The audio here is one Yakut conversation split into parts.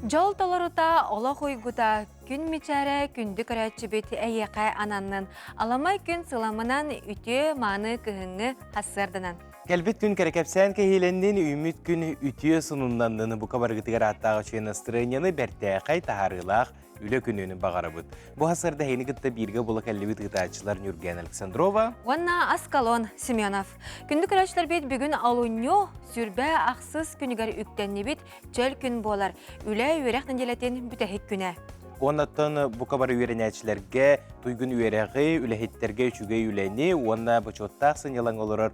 Дьол толорута, олох уйгута, күн мичээрэ, күндү көрөөччүбүт эйиэхэ ананнын. Аламай күн сыламынан үтүө мааны кыһыҥҥы хассыарданан. Кэлбит күн кэрэкэпсээн кэһиилэннин, үүммүт күн үтүө сонуннаннын бука барыгытыгар ааттаах үчүгэй настырыанньаны бэртээхэй таһаарыылаах үлэ күнүн баҕарабыт. Бу хасырда эһини кытта бииргэ була кэллибит ыытааччылар Нюрген Александрова уонна Аскалон Семенов. Күндү көрөөччүлэрбит бүгүн олунньу сүрбэ ахсыс күнүгэр үктэннибит чөл күн буолар. Үлэ үөрэх нэдиэлэтин бүтэһик күнэ. Уоннаттан бука бары үөрэнээччилэргэ туйгун үөрэҕи, үлэһиттэргэ үчүгэй үлэни уонна бочуоттаах сынньалаҥ олорор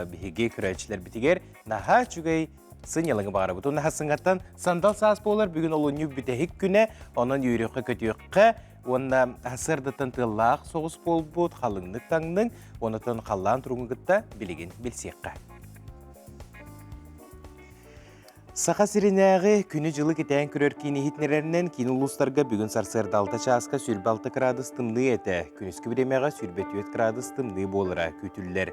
биһиги көрөөччүлэрбитигэр наһаа үчүгэй сынньалаҥы баҕарабыт. Уонна сыҥаттан сандал саас буолар бүгүн олунньу бүтэһик күнэ, онон үөрүөххэ-көтүөххэ уонна сарсыардаттан тыаллаах соҕус буолбут, халыҥнык таҥныҥ, онотон халлаан туругун кытта билигин билсиэххэ. Саха сиринээҕи күнү-дьылы кэтээн көрөр киин иһитиннэрэринэн киин улуустарга бүгүн сарсыарда 6 чааска 26 кыраадыс тымныы этэ. Күнүскү бириэмэҕэ 24 кыраадыс тымныы буолара күүтүллэр.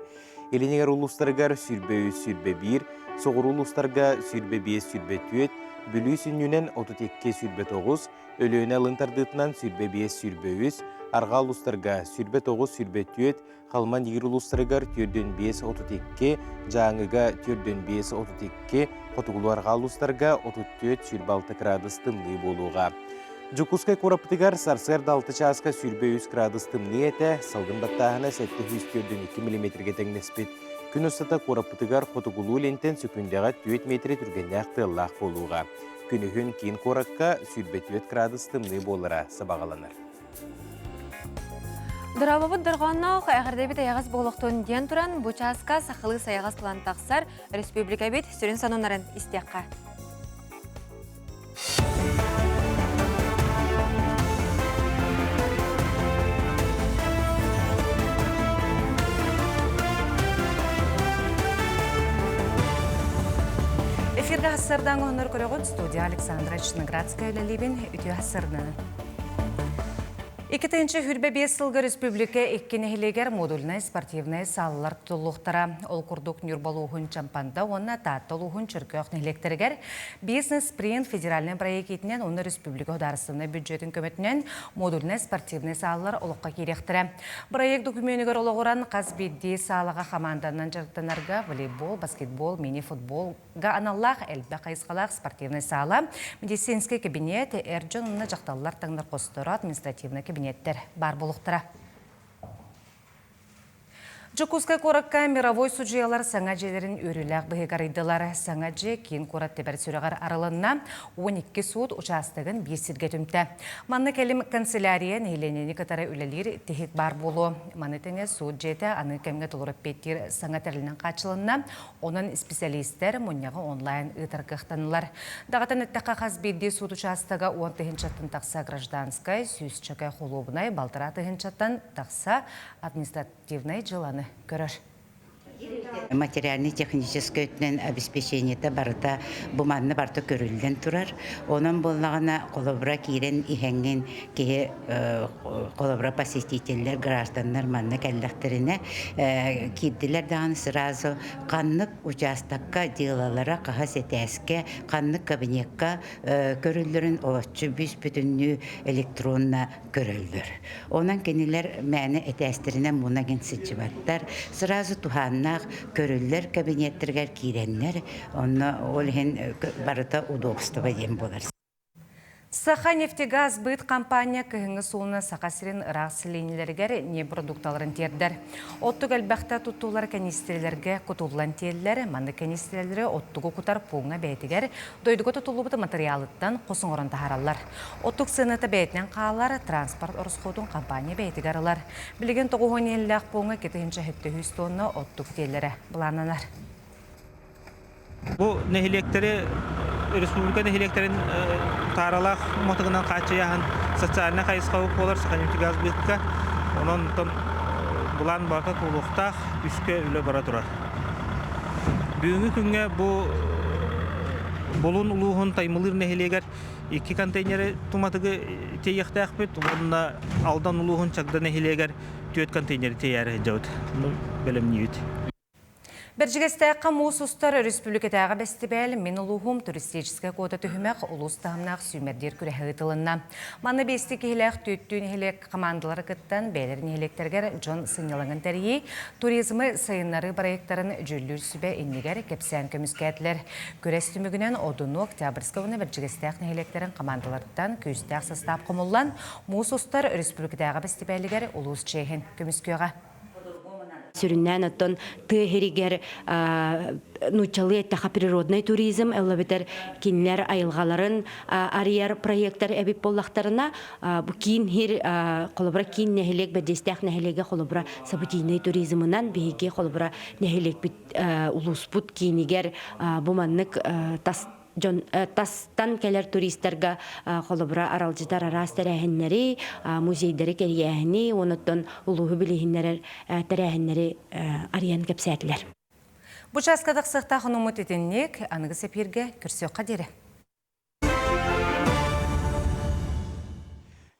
Илин эҥэр улуустарыгар 23, 21, соҕуруу улуустарга 25, 24, Бүлүү сүнньүнэн 32, 29, Өлүөнэ алын тардыытынан 25, 23, арҕаа улуустарга 29, 24, Халыма Нигир улуустарыгар 45, 32, Дьааҥыга 45, 32, Хотугулуу-арҕаа улуустарга 34, 26 кыраадыс тымныы буолуоҕа. Дьокуускай куораппытыгар сарсыарда 6 чааска 23 градус тымныы этэ, салгын баттааһына 742 миллиметргэ тэҥнэспит. Күн устата куораппытыгар хотугулуу илинтэн сөкүүндэҕэ 4 метрэ түргэннээх тыаллаах буолуоҕа. Күнүһүн киин куоракка 24 градус тымныы буолара сабаҕаланар. Дорообобут дорҕоонноох эҕэрдэбит эйэҕэс буолуохтун диэн туран, бу чааска сахалыы сайаҕас тылан тахсар республикабит сүрүн сонуннарын истиэххэ. Эфиргэ хассардаан оһонор көрөҕүт студия Александра Черноградская үлэлиибин үтүө хассарынан. 2025 сылга республика икки нэһилиэгэр модульнай спортивнай саалалар тутуллуохтара. Ол курдук Ньурба улууһун Чампанда уонна Таатта улууһун Чөркөөх нэһилиэктэригэр Бизнес-спринт федеральнай проект иитинэн уонна республика судаарыстыбаннай бюджетын көмөтүнэн модульнай спортивнай саалалар олоххо киириэхтэрэ. Проект докумуонугар олоҕуран хас биирдии саалаҕа хамаанданан дьарыктанарга волейбол, баскетбол, мини-футбол, га аналлаах элбэх хайысхалаах спортивнай саала, медицинскэй кабинет, эр дьон уонна дьахталлар таҥнар хосторо, административнай кабинеттэр баар буолуохтара. Дьокуускай куоракка мировой судьуйалар саҥа дьиэлэрин үөрүүлээх быһыыга арыйдылар. Саҥа дьиэ киин куорат тэбэр сүрэҕэр арылынна. 12 суут учаастагын биир сиргэ түмтэ. Манна кэлим канцелярия нэһилиэнньэни кытары үлэлиир тиһик баар буолуо. Маны тэҥэ суут дьиэтэ аны кэмҥэ толору эппиэттиир саҥа тэрилинэн хааччылынна. Онон исписэлиистэр мунньаҕы онлайн ыытар кыахтаннылар. Даҕатан эттэххэ, хас биирдии суут учаастага 10 тыһыынчаттан тахса гражданскай, сүүсчэкэ холуобунай, балтараа тыһыынчаттан тахса административнай дьыаланы көрөр. Материальнай-техническэй өттүнэн обеспечениета барыта бу манна барыта көрүллэн турар. Онон буоллаҕына холобура киирэн иһэҥҥин киһи холобура посетителлэр, гражданнар манна кэллэхтэринэ киирдилэр даҕаны сразу ханнык учаастакка дьыалалара хаһыс этээскэ, ханнык кабинекка көрүллэрин олоччу бүүс-бүтүннүү электронно көрөллөр. Онон кинилэр мээнэ этээстэринэн муна гин сылдьыбаттар, сразу туһааннаах көрүллэр кабинеттарыгар киирэннэр, онно ол иһин барыта удобство диэн буолар. Саха нефтегаз быыт компания кыһыҥҥы суолунан Саха сирин ыраах сэлиэнньэлэригэр нефтпродукталарын тиэрдэр. Оттук элбэхтэ туттуллар кэниистирэлэргэ кутуллан тиэллэр. Маннык кэниистирэлэри оттугу кутар пууҥҥа бэйэтигэр дойдуга тутуллубут матырыйаалыттан хос оҥорон таһаараллар. Оттук сыаната бэйэтинэн хаалар, транспорт ороскуотун компания бэйэтигэр ылар. Билигин 90 иһиллээх пууҥҥа 273 тонна оттук тиэллэрэ былааннанар. Бу нэһилиэктэри республика нэһилиэктэрин тааралаах уматыгынан хааччыйааһын социальнай хайысхабыт буолар Саханефтегазбытка. Онон былаан барыта туолуохтаах, үскэ үлэ бара турар. Бүгүҥҥү күҥҥэ бу Булун улууһун Таймылыыр нэһилиэгэр икки контейнеры туматыгы тиэйиэхтээхпит уонна Алдан улууһун Чагда нэһилиэгэр түөрт контейнеры тиэйээри сылдьабыт. Бэлэмниибит. Бэрдьигэстээххэ муус устар өрөспүүбүлүкэтээҕи бэстибээл Мин улууһум туристическай куота түһүмэх улуус таһымнаах сүүмэрдиир күрэһэ ыытылынна. Манна биэстии киһилээх түөттүү нэһилиэк хамаандалара кыттан, бэйэлэрин нэһилиэктэригэр дьон сынньалаҥын тэрийии, туризмы сайыннарыы бырайыактарын дьүүллүүр сүбэ иннигэр кэпсээн көмүскээтилэр. Күрэс түмүгүнэн Одуну, Октябрьскай уонна Бэрдьигэстээх нэһилиэктэрин хамаандаларыттан күүстээх састаап хомуллан, муус устар өрөспүүбүлүкэтээҕи бэстибээлигэр улуус чиэһин көмүскүөҕэ. Сүрүннээн оттон тыа иһиригэр нууччалыы эттэхэ природный туризм эллэбитэр кинилэр айылҕаларын арыйар проекттар эбит буоллахтарына бу киин хир холобура киин нэһилиэк бэрдиэстээх нэһилиэгэ холобура событийнай туризмынан биһиги холобура нэһилиэкпит улууспут киинигэр бу маннык тас дьон тастан кэлэр туристарга холобура аралдьытар араас тэрээһиннэри, музейдары кэрийээһини, онуттан улууһу билиһиннэрэр тэрээһиннэри арыйан кэпсээтилэр. Бу чааска тахсыахтаах онуммут итинник, аныгы сэпииргэ көрсүөххэ диэри.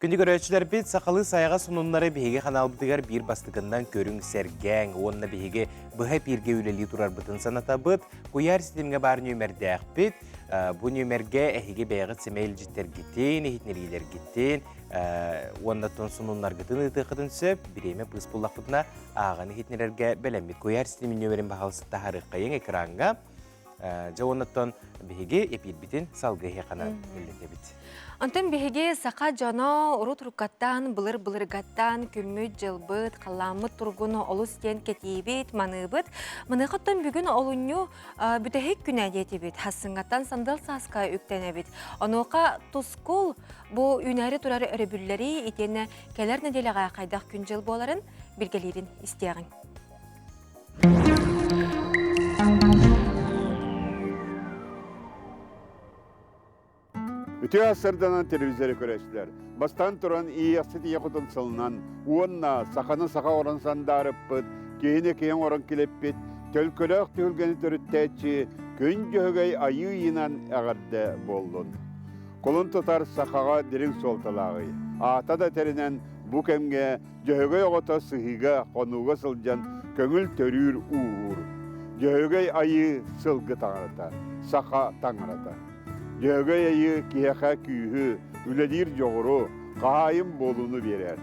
Күндү көрөөччүлэрбит, сахалыы сайаҕа сонуннары биһиги ханаалбытыгар биир бастакыннан көрүҥ, сэргээҥ уонна биһиги быһа эпииргэ үлэлии турарбытын санатабыт. Куйаар ситимҥэ баар нүөмэрдээхпит. Бу нүөмэргэ эһиги бэйэҕит сэмэй илдьиттэргитин, иһитиннэриилэргитин уонна тон сонуннаргытын ыытыаххытын сөп. Бириэмэ быыс буллахпытына ааҕан иһитиннэрэргэ бэлэммит. Куйаар ситимин нүөмэрин баһаалыста таһаарыаххайыҥ экраҥҥа. Дьэ уоннаттан биһиги эпиирбитин салгыы эһиэхэ үллэтэбит. Онтон биһиги саха дьоно урут уруккаттан, былыр-былыргаттан күммүт-дьылбыт, халлааммыт туругун олус диэн кэтиибит, маныыбыт. Маныахаттан бүгүн олунньу бүтэһик күнэ диэтибит. Хассыҥҥаттан сандал сааска үктэнэбит. Онуоха тускул бу үүнээри турар өрөбүллэри итиэннэ кэлэр нэдиэлэҕэ хайдах күн-дьыл буоларын билгэлиирин истиэҕиҥ. Үтүө сарданан телевизоры көрөөччүлэр. Бастаан туран иэхсит ийэ хотун сылынан уонна саханы саха орон сандаарыппыт, киһини киһи оҥорон килэппит, төлкөлөөх түһүлгэни төрүттээччи Күн Дьөһөгөй айыы ыйынан эҕэрдэ буоллун. Кулун тутар сахаҕа дириҥ суолталааҕый. Аата да тэринэн бу кэмҥэ Дьөһөгөй оҕото сыһыыга, хонууга сылдьан көҥүл төрүүр ууһуур. Дьөһөгөй айыы сылгы таҥарата, саха таҥарата. Дьөһөгөй айыы киһиэхэ күүһү, үлэлиир дьоҕуру, хаһаайын буолууну биэрэр.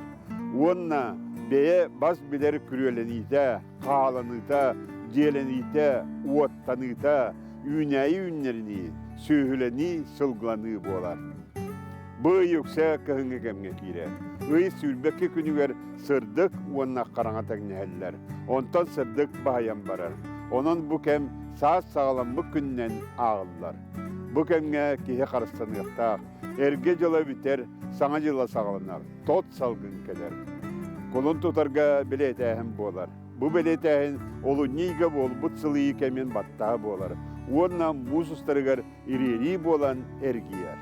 Уонна бэйэ бас билэр күрүөлэниитэ, хааланыыта, дьиэлэниитэ, уоттаныыта, үүнээйи үүннэринии, сүөһүлэнии, сылгыланыы буолар. Бу ый үксэ кыһыҥҥы кэмҥэ киирэр. Ый сүүрбэкки күнүгэр сырдык уонна хараҥа тэҥнэһэллэр. Онтон сырдык баһыйан барар. Онон бу кэм саас саҕаламмыт күнүнэн ааҕыллар. Бу кэмҥэ киһи харыстаныахтаах. Эргэ дьыла бүтэр, саҥа дьыла саҕаланар, тот салгын кэлэр. Кулун тутарга бэлиэтээһин буолар. Бу бэлиэтээһин олунньу ыйга буолбут сылыйыы кэмин баттаһа буолар уонна муус устарыгар ириэрии буолан эргийэр.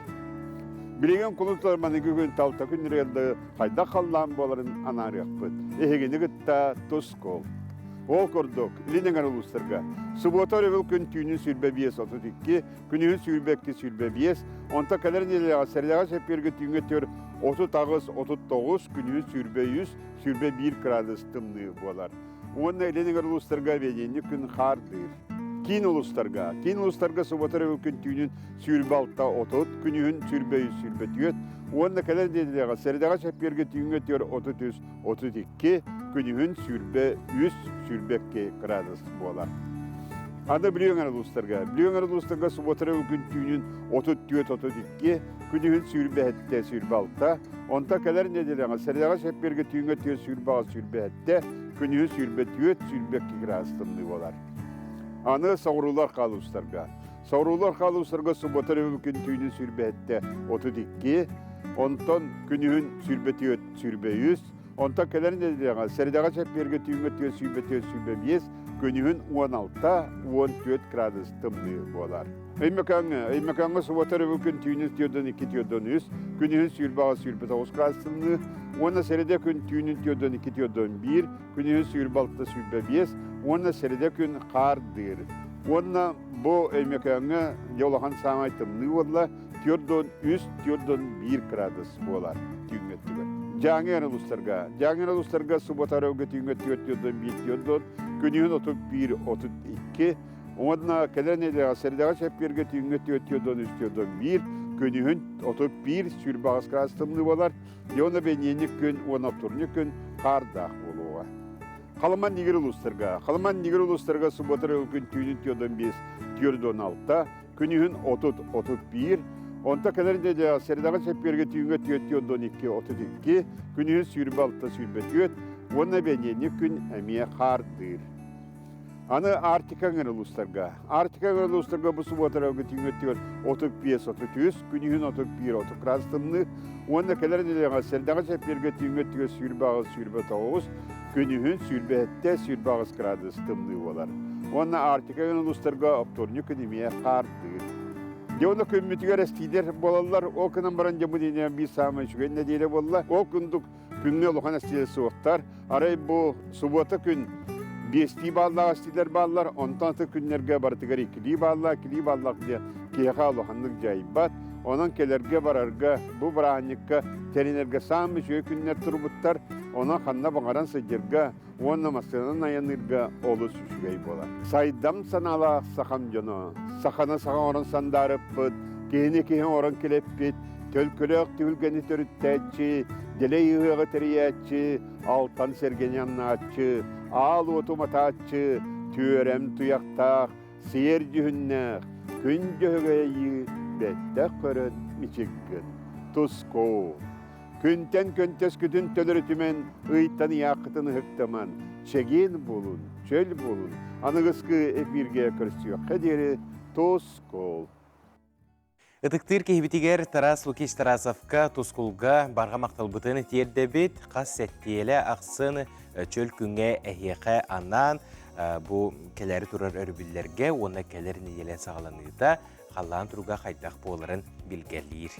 Билигин кулун тутар маныгы күн талта күннэригэр хайдах халлаан буоларын анаарыахпыт. Эһигини кытта тускул. Ол курдук, Илин эҥэр улуустарга субуота өрөбүл күн түүнүн 25-32, күнүһүн 22-25, онтон кэлэр нэдиэлэҕэ сэрэдэҕэ чэппиэргэ түүҥҥэ төр 38-39, күнүһүн 23, 21 градус тымныы буолар. Уонна Илин эҥэр улуустарга бэдиэнньик күн хаардыыр. Киин улуустарга. Киин улуустарга субуота өрөбүл күн түүнүн 26-30, күнүһүн 23-24 уонна кэлэр нэдиэлэҕэ сэрэдэҕэ чэппиэргэ түүҥҥэ түөр 33-32, күнүһүн 23-22 градус буолар. Аны Бүлүү эҥэр улуустарга. Бүлүү эҥэр улуустарга субуота өрөбүл күн түүнүн 34-32, күнүһүн 27-26, онтон кэлэр нэдиэлэҕэ сэрэдэҕэ чэппиэргэ түүҥҥэ түөр 28-27, күнүһүн 24-22 градус тымныы буолар. Аны соҕуруулар хаалуустарга. Соҕуруулар хаалуустарга суббота өрөбүл күн түүнүн 27-32, онтон күнүһүн 24-23, онтон кэлэр нэдиэлэҕэ сэрэдэҕэ чэппиэргэ түүҥҥэ 424-25, күнүһүн 16-14 градус тымныы буолар. Өймөкөөҥҥө, Өймөкөөҥҥө суббота өрөбүл күн түүнүн 42-43, күнүһүн 28-29 градус тымныы уонна сэрэдэ күн түүнүн 42-41, күнүһүн 26-25 уонна сэрэдэ күн хаардыыр. Уонна бу Өймөкөөҥҥө дьэ улахан саамай тымныы буолла, 43-41 градус буолар түүҥҥэ өттүгэр. Дьааҥы эрэ улуустарга, Дьааҥы эрэ улуустарга суббота өрөбүлгэ түүҥҥэ 4-41-4, күнүһүн 31-32, уонна кэлэр нэдиэлэҕэ сэрдэҕэ чэппиэргэ түүҥҥэ 4-4-3 41, күнүһүн 31 сүүрбэҕис кыраас тымныы буолар, уонна бэньиэнньик күн уонна оптуорунньук күн хаардаах буолуоҕа. Халыман Нигер улуустарга. Халыман Нигер улуустарга суббота күн түүнүн 4-5, 4-6, күнүһүн 30-31, онто кэлэр нэдиэлэҕэ сэрэдэҕэ чэппиэргэ түүҥҥэ 4-12, 32, күнүһүн 26-24 уонна бэньиэнньик күн эмиэ хаардыыр. Аны Арктика эҥэр улуустарга. Арктика эҥэр улуустарга бу субуотарга түүҥҥэ өттүгэр 35-33, күнүһүн 31-30 градус тымныы уонна кэлэр нэдиэлэҕэ сэрдэҕэ чэппиэргэ түүҥҥэ өттүгэр 28-29, күнүһүн 27-28 градус тымныы буолар. Уонна Арктика эҥэр улуустарга оптуорунньук күн эмиэ хаардыыр. Дьэ уонна күммүтүгэр эстиилэр буолаллар. Ол гынан баран дьэ бу биир саамай үчүгэй нэдиэлэ буолла. Ол курдук Күҥҥэ улахан эстиилэр суохтар. Арай бу субуота күн биэстии бааллаах эстиилэр бааллар, онтон аты күннэргэ барытыгар иккилии бааллаах, иккилии бааллаах диэн киһиэхэ улаханнык дьайбат. Онон кэлэргэ-барарга, бу бырааһынньыкка тэринэргэ саамай үчүгэй күннэр турбуттар. Онон ханна баҕаран сылдьарга уонна массыынанан айанныырга олус үчүгэй буолар. Сайдам санаалаах сахам дьоно, саханы саха оҥорон сандаарыппыт, киһини киһи оҥорон килэппит, төлкөлөөх түһүлгэни төрүттээччи, дэлэй ыһыаҕы тэрийээччи, алтан сэргэни аннааччы, аал уоту матааччы, түөрэм туйахтаах, сиэр дьүһүннээх, күн дьөһөгөйүү бэттэх көрөн мичик гын. Тускуу! Күнтэн көнтөскүтүн төлөрүтүмэн, ыйтан ыйааххытын ыһыктаман, чэгиэн буолун, чөл буолун, аныгыскы эфиргэ көрсүөххэ диэри тускул! Ытыктыыр киһибитигэр Тарас Лукич Тарасовка Тускулга барҕа махталбытын тиэрдэбит. Хас сэттиэлэ ахсын чөл күҥҥэ эһиэхэ анаан бу кэлээри турар өрөбүллэргэ уонна кэлэр нэдиэлэ саҕаланыыта халлаан туруга хайдах буоларын билгэлиир.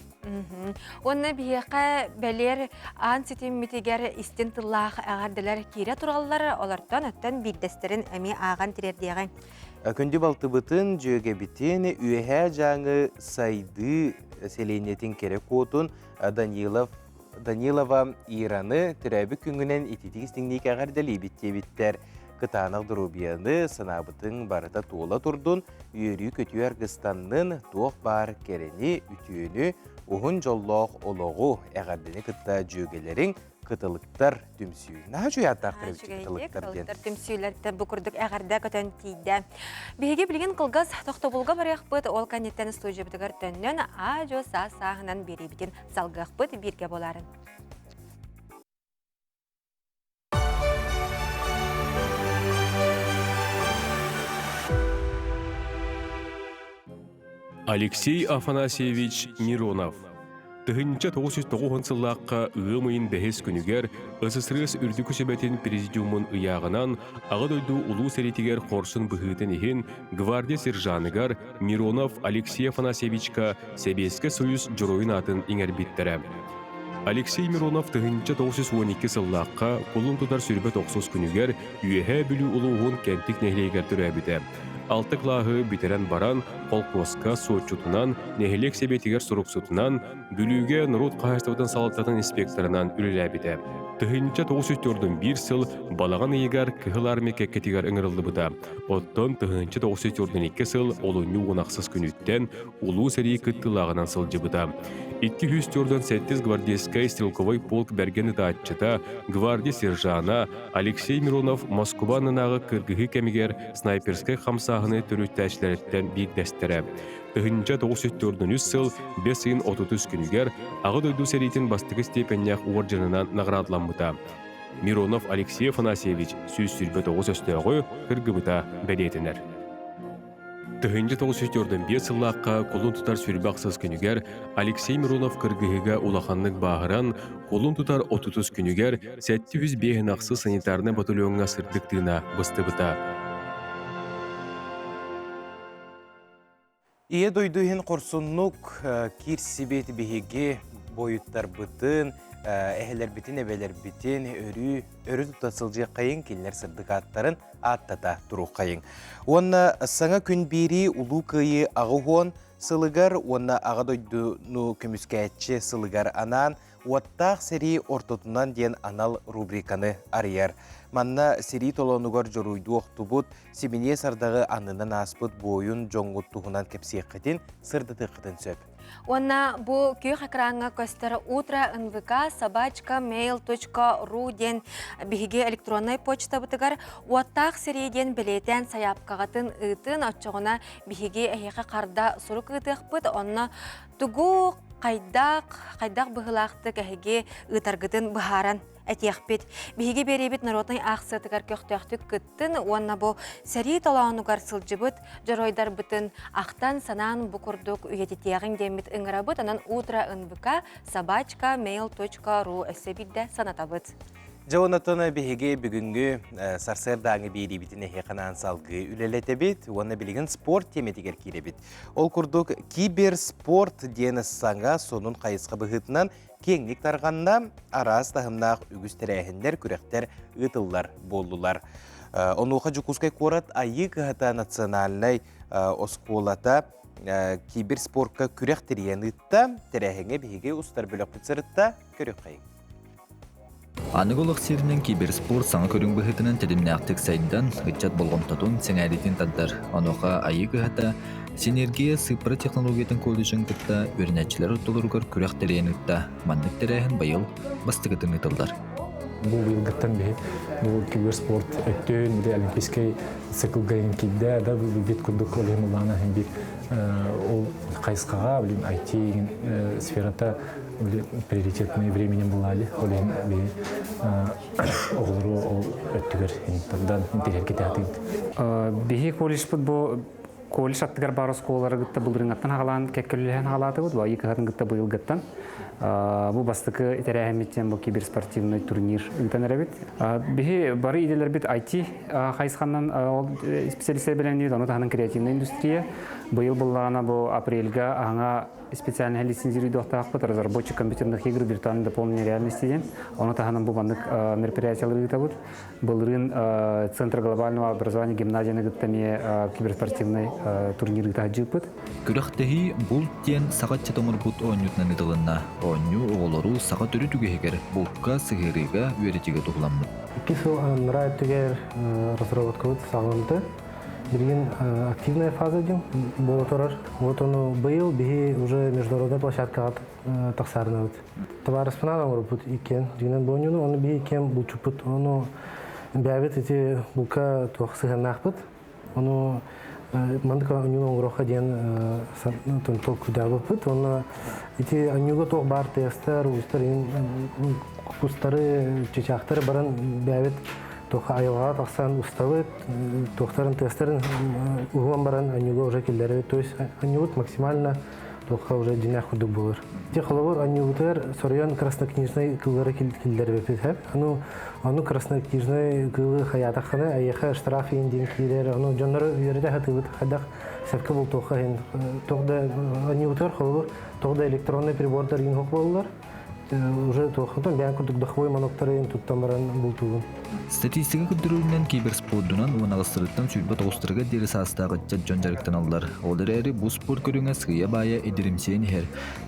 Уонна биһиэхэ бэлиэр аан ситиммитигэр истин тыллаах эҕэрдэлэр киирэ тураллар, олортон өттөн биирдэстэрин эмиэ ааҕан тириэрдиэҕиҥ. Күндү балтыбытын, дьүөгэбитин Үөһээ Дьааҥы сайдыы сэлиэнньэтин кэрэ куотун Данилов Данилова Ираны төрөөбүт күҥҥүнэн ититик истиҥник эҕэрдэлиибит диэбиттэр. Кытаанах доруобуйаны, санаабытыҥ барыта туола турдун, үөрүү-көтүү аргыстаннын, туох баар кэрэни, үтүөнү, уһун дьоллоох олоҕу, эҕэрдэни кытта дьүөгэлэриҥ кытылыктар түмсүү. Наһаа үчүгэй ааттаахтар эбит кытылыктар диэн. Кытылыктар түмсүүлэртэн бу курдук эҕэрдэ көтөн тиийдэ. Биһиги билигин кылгас тохтобулга барыахпыт, ол кэнниттэн студиябытыгар төннөн аа-дьуо саас-сааһынан биэриибитин салгыахпыт бииргэ буоларын. Алексей Афанасьевич Миронов 1990 сыллаахха ыам ыйын бэһис күнүгэр СССР Үрдүкү Сүбэтин Президиумун ыйааҕынан Аҕа дойду Улуу сэриитигэр хорсун быһыытын иһин гвардия сержаныгар Миронов Алексей Афанасьевичка Сэбиэскэй Союз Дьоруойун аатын иҥэрбиттэрэ. Алексей Миронов 1912 сыллаахха кулун тутар сүрбэ тохсус күнүгэр Үөһээ Бүлүү улууһун Кэнтик нэһилиэгэр төрөөбүтэ. Алта кылааһы бүтэрэн баран, холкуоска суотчутунан, нэһилиэк сэбиэтигэр суруксутунан, Бүлүүгэ норуот хаһаайыстыбатын салалтатын инспекторынан үлэлээбитэ. 1941 сыл балаҕан ыйыгар Кыһыл Армия кэккэтигэр ыҥырыллыбыта. Оттон 1942 сыл олунньу уон ахсыс күнүттэн Улуу сэрии кыттыылааҕынан сылдьыбыта. 247 гвардейскай стрелковай полк бэргэн ытааччыта, гвардия сержана Алексей Миронов Москуба аннынааҕы кыргыһыы кэмигэр снайперскай хамсааһыны төрүттээччилэриттэн биирдэстэрэ. 1943 сыл бэс ыйын 33 күнүгэр Аҕа дойду сэриитин бастакы степеннээх уордьанынан наҕараадаламмыта. Миронов Алексей Афанасьевич 129 өстөөҕү кыргыбыта бэлиэтэнэр. 1945 сыллаахха кулун тутар сүүрбэ ахсыс күнүгэр Алексей Миронов кыргыһыыга улаханнык бааһыран, кулун тутар отутус күнүгэр 705 ахсыс санитарнай батальоҥҥа сырдык тыына быстыбыта. Ийэ дойду иһин хорсуннук киирсибит биһиги буойуттарбытын, эһэлэрбитин, эбэлэрбитин өрүү өрө тута сылдьыаххайыҥ, кинилэр сырдык ааттарын ааттата туруоххайыҥ. Уонна саҥа күн биэрии Улуу Кыайыы 80 сылыгар уонна Аҕа дойдуну көмүскээччи сылыгар анаан Уоттаах сэрии ортотунан диэн анал рубриканы арыйар. Манна сэрии толоонугар дьоруойдуу охтубут, сибиниэс ардаҕы аннынан ааспыт буойун дьоҥҥут туһунан кэпсиэххитин, сырдатыаххытын сөп. Уонна бу күөх экраҥҥа көстөр утро нвк собачка mail.ru диэн биһиги электроннай почтабытыгар уоттаах сэрии диэн бэлиэтээн сайаапкаҕытын ыытын, оччоҕуна биһиги эһиэхэ харда сурук ыытыахпыт, онно тугу хайдах хайдах быһыылаахтык эһиги ыытаргытын быһааран этиэхпит. Биһиги биэриибит народнай аахсыйатыгар көхтөөхтүк кыттын уонна бу сэрии толоонугар сылдьыбыт дьоруойдарбытын ахтан-санаан бу курдук үйэтитиэҕиҥ диэммит ыҥырабыт. Онон утро нвк собачка mail.ru өссө биирдэ санатабыт. Дьэ онотон биһиги бүгүҥҥү сарсыардааҥы биэриибитин эһиэхэ анаан салгыы үлэлэтэбит уонна билигин спорт тиэмэтигэр киирэбит. Ол курдук киберспорт диэн саҥа сонун хайысха быһыытынан киэҥник тарҕанна, араас таһымнаах үгүс тэрээһиннэр, күрэхтэр ыытыллар буоллулар. Онуоха Дьокуускай куорат Айыы кыһата национальнай оскуолата киберспортка күрэх тэрийэн ыытта. Тэрээһиҥҥэ биһиги устар бөлөхпүт сырытта. Көрүөххэйиҥ. Аныгы олох сиринэн киберспорт саҥа көрүҥ быһыытынан тэтимнээхтик сайдан, ыччат болҕомтотун, сэҥээриитин тардар. Онуоха Айыы кыһата Синергия сыыппара технологиятын колледжын кытта үөрэнээччилэр ортолоругар күрэх тэрийэн ыытта. Маннык тэрээһин быйыл бастакытын ыытыллар. Бу быйылгыттан биһи бу киберспорт өттүн били олимпийскай циклга киирдэ да бит курдук ол иһин улаана биир ол хайысхаҕа блин IT сферата приоритетный временем булаали ол иһин биһи оҕолору ол өттүгэр тардан интэриэһиргэтэ Биһи колледжпыт бу колледж аттыгар баар оскуолалары кытта былырыҥаттан хаалаан кэккэлэһэн хаалаатыбыт бу айыы кыһатын кытта быйылгыттан бу бастакы тэрээһиммиттэн бу киберспортивный турнир ыытан эрэбит. Биһи бары идэлэрбит IT хайысханнан ол специалистер бэлэмниибит, ону таһынан креативная индустрия. Быйыл буллаҕына бу апрельга аһаҥа специальный лицензируйдуохтаахпыт разработчик компьютерных игр виртуальной дополненной реальности диэн. Ону таһынан бу маннык мероприятиялары ыытабыт. Былырыын Центр глобального образования гимназияны кытта эмиэ киберспортивный турнир ыыта сылдьыппыт. Күрэхтэһии булт диэн саха ыччата оҥорбут оонньуутунан ыытылынна. Оонньуу оҕолору саха төрүт үгэһигэр булка, сыһыарыыга, үөрэтиигэ туһуламмыт. Икки сыл анараа өттүгэр разработкабыт саҕаламмыта. Билигин активная фаза диэн буола турар. Вот ону быйыл биһи уже международный площадкаҕа тахсаарынабыт. Табаарыспынаан оҥорбут иккиэн. Дьиҥинэн бу оонньууну, ону биһи иккиэн булчуппут. Ону бэйэбит ити булка туох сыһыаннаахпыт. Ону маннык оонньууну оҥоруохха диэн толкуйдаабыппыт. Уонна ити оонньууга туох баар тыастар, уустар, кустары, чычаахтары баран бэйэбит туох айылҕаҕа тахсан устабыт, туохтарын тыастарын уһуан баран оонньууга уже киллэрэбит. То есть оонньуубут максимально туохха уже дьиҥнээх курдук буолар. Ити холобур оонньуубутугар соруйан краснокнижнай кыыллары киллэрбиппит һэп. Аны ону краснокнижнай кыылы хайаатаххына эйиэхэ штраф иһин диэн киирэр. Ону дьоннору үөрэтэ сатыыбыт хайдах сөпкө бултуохха иһин. Туох да оонньуубутугар холобур туох да электронный прибордар иһин суох буоллар уже туохтан бэйэн курдук духовой моноктары туттан баран бултуубун. Статистика көрдөрүүнэн киберспордунан уон аҕыстарыттан 29-тарыгар диэри саастаах ыччат дьон дьарыктаналлар. Ол эрээри бу спорт көрүҥэ сыыйа-баайа идиримсийэн иһэр.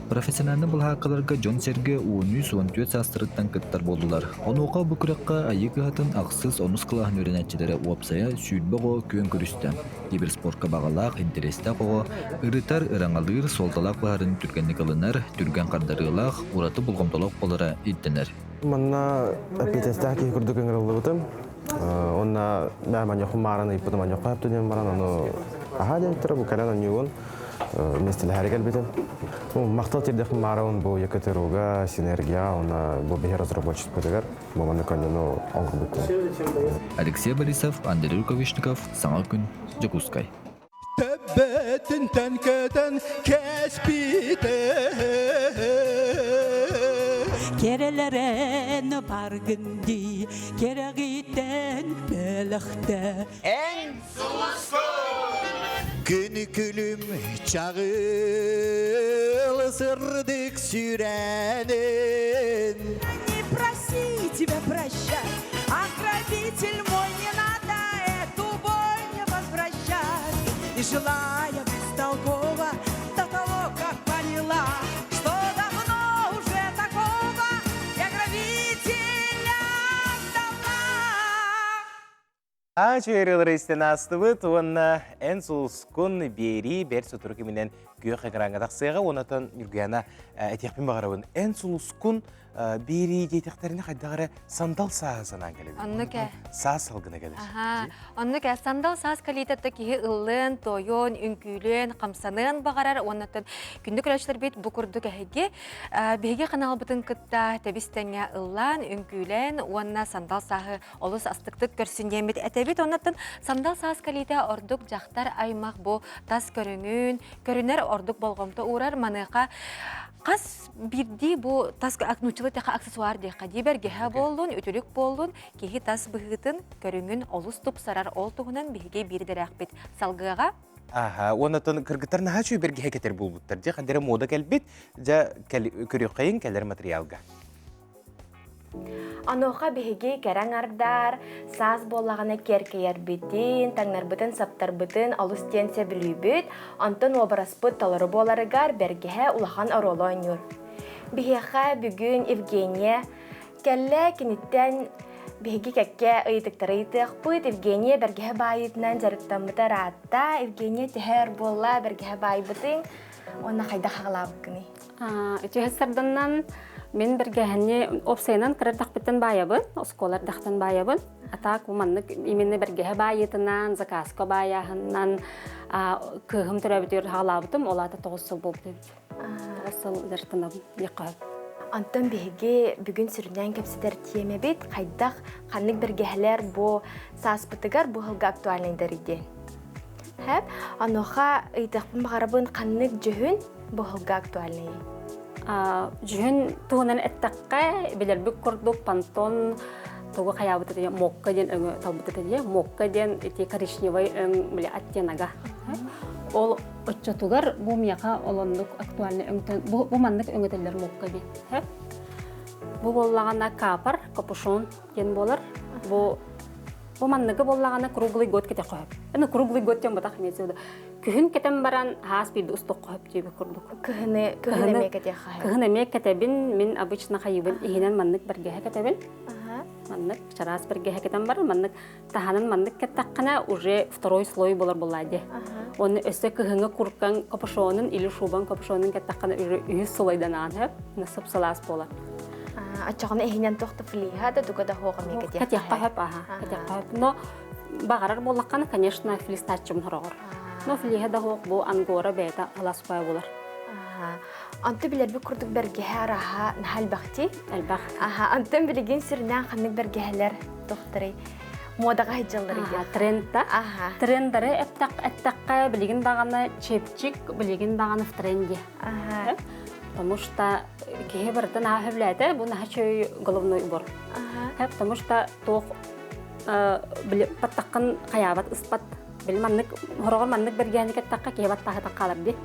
Профессиональнай былаһааккаларга дьон-сэргэ 13-14 саастарыттан кыттар буоллулар. Онуоха бу күрэххэ Айыы кыһатын ахсыс онус кылааһын үөрэнээччилэрэ уопсайа 20 оҕо күөн көрүстэ. Киберспортка баҕалаах, интэриэстээх оҕо ырытар, ыраҥалыыр, суолталаах быһаарыыны түргэнник ылынар, түргэн хардарыылаах, ураты болҕомтолоох буолара ирдэнэр. Манна эппиэтинэстээх киһи курдук ыҥырыллыбытым. Уонна бээ маньохум мааран ыйыппытым маньохха сөптө диэн баран ону аһаа диэбиттэрэ бу кэлэн онньугун миэстэлэһээри кэлбитим. Махтал тиэрдэхпин маарабын бу ЕКТРУга, Синергия уонна бу биһи разработчикпытыгар бу маннык онньуну оҥорбуттар. Алексей Борисов, Андрей Рукавишников, Саҥа күн, Дьокуускай. Төбөтүнтэн көтөн кэспите Керелерен баргын дии, керегиттен бөлөхтө. Эн Күнү күлүм чаҕыл сырдык сүрэнин. Не проси тебя прощать, а грабитель мой не надо эту боль не возвращать. И желая бестолково до того, как поняла, что давно уже такого. Ачырылары истэн аастыбыт уонна эн сулускун биэрии бэрт сотору кэминэн күөх экраҥҥа тахсыаҕа уонатан Ньургуяна этиэхпин баҕарабын эн сулускун биэрии диэтэхтэринэ хайдах эрэ сандал сааһы санаан кэлэбин. Оннук ээ. Саас салгына кэлэр. Аха. Оннук ээ. Сандал саас кэлиитэ киһи ыллыан, тойуон, үҥкүүлүөн, хамсаныан баҕарар уоннаттан күндү көрөөччүлэрбит бу курдук эһиги биһиги ханаалбытын кытта тэбис-тэҥҥэ ыллаан, үҥкүүлээн уонна сандал сааһы олус астыктык көрсүн диэммит этэбит. Оннуттан сандал саас кэлиитэ ордук дьахтар аймах бу тас көрүҥүн көрүнэр ордук болҕомто уурар. Маныаха хас биирдии бу тас нууччалыы тэхэ аксессуар диэххэ дии бэргэһэ буоллун, үтүлүк буоллун, киһи тас быһыытын, көрүҥүн олус тупсарар. Ол туһунан биһиги биирдэрээхпит салгыаҕа. Аха, уонна кыргыттар наһаа үчүгэй бэргэһэ кэтэр буолбуттар. Дьэ, ханна мода кэлбит, дьэ, көрүөххэйин кэлэр материалга. Онуоха биһиги кэрэ аҥардар саас буоллаҕына киэркэйэрбитин, таҥнарбытын-саптарбытын олус диэн сөбүлүүбүт, онтон уобараспыт толору буоларыгар бэргэһэ улахан оруолу оонньуур. Биһиэхэ бүгүн Евгения кэллэ, киниттэн биһиги кэккэ ыйытыктары ыйытыахпыт. Евгения бэргэһэ баайыытынан дьарыктаммыта ыраатта. Евгения төһө өр буолла бэргэһэ баайбытыҥ уонна хайдах аҕалаабыккыный? Үтүө сарданнан мин бэргэһэни опсайынан кыра эрдэхпиттэн баайабын, оскуола эрдэхтэн баайабын. А так маннык именно бэргэһэ баайыытынан, заказка баайааһынынан кыыһым төрөөбүтүгэр хаалаабытым, ол аата 9 сыл буолбут эбит. 9 сыл дьарыктанабын диэххэ сөп. Онтон биһиги бүгүн сүрүннээн кэпсэтэр тиэмэбит хайдах ханнык бэргэһэлэр бу сааспытыгар бу сылга актуальнайдар диэн. Хэп, онуоха ыйытыахпын баҕарабын ханнык дьүһүн бу сылга актуальный? Дьүһүн туһунан эттэххэ, билэрбит курдук пантон тугу хайаабыт этэ мокка диэн өҥө талбыт этэ дии. Мокка диэн ити коричневый өҥ били оттенога. Ол оччотугар бу миэхэ олоннук актуальный өҥтөн бу, бу маннык өҥөтөллөр мокка диэн. Бу буоллаҕына капар, капюшон диэн буолар. Бу бу манныгы буоллаҕына круглый год кэтэ хөп. Ну круглый год диэн батах имеется в виду. Күһүн кэтэн баран хаас биирдэ устуохха хөп диэбит курдук. Кыһыны кыһын эмиэ кэтиэххэ. Кыһын эмиэ кэтэбин, мин обычно хайыбын иһинэн маннык бэргэһэ кэтэбин. Маннык чараас бэргэһэ кэтэн баран маннык таһанан маннык кэттэххинэ уже второй слой болар буолла дии. Оны өссө кыһыҥҥы куркаҥ капюшонун или шубаҥ капюшонун кэттэххинэ уже үһүс слойданаан хөп, сып-сылаас буолар. Оччоҕуна иһинэн туох да флиха да туга да суох эмиэ кэтиэххэ. Кэтиэххэ хөп, аха, кэтиэххэ хөп. Но баҕарар буоллаххына, конечно, флистаччым хороҕор. Но флиһа да суох бу ангора бэйэтэ аласпай булар. Онто билэрбит курдук бэргэһэ араһа наһаа элбэхтии. Элбэх. Аха, онтон билигин сүрүннээн ханнык бэргэһэлэр тохторой модаҕа сылдьаллар диye. Трендта. Аха. Трендары эттэххэ билигин даҕаны чепчик, билигин даҕаны в тренде. Аха. Потому что киһи барыта наһаа сөбүлээтэ, бу наһаа чөй головной убор. Потому что туох баттаххын хайаабат, ыспат. Били маннык хороҕор маннык бэргээни кэттэххэ киһи баттааһытан хаалар дии.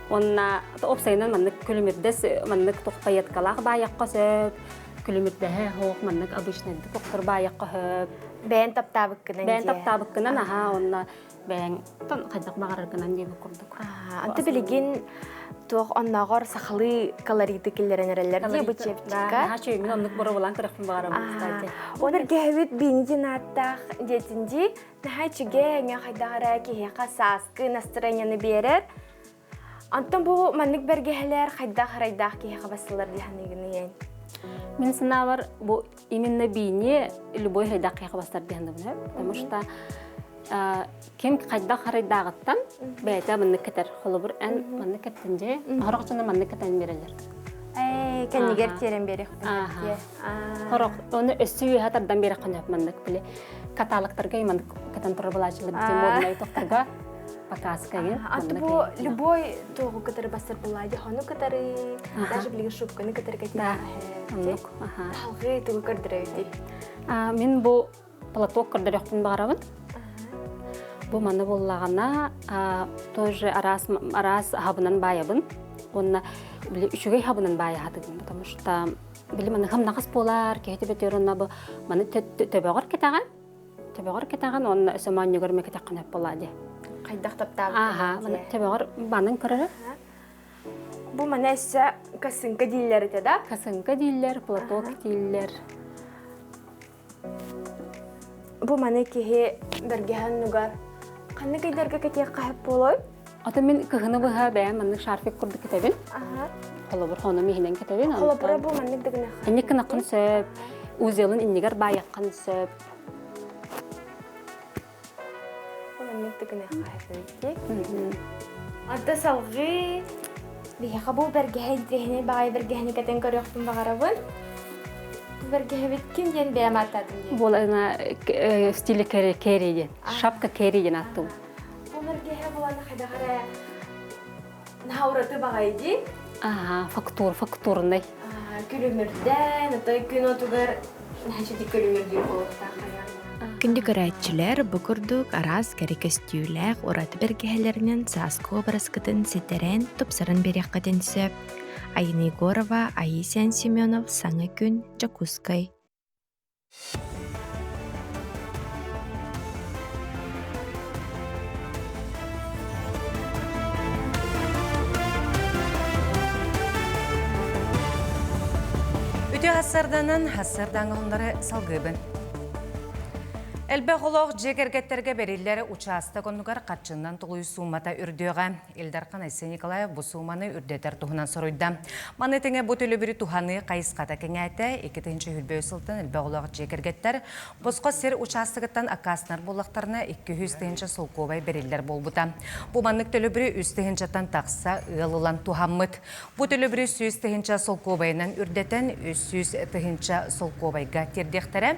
Уонна опсайынан маннык күлүмүрдэс маннык тохтайаткалаах баайахха сөп, күлүмүрдэһэ хоох маннык обычнайдык охтор баайахха сөп. Бэйэн таптаабыккынан Бэйэн таптаабыккынан аһаа уонна бэйэҥ хайдах баҕараргынан диэбит курдук. Анты билигин туох оннооҕор сахалыы колориты киллэрэн эрэллэр дии бу чепчика. Наһаа үчүгэй мин оннук боробулаан көрөхпүн баҕарабын кстати. Ол эргэһэбит биини диэн ааттаах диэтин дии наһаа үчүгэй эҥэ хайдах эрэ киһиэхэ сааскы настроениены биэрэр. Онтон бу маннык бэргэһэлэр хайдах харайдаах киһиэхэ бассылар дии саныыгын Мин санаабар бу именно биини любой хайдах киһиэхэ бастар дии саныыбын потому что ким хайдах харайдааҕыттан бэйэтэ маннык кэтэр холобур эн маннык кэттин дьэ хорох дьоно маннык кэтэн биэрэллэр кэннигэр тиэрэн биэриэхпин хорох ону өссө үөһэ тардан биэрэххин сөп маннык били каталогтарга маннык кэтэн турар былаачылар бити моднай тохторго показка А бу любой туоҕу кытары бассар буллади хону кытары даже билигин шубканы кытары кэтиэххэ Талгыы тугу көрдөрөйдүй? Мин бу платок көрдөрүөхпүн баҕарабын. Бу маны буоллаҕына тоже араас араас хабынан баайабын. Уонна били үчүгэй хабынан баайаһатыгын, потому что били маны хамнаҕас буолар, киһи төбөтүөр уонна бу маны төбөҕөр кэтэҕин, төбөҕөр кэтэҕин уонна өссө моонньугар эмэ кэтэххин сөп буолаа дии. Хайдах таптаабыккын Ааха, маны төбөҕөр банын көрөрө. Бу маны өссө косынка дииллэр этэ да? Косынка дииллэр, платок дииллэр. Бу маны киһи бэргэһэ оннугар ханнык ыйдарга кэтиэххэ сөп буолуой? Ото мин кыһыны быһа бэйэм маннык шарфик курдук кэтэбин. Холобур, хоном иһинэн кэтэбин. Холобура бу маннык да гыныахха. Инник гынаххын сөп. Узелын иннигэр баайаххын сөп. Маннык да гыныахха сөп Онто салҕыы биһиэхэ бу бэргэһэ интириэһинэй баҕайы бэргэһэни кэтэн көрүөхпүн баҕарабын. Бу бэргэһэбит ким диэн бэйэм ааттаатым диэн. Буолана стиле кэрри диэн. Шапка кэрри диэн ааттым. Бу бэргэһэ буолан хайдах эрэ наһаа ураты баҕайы дии. Аха, фактур, фактурный. Күлүмүрдээн, отой күн отугар наһаа үчүгэй күлүмүрдүүр буолуохтаах хайаан. Күндү көрөөччүлэр, бу курдук араас кэрэ көстүүлээх ураты бэргэһэлэринэн сааскы образкытын ситэрэн, тупсаран биэриэххитин сөп. Айна Егорова, Аисиан Семенов, Саҥа күн, Дьокуускай. Үтүө хассарданан хассардаҥа хоннары салгыыбын. Элбэх олох дьиэ кэргэттэргэ бэриллэр учаастак оннугар харчынан толуйуу суумата үрдүөҕэ. Ил Дархан Айсен Николаев бу сууманы үрдэтэр туһунан соруйда. Маны тэҥэ бу төлөбүрү туһаныы хайысхата кэҥээтэ. 2023 сылтан элбэх оҕолоох дьиэ кэргэттэр босхо сир учаастагыттан аккаастанар буоллахтарына 200 тыһыынча солкуобай бэриллэр буолбута. Бу маннык төлөбүрү 3 тыһыынчаттан тахса ыал ылан туһаммыт. Бу төлөбүрү 100 тыһыынча солкуобайынан үрдэтэн 300 тыһыынча солкуобайга тиэрдиэхтэрэ,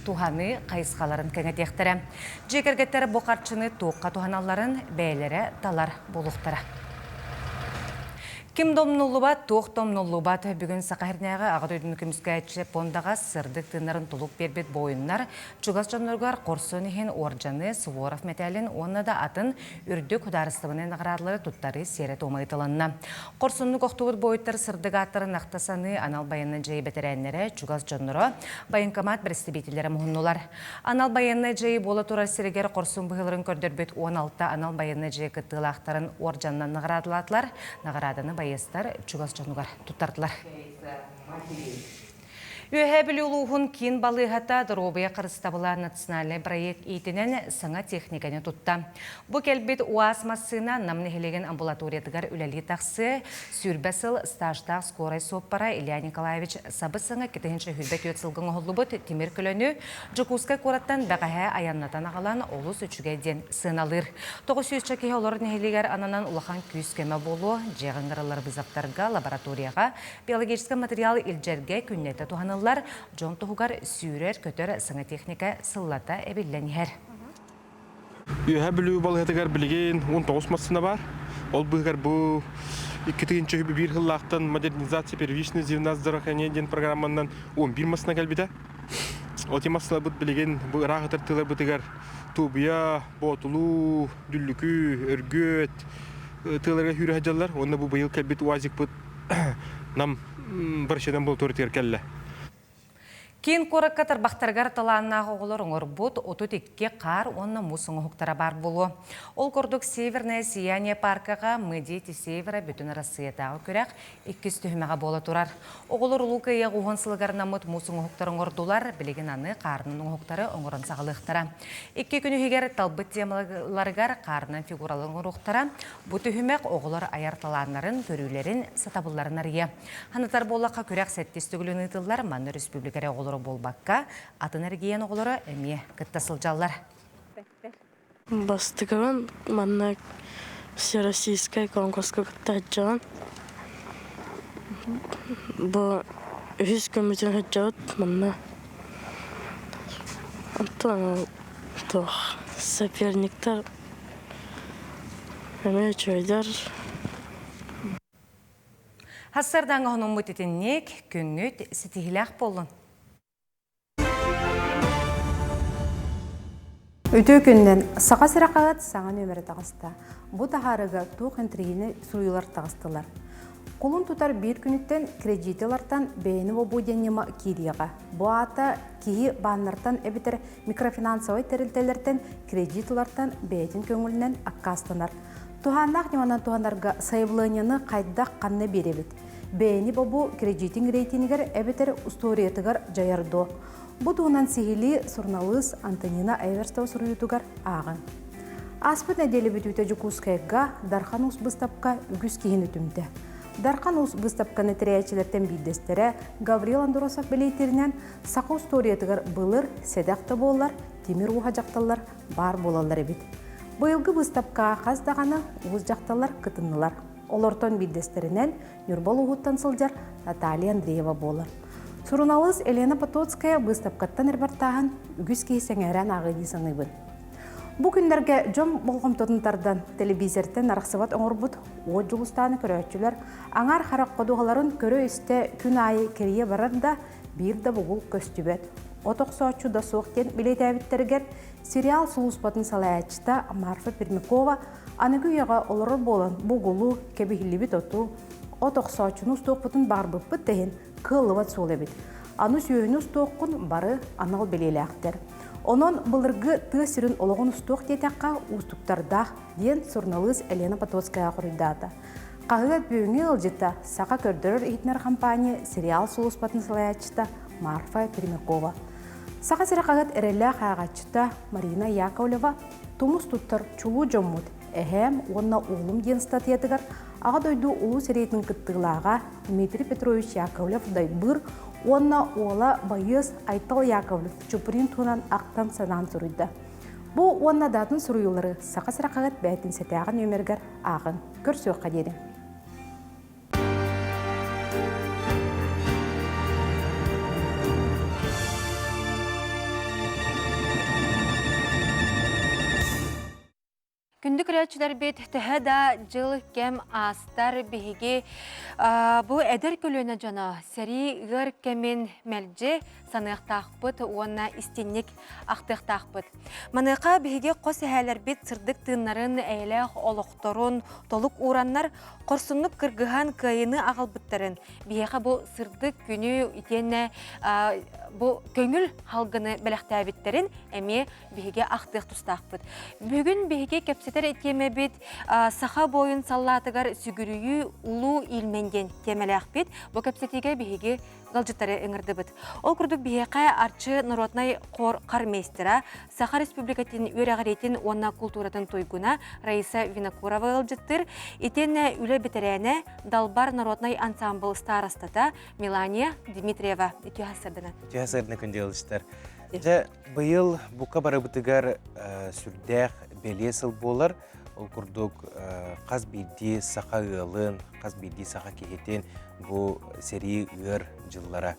туһаныы хайысхаларын кэҥэтиэхтэрэ. Дьиэ кэргэттэр бу харчыны туохха туһаналларын бэйэлэрэ талар буолуохтара. Ким да умнуллубат, туох да умнуллубат. Бүгүн Саха сиринээҕи Аҕа дойдуну көмүскээччи пуондаҕа сырдык тыыннарын толук биэрбит буойуннар чугас дьонноругар хорсун иһин уордьаны, Суворов мэтээлин уонна да атын үрдүк судаарыстыбаннай наҕараадалары туттарыы сиэрэ-туома ыытылынна. Хорсуннук охтубут буойуттар сырдык ааттарын ахта саныы анал байыаннай дьайыы бэтэрээннэрэ, чугас дьонноро, военкомат бэрэстэбиитэллэрэ муһуннулар. Анал байыаннай дьайыы буола турар сиригэр хорсун быһыыларын көрдөрбүт 16 анал байыаннай дьайыы кыттыылаахтарын уордьанынан наҕараадалаатылар. Наҕарааданы байыастар чугас дьонугар туттардылар. Үөһээ Бүлүү улууһун киин балыыһата доруобуйа харыстабыла национальнай проект иитинэн саҥа техниканы тутта. Бу кэлбит УАЗ массыына Нам нэһилиэгин амбулаториятыгар үлэлии тахсыа. Сүүрбэ сыл стажтаах скорай суоппара Илья Николаевич сабыс-саҥа 2024 сылга оҥоһуллубут тимир көлөнү Дьокуускай куораттан бэҕэһээ айаннатан аҕалан олус үчүгэй диэн сыаналыыр. 900 киһи олорор нэһилиэгэр ананан улахан күүс-көмө буолуо. Дьиэҕэ ыҥырыллар вызовтарга, лабораторияҕа биологическай материал илдьэргэ күннэтэ туһаныллар. Дьон туһугар сүүрэр-көтөр саҥа техника сыллата эбиллэн иһэр. Үөһээ Бүлүү балыыһатыгар билигин 19 массыына баар. Ол быыһыгар бу 2001 сыллаахтан модернизация первичной звена здравоохранения диэн программанан 11 массыына кэлбитэ. Ол массыынабыт билигин бу ыраах ытар тыаларбытыгар Туобуйа, Боотулуу, Дүллүкү, Өргүөт тыаларга сүүрэ сылдьаллар. Уонна бу быйыл кэлбит УАЗикпыт Нам Барчадан болтуорутугар кэллэ. Киин куоракка тарбахтарыгар талааннаах оҕолор оҥорбут 32 хаар уонна муус оҥоһуктара баар буолуо. Ол курдук Северное сияние паркаҕа Мы дети Севера бүтүн Арассыыйатааҕы күрэх иккис түһүмэҕэ буола турар. Оҕолор Улуу Кыайыы уһун сылыгар анаммыт муус оҥоһуктары оҥордулар, билигин аны хаарынан оҥоһуктары оҥорон саҕалыахтара. Икки күн иһигэр талбыт темаларыгар хаарынан фигуралар оҥоруохтара. Бу түһүмэх оҕолор айар талааннарын, көрүүлэрин, сатабылларын арыйа. Ханатар буоллахха күрэх сэттис төгүлүн ыытыллар, манна республика эрэ оҕолоро буолбакка, атын эргийэн оҕолоро эмиэ кытта сылдьаллар. Бастакыбын манна всероссийскай конкурска кытта сылдьабын. Бу үһүс күммүтүн сылдьабыт манна. Оттон туох соперниктар эмиэ үчүгэйдэр. Хассардаҥа хонуммут итинник күҥҥүт ситиһилээх буоллун. Үтүө күннэн Саха сирэ хаһыат саҥа нүөмэрэ таҕыста. Бу таһаарыыга туох интригэни суруйуулар таҕыстылар. Кулун тутар биир күнүттэн кредити ылартан бэйэни бобуу диэн ньыма киириэҕэ. Бу аата киһи бааннартан эбэтэр микрофинансовай тэрилтэлэртэн кредит ылартан бэйэтин көҥүлүнэн аккаастанар. Туһааннаах ньыманан туһанарга сайабылыанньаны хайдах ханна биэрэбит? Бэйэни бобуу кредитин рейтинигэр эбэтэр устуоруйатыгар дьайар дуо? Бу туһунан сиһилии суруналыыс Антонина Эверстова суруйуутугар ааҕыҥ. Ааспыт нэдиэлэ бүтүүтэ Дьокуускайга Дархан Уус быыстапка үгүс киһини түмтэ. Дархан Уус быыстапканы тэрийээччилэртэн биирдэстэрэ Гаврил Андросов бэлиэтииринэн, саха устуоруйатыгар былыр, сэдэх да буоллар, тимир ууһа дьахталлар баар буолаллар эбит. Быйылгы быыстапкаҕа хас даҕаны уус дьахталлар кытыннылар. Олортон биирдэстэринэн Ньурба улууһуттан сылдьар Наталья Андреева буолар. Суруналыыс Елена Потоцкая быыстапкаттан репортааһын үгүс киһи сэҥээрэн ааҕыы дии саныыбын. Бу күннэргэ дьон болҕомтотун тардан, тэлэбиисэртэн арахсыбат оҥорбут Уот Дьулустааны көрөөччүлэр аҥаар харах ходуһаларын көрө-истэ күн аайы кэрийэ барар да, биир да бугул көстүбэт. От охсооччу да суох диэн бэлиэтээбиттэригэр сериал сулууспатын салайааччыта Марфа Пермякова аныгы үйэҕэ олорор буолан бугулу, кэбиһиллибит оту, от охсооччуну устуохпутун баҕарбыппыт да иһин кыаллыбат суол эбит. Аны сүөһүнү устуоххун бары анал бэлиэлээхтэр. Онон былыргы тыа сирин олоҕун устуох диэтэххэ уустуктардаах, диэн суруналыыс Елена Потоцкая хоруйдаата. Хаһыат бүгүҥҥү ыалдьыта Саха көрдөрөр-иһитинэр компания сериал сулууспатын салайааччыта Марфа Пермякова. Саха сирэ хаһыат эрэллээх ааҕааччыта Марина Яковлева Тумус туттар чулуу дьоммут эһээм уонна уолум диэн статьятыгар Аҕа дойду Улуу сэриитин кыттыылааҕа Дмитрий Петрович Яковлев Дайбыыр уонна уола байыас Айтал Яковлев Чуприн туһунан ахтан-санаан суруйда. Бу уонна даатын суруйуулары Саха сирэ хаһыат бээтинсэтээҕи нүөмэригэр ааҕыҥ. Көрсүөххэ диэри. Күндү көрөөччүлэрбит төһө да дьыл кэм аастар биһиги бу эдэр көлүөнэ дьоно сэрии ыар кэмин мэлдьи саныахтаахпыт уонна истинник ахтыахтаахпыт. Маныаха биһиги хос эһээлэрбит сырдык тыыннарын, эйэлээх олохторун толук уураннар хорсуннук кыргыһан кыайыны аҕалбыттарын биһиэхэ бу сырдык күнү итиэннэ бу көҥүл халгыны бэлэхтээбиттэрин эмиэ биһиги ахтыах тустаахпыт. Бүгүн биһиги кэпсэтэр тиэмэбит саха буойун саллаатыгар сүгүрүйүү улуу Ильмень диэн тиэмэлээхпит. Бу кэпсэтиигэ биһиги ыалдьыттары ыҥырдыбыт. Ол курдук биһиэхэ Арчы народнай хор хормейстера, Саха Республикатын үөрэҕириитин уонна култууратын туйгуна Раиса Винокурова ыалдьыттыр. Итиэннэ үлэ бэтэрээнэ Далбар народнай ансамбл старостата Мелания Дмитриева. Үтүө сарсыарданан. Үтүө сарсыарданан күндү ыалдьыттар. Дьэ, быйыл бука барыбытыгар сүрдээх бэлиэ сыл буолар. Ол курдук хас биирдии саха ыалын, хас биирдии саха киһитин бу сэрии ыар дьыллара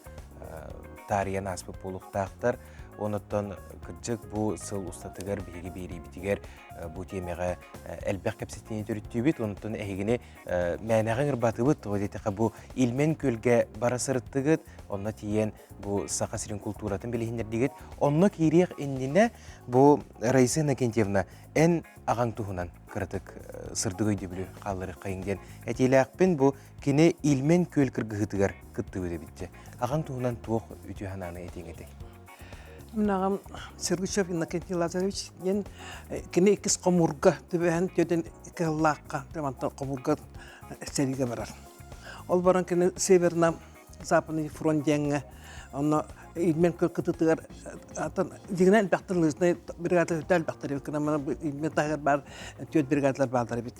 таарыйан ааспыт буолуохтаахтар. Онуттан кырдьык бу сыл устатыгар биһиги биэриибитигэр бу тиэмэҕэ элбэх кэпсэтиини төрүттүүбүт. Онуттан эһигини мээнэҕэ ыҥырбатыбыт. Тоҕо диэтэххэ бу Ильмень күөлгэ бара сырыттыгыт. Онно тиийэн бу Саха сирин култууратын билиһиннэрдигит. Онно киириэх иннинэ бу Раиса Иннокентьевна эн аҕаҥ туһунан кыратык сырдык өйдөбүлү хаалларыаххайыҥ диэн этиилээхпин. Бу кини Ильмень күөл кыргыһыытыгар кыттыбыт эбит. Аҕаҥ туһунан туох үтүө санааны этиэҥ этэй? Мин аҕам Сергучев Иннокентий Лазаревич диэн кини иккис хомуурга түбэһэн түөтэн кыһыллаахха мантан хомуурга сэриигэ барар. Ол баран кини Северна Западный фронт диэҥҥэ онно Ильмень кытытыгар атын дьиҥинэн элбэхтэр лыжнай бригада өтө элбэхтэр эбит гынан баран Ильмень таһыгар баар түөрт бригадалар бааллар эбит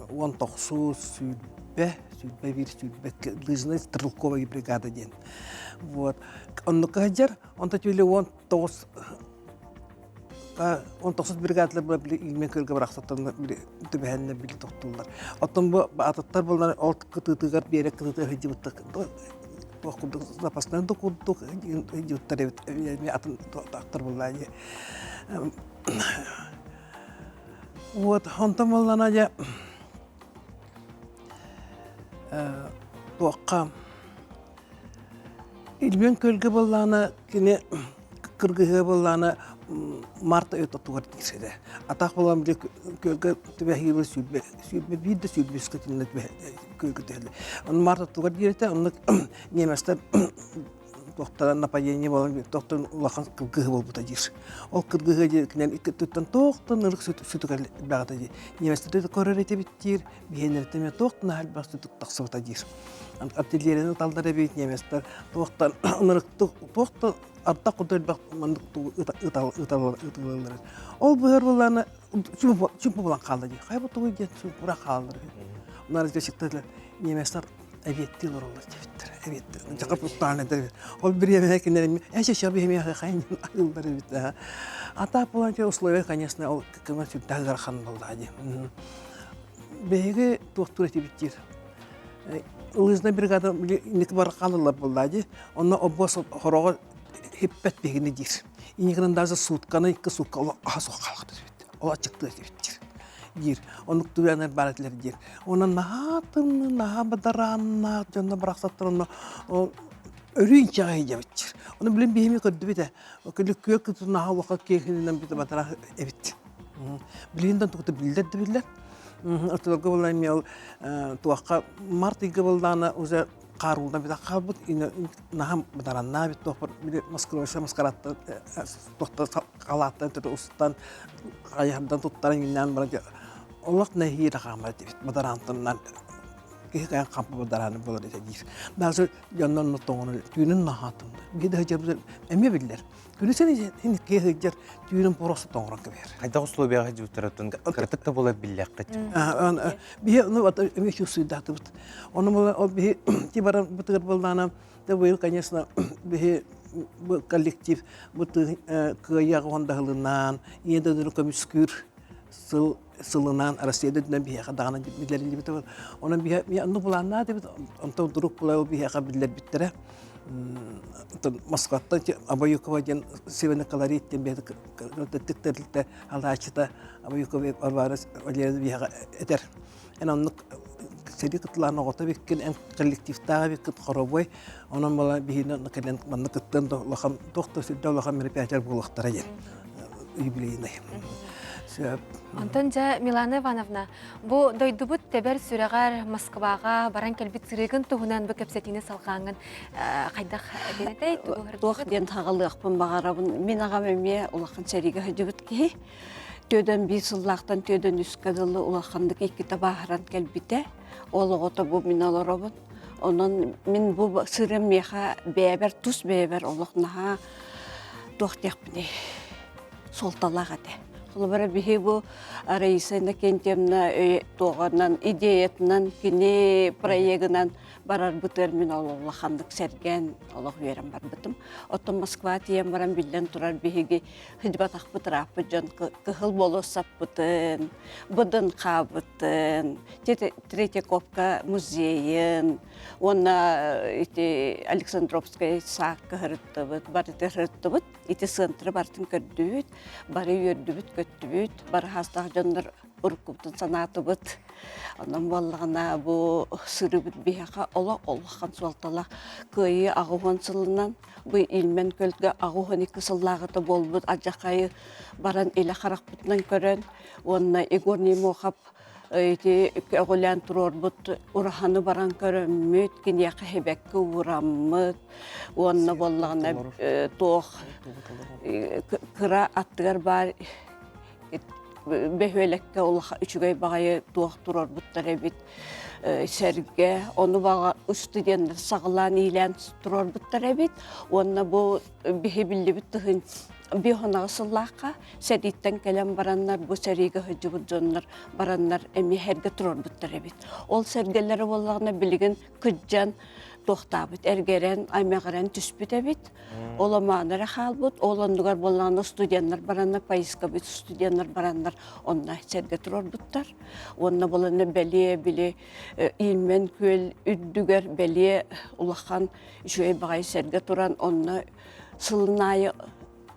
19 сүүрбэ 21 сүүрбэ лыжный стрелковая бригада диэн вот оннукка сылдьар онто түөлэ 19 19 бригадалар били Ильмень күөлгэ барахсаттан били түбэһэннэр били тохтууллар. Оттон бу атыттар буллар ол кытыытыгар биэрэ кытыыта сылдьыбыттар туох курдук запасной да курдук сылдьыбыттар эбит атын тохтор буллаа дии. Вот онтон буллана дьэ туохха Ильмень күөлгэ буоллаҕына кини кыргыһыа буоллаҕына март ый ортотугар тиксэрэ. Атах буолан били күөлгэ түбэһиибэ 21 21 да 23 итиннэ күөлгэ түһэллэр. Ону март ортотугар диэритэ оннук немецтэр туохтара нападение буолан тохтон улахан кыргыһыы буолбута диир. Ол кыргыһыы диэкинэн икки өттүттэн туохтан ырык сүтүк элбэҕэ диир. Немецтэр көрөр этибит диир, биһиэннэртэн эмиэ туохтан элбэх сүтүк тахсыбыта диир. Артиллерияны талдар эбит немецтэр туохтан ынырыктык туохтан ардах курдук элбэх маннык ыталлар. Ол быһар буоллаана чумпу булан хаалла дии. Хайа бу тугуй диэн чумпура хааллар. Онар дьэ немецтар эбиэттии олороллор диэбиттэр. Эбиэттэр. Дьака путтаан этэр. Ол бириэмэ кинилэр эче шабы хайын айылдар эбит. А так буолан условия, конечно, ол кыма сүрдээх ыарахан буолла дии. Биһиги туохтуур этибит диир. Лыжная бригада инники бар хаалылар буолла дии. Онно обуос хороҕо хиппэт биһигини диир. Инникинэн даже сутканы икки сутка ол аһа суох хаалахта эбит. Ол аччыктыы этибит диир. Диир. Оннук түгэнэр баар этилэр диир. Онон наһаа тымныы, наһаа бадарааннаах дьонно барахсаттар онно өрүү инчэҕэй дьэбит диир. Ону билин биһими көрдүбүт ээ. Күлүк күөх кытын наһаа улахан киэһининэн бүтэ батара эбит. Билигин да тугута биллэр да биллэр. Ортолорго буолла эмиэ ол туохха март ыйга буоллаҕына уже хаар уулдан бүтэн хаалбыт наһаа бадараннаа бит туохпар били маскировочнай маскарадтан туохта халааттан төтө устан хайыһардан туттаран иҥнээн баран олох нэһиилэ хаамар этибит бадараантаннан киһи кайан хампа бадарааны буолар этэ диир даже дьоннон тоҥону түүнүн наһаатым биир да сылдьар эмиэ биллэр Күнүсүн иһин киһи сылдьар түүнүн просто тоҥорон кэбиһэр. Хайдах условияҕа сылдьыбыттарыттан кыратык да буолар биллэххит. Биһи ну эмиэ чувствуйдаатыбыт. Ону ол биһи ти баран бытыгар буоллаана да быйыл конечно биһи бу коллектив бу кыайыаҕа уондаһылынаан ийэ дойдуну көмүскүүр сыл сылынан Россия дойдунан биһиэхэ даҕаны биллэриллибит. Онон биһи оннук былааннаах этибит. Онтон вдруг была биһиэхэ биллэрбиттэрэ. Москваттан Абаюкова диэн Северный колорит диэн биһиэхэ тэрилтэ алааччыта Абаюкова Варвара Валерьевна биһиэхэ этэр. Эн оннук сэрии кытылаан оҕото биккин, эн коллективтаах эбиккин хоробуой. Онон була биһиини кэлэн манна кыттан да улахан туох да сүрдэ улахан мероприятие буолуохтара диэн юбилейный. Сөп. Онтон дьэ, Милана Ивановна, бу дойдубут тэбэр сүрэҕэр Москваҕа баран кэлбит сырыыгын туһунан бу кэпсэтиини салҕааҥҥын хайдах диэн Туох диэн хаҕалыахпын баҕарабын. Мин аҕам эмиэ улахан сэриигэ сылдьыбыт киһи. Түөдэн биир сыллаахтан түөдэн үскэ дылы улаханнык иккитэ бааһыран кэлбитэ. Ол оҕото бу мин олоробун. Онон мин бу сырым миэхэ бэйэбэр тус бэйэбэр олох наһаа туох диэхпиний суолталаах этэ. Холобура биһи бу Раиса Иннокентьевна туоҕунан идеятынан кини проегынан барарбытыгар мин ол улаханнык сэргээн олох үөрэн барбытым. Оттон Москва тиийэн баран биллэн турар биһиги сылдьыбатахпыт ырааппыт дьон кыһыл болуоссаппытын, быдын хаабытын, Третьяковка музейын уонна ити Александровскай саакка сырыттыбыт, барыта сырыттыбыт. Ити центры барытын көрдүбүт, бары үөрдүбүт-көттүбүт, бары хаастаах дьоннор уруккубутун санаатыбыт. Онон буоллаҕына бу сырыыбыт биһиэхэ олох улахан суолталаах кыайыы аҕыс сылынан бу Ильмен көлгө 82 сыллааҕыта буолбут алдьархайы баран илэ харахпытынан көрөн уонна Егор Немохов ити көҕүлээн туруорбут ураһаны баран көрөммүт, киниэхэ хибэкки уураммыт уонна буоллаҕына туох кыра аттыгар баар бөһүөлэккэ улахан үчүгэй баҕайы туох туруорбуттар эбит сэргэ ону баҕа студеннар саҕалаан иилээн туруорбуттар эбит уонна бу биһи биллибит тыһын биоһонаҕа сыллаахха сэрииттэн кэлэн бараннар бу сэриигэ сылдьыбыт дьоннор бараннар эмиэ сэргэ туруорбуттар эбит ол сэргэлэрэ буоллаҕына билигин кыдьан туохтаабыт эргэрэн аймаҕыран түспүт эбит ол омоон эрэ хаалбыт ол оннугар буоллаҕына студеннар бараннар поисковик студеннар бараннар онно сэргэ туруорбуттар уонна буланна бэлиэ били Иинмэн күөл үрдүгэр бэлиэ улахан үчүгэй баҕайы сэргэ туран онно сылын аайы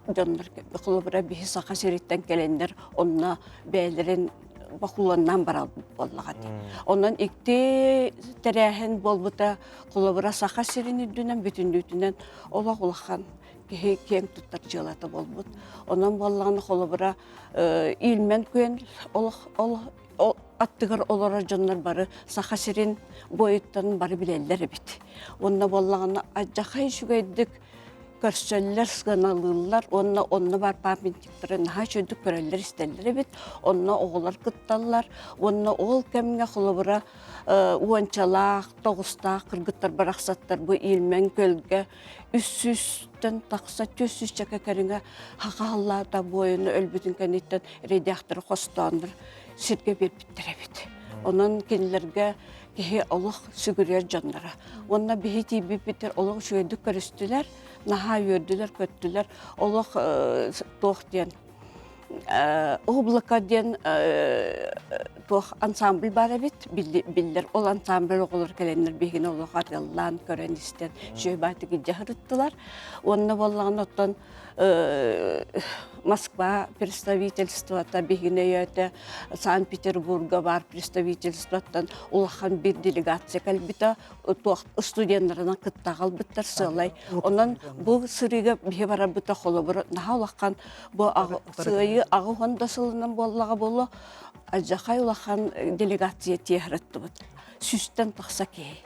дьоннор холобура биһи Саха сириттэн кэлэннэр онно бэйэлэрин бокулуоннаан барар буоллаҕа дии. Онон икки тэрээһин буолбута холобура Саха сирин үрдүнэн бүтүннүүтүнэн олох улахан киһи киэҥ туттар дьыалата буолбут. Онон буоллаҕына холобура Ильмен күөн олох олох аттыгар олорор дьоннор бары Саха сирин бойуттан бары билэллэр эбит. Онно буоллаҕына алдьархай үчүгэйдик. Көрсөллөр, сыаналыыллар уонна онно бар памятниктары наһаа үчүгүйдүк көрөллөр-истэллэр эбит. Онно оҕолор кытталлар уонна ол кэмҥэ холобура уончалаах, тоҕустаах кыргыттар барахсаттар бу Ильмень күөлгэ үс сүүстэн тахса 400 кэриҥэ хахааллаата буойуну өлбүтүн кэнниттэн редакторы хостооннор сиргэ биэрбиттэр эбит. Онон кинилэргэ киһи олох сүгүрүйэр дьонноро. Уонна биһи тиийбиппитигэр олох үчүгэйдик көрүстүлэр, наһаа үөрдүлэр-көттүлэр. Олох туох диэн Облако диэн туох ансамбль баар эбит биллэр. Ол ансамбль оҕолор кэлэннэр биһигини олох арыаллаан көрөн-истэн үчүгэй баатык илдьэ сырыттылар. Уонна буоллаҕына оттон Москва представительствота биһигини өйөөтө, Санкт-Петербурга баар представительствоттан улахан бир делегация кэлбитэ, туох студеннарынан кытта аҕалбыттар сыалай. Онон бу сырыыга биһи барарбыта холобура наһаа улахан бу сыайы аҕы да сылынан буоллаҕа буолуо алдьархай улахан делегация тиэһэраттыбыт. Сүүстэн тахса киһи.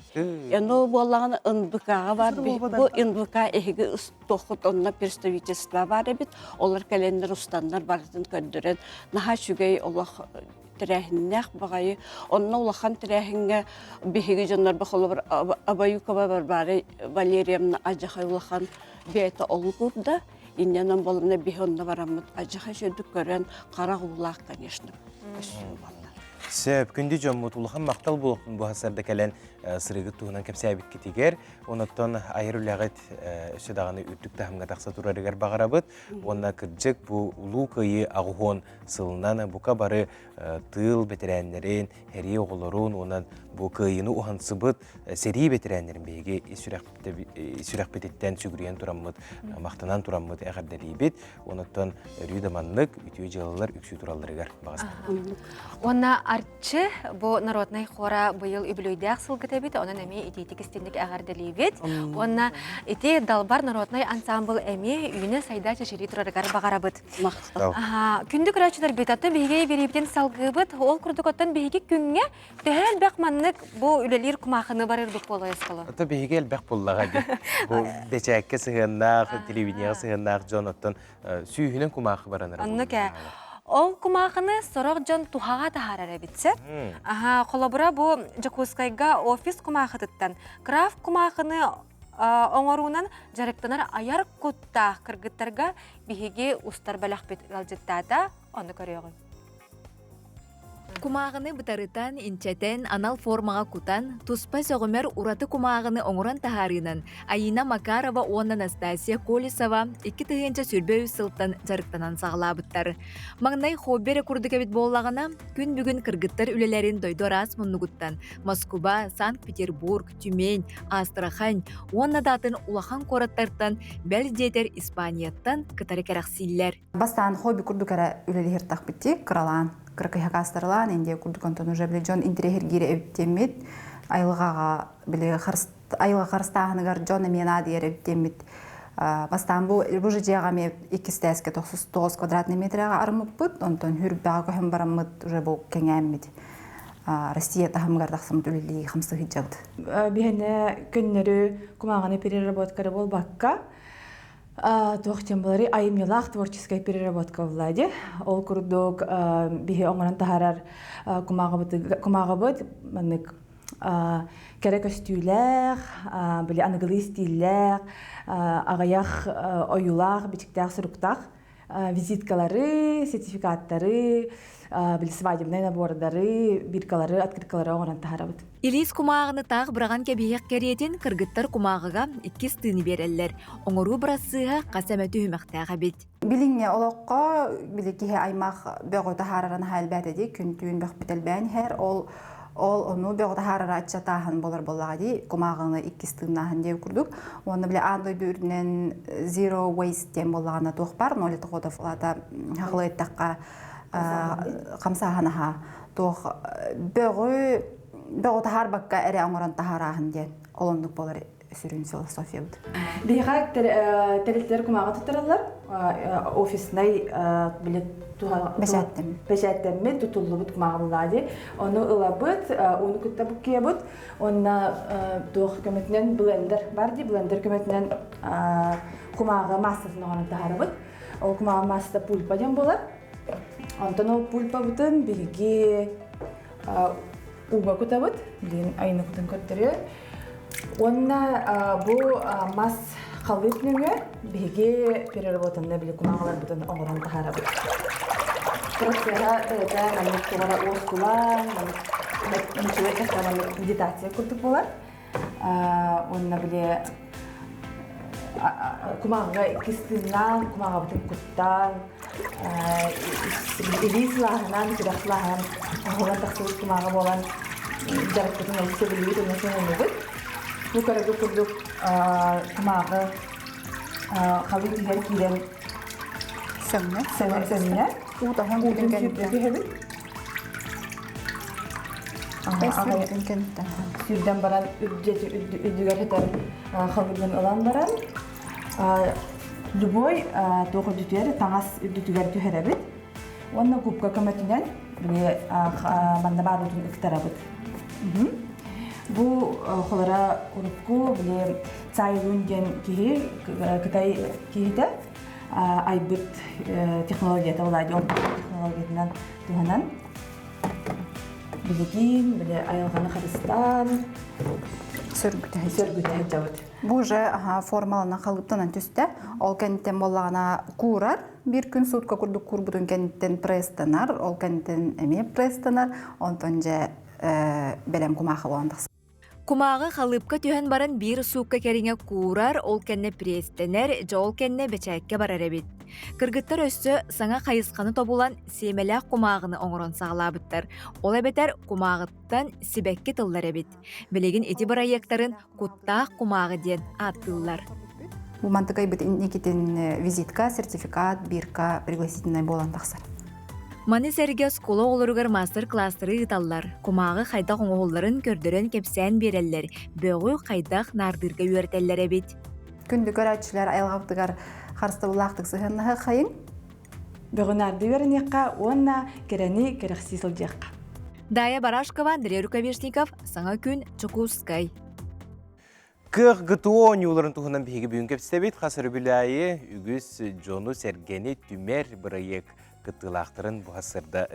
Эну буоллаҕына НБК-ҕа бар бу НБК эһиги туоххут онно представительство баар эбит. Олор кэлэннэр устаннар барытын көрдөрөн наһаа үчүгэй олох тэрээһиннээх баҕайы. Онно улахан тэрээһиҥҥэ биһиги дьоннорбо холобур Абаюкова Варвара Валерьевна адьахай улахан бэйэтэ олук уурда. Инньэнэн буолумна биһи онно бараммыт адьахай үчүгүйдүк көрөн харах уулаах, конечно, көстүү буолла. Сөп, күндү дьоммут улахан махтал буолуохтун бу сарда кэлэн сырыгыт туһунан кэпсээбиккитигэр, онуттан айар үлэҕит өссө даҕаны үрдүк таһымҥа тахса турарыгар баҕарабыт. Уонна кырдьык бу Улуу Кыайыы аҕыһуон сылынан бука бары тыыл бэтэрээннэрин, сэрии оҕолорун уонна бу кыайыыны уһансыбыт сэрии бэтэрээннэрин биһиги сүрэхпититтэн сүгүрүйэн тураммыт, махтанан тураммыт эҕэрдэлиибит. Онуттан өрүү да маннык үтүө дьыалалар үксүү туралларыгар баҕастым. Уонна Арчы бу народнай хора быйыл үбүлүөйдээх сылгыт эбит, онон эмиэ итиитик истинник эҕэрдэлиибит. Уонна ити Далбар народнай ансамбл эмиэ үүнэ-сайда чэчирии турарыгар баҕарабыт. Күндү көрөөччүлэрбит, оттон биһиги бириибитин салгыыбыт. Ол курдук оттон биһиги күҥҥэ төһө элбэх маннык бу үлэлиир кумаахыны барырбыт буолуой осколо? Ото биһиги элбэх буллаҕа дии. Бу бэчээккэ сыһыаннаах, телевидениеҕэ сыһыаннаах дьон оттон сүүһүнэн кумаахы баранар. Оннук ээ. Ол кумаахыны сорох дьон туһаҕа таһаарар эбит сөп. Аха, холобура бу Дьокуускайга офис кумаахытыттан крафт кумаахыны оҥоруунан дьарыктанар айар куттаах кыргыттарга биһиги устар бэлэхпит ыалдьыттаата, ону көрүөҕүҥ. Кумааҕыны бытарытан, инчэтэн, анал формаҕа кутан, туспа сөҕүмэр ураты кумааҕыны оҥорон таһаарыынан Айина Макарова уонна Настасья Колесова 2023 сылтан дьарыктанан саҕалаабыттар. Маҥнай хобби эрэ курдук эбит буоллаҕына, күн бүгүн кыргыттар үлэлэрин дойду араас муннугуттан Москуба, Санкт-Петербург, Тюмень, Астрахань уонна да атын улахан куораттартан, бэл диэтэр Испанияттан кытары кэрэхсииллэр. Бастаан хобби курдук эрэ үлэлиһиртахпыт кыралаан, кыракыйхакаастарылаан индия курдук онтон уже били дьон интэриэһиргиирэ эбиттиэммит айылҕаҕа били айылҕа харыстааһыныгар дьон эмиэ наадыйар эбиттиэммит бастаан бу бу же дьиэҕэ эмиэ иккис тээскэ 99 квадратный метрээҕэ арыммыппыт онтон хүрбэҕэ көһөн бараммыт уже бу кэҥээммит Россия таһымыгар тахсаммыт үлэлии хамсыы сылдьабыт. Биһэнэ көннөрү кумааҕыны переработкары буолбакка туох диэн буоларый айымньылаах творческай переработка буолла Ол курдук биһи оҥорон таһаарар кумааҕыбыт маннык кэрэ көстүүлээх, били аныгылыы стиллээх, аҕыйах ойуулаах, бичиктээх суруктаах визиткалары, сертификаттары, били свадебнай набордары, биркалары, открыткалары оҥорон таһаарабыт. Илиис кумааҕыны таах быраҕан кэбиһиэх кэриэтин кыргыттар кумааҕыга иккис тыыны биэрэллэр. Оҥоруу бырассыыһа хас эмэ түһүмэхтээх эбит. Билиҥҥи олоххо били киһи аймах бөҕү таһаарара наһаа элбээтэ дии, күн-түүн бөхпүт элбээн иһэр. Ол ол ону бөҕү таһаарара аччатааһын буолар буоллаҕа дии, кумааҕыны иккис тыыннааһын диэн курдук. Уонна били аан дойду үрдүнэн zero waste диэн буоллаҕына туох баар, ноль отходов улаата хахылы эттэххэ хамсааһын аһа туох бөҕү бөҕү таһаарбакка эрэ оҥорон таһаарааһын диэн ол оннук буолар. сүрүн философиябыт. Биһиэхэ тэрилтэлэр кумааҕы туттараллар. Офиснай били бэчээттэммит, тутуллубут кумааҕы дии. Ону ылабыт, ууну кытта буккуйабыт. Уонна туох көмөтүнэн блендер бар дии, блендер көмөтүнэн кумааҕы маассатын оҥорон таһаарабыт. Ол кумааҕы маассата пульпа диэн буолар. Онтон ол пульпабытын биһиги ууга кутабыт, билигин айыны кутан көрдөрүө. Уонна бу мас халыып нөҥүө биһиги переработанна били кумааҕыларбытын оҥорон таһаарабыт. Процеһа бэйэтэ маннык тугара уоскулаан, маннык маннык медитация курдук буолар. Уонна били кумааҕыга иккис тыыннаан, кумааҕыбытын куттаан, илии сылааһынан, сүрэх сылааһынан оһолон тахсыбыт кумааҕы буолан дьарыкпытын олус сөбүлүүбүт уонна сыаналыыбыт. Бу көрөргө курдук кумааҕы халыҥ иһэр киирэн сөҥнө сөҥнө уу таһын уутун сүүрдэ түһэбит. Сүүрдэн баран үрдүгэр хэтэр халыгын ылан баран любой туох үрдүтүгэр таҥас үрдүтүгэр түһэрэбит уонна губка көмөтүнэн били манна баарбытын ыктарабыт. Бу холора урукку били Цай Лун диэн киһи Кытай киһитэ айбыт технологията Влади технологиятынан туһанан билигин били айылҕаны харыстаан сөргүтэ сөргүтэ Бу уже формалана халыптанан түстэ. Ол кэнниттэн буоллаҕына куурар. Биир күн суутка курдук куурбутун кэнниттэн пресстанар, ол кэнниттэн эмиэ пресстанар, онтон дьэ бэлэм кумаахы буолан тахсар. Кумааҕы халыыпка түһэн баран биир суукка кэриҥэ куурар, ол кэннэ пресстэнэр, дьэ ол кэннэ бэчээккэ барар эбит. Кыргыттар өссө саҥа хайысханы тобулан сиэмэлээх кумааҕыны оҥорон саҕалаабыттар. Ол эбэтэр кумааҕыттан сибэкки тыллар эбит. Билигин ити бырайыактарын куттаах кумааҕы диэн ааттыыллар. Бу мантыкайбыт инникитин визитка, сертификат, бирка пригласительнай буолан тахсар. Маны сэргэ оскуола оҕолоругар маастар-кылаастары ыыталлар, кумааҕы хайдах оҥоһулларын көрдөрөн кэпсээн биэрэллэр, бөҕү хайдах наардыырга үөрэтэллэр эбит. Күндү көрөөччүлэр айылҕабытыгар харыстабыллаахтык сыһыаннаһыаххайыҥ. Бөҕү наардыы үөрэниэххэ уонна кэрэни кэрэхсии сылдьыахха. Дая Барашкова, Андрей Рукавишников, Саҥа күн, Чокуускай. Кыах ГТО оонньууларын туһунан биһиги бүгүн кэпсэбит. Хас өрөбүл үгүс дьону-сэргэни түмэр бырайыак кыттыылаахтарын буһа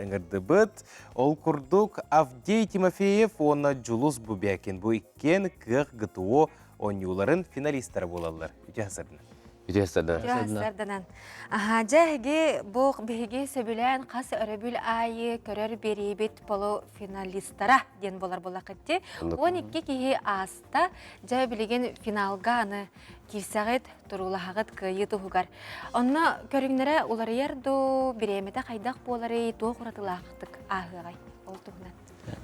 ыҥырдыбыт. Ол курдук Авдей Тимофеев уонна Дьулус Бубякин бу иккиэн Кыах ГТО оонньууларын финалистара буолаллар. Үтүө сарданан. Үтүө сарданан. Үтүө сарданан. Аха, дьэ эһиги бу биһиги сөбүлээн хас өрөбүл аайы көрөр биэриибит полуфиналистара диэн буолар буоллаххыт 12 киһи ааста. Дьэ билигин финалга аны киирсэҕит, туруулаһаҕыт кыайыы туһугар. Онно көрүҥнэрэ уларыйар дуу, бириэмэтэ хайдах буоларый, туох уратылаахтык ааһыаҕай ол туһунан?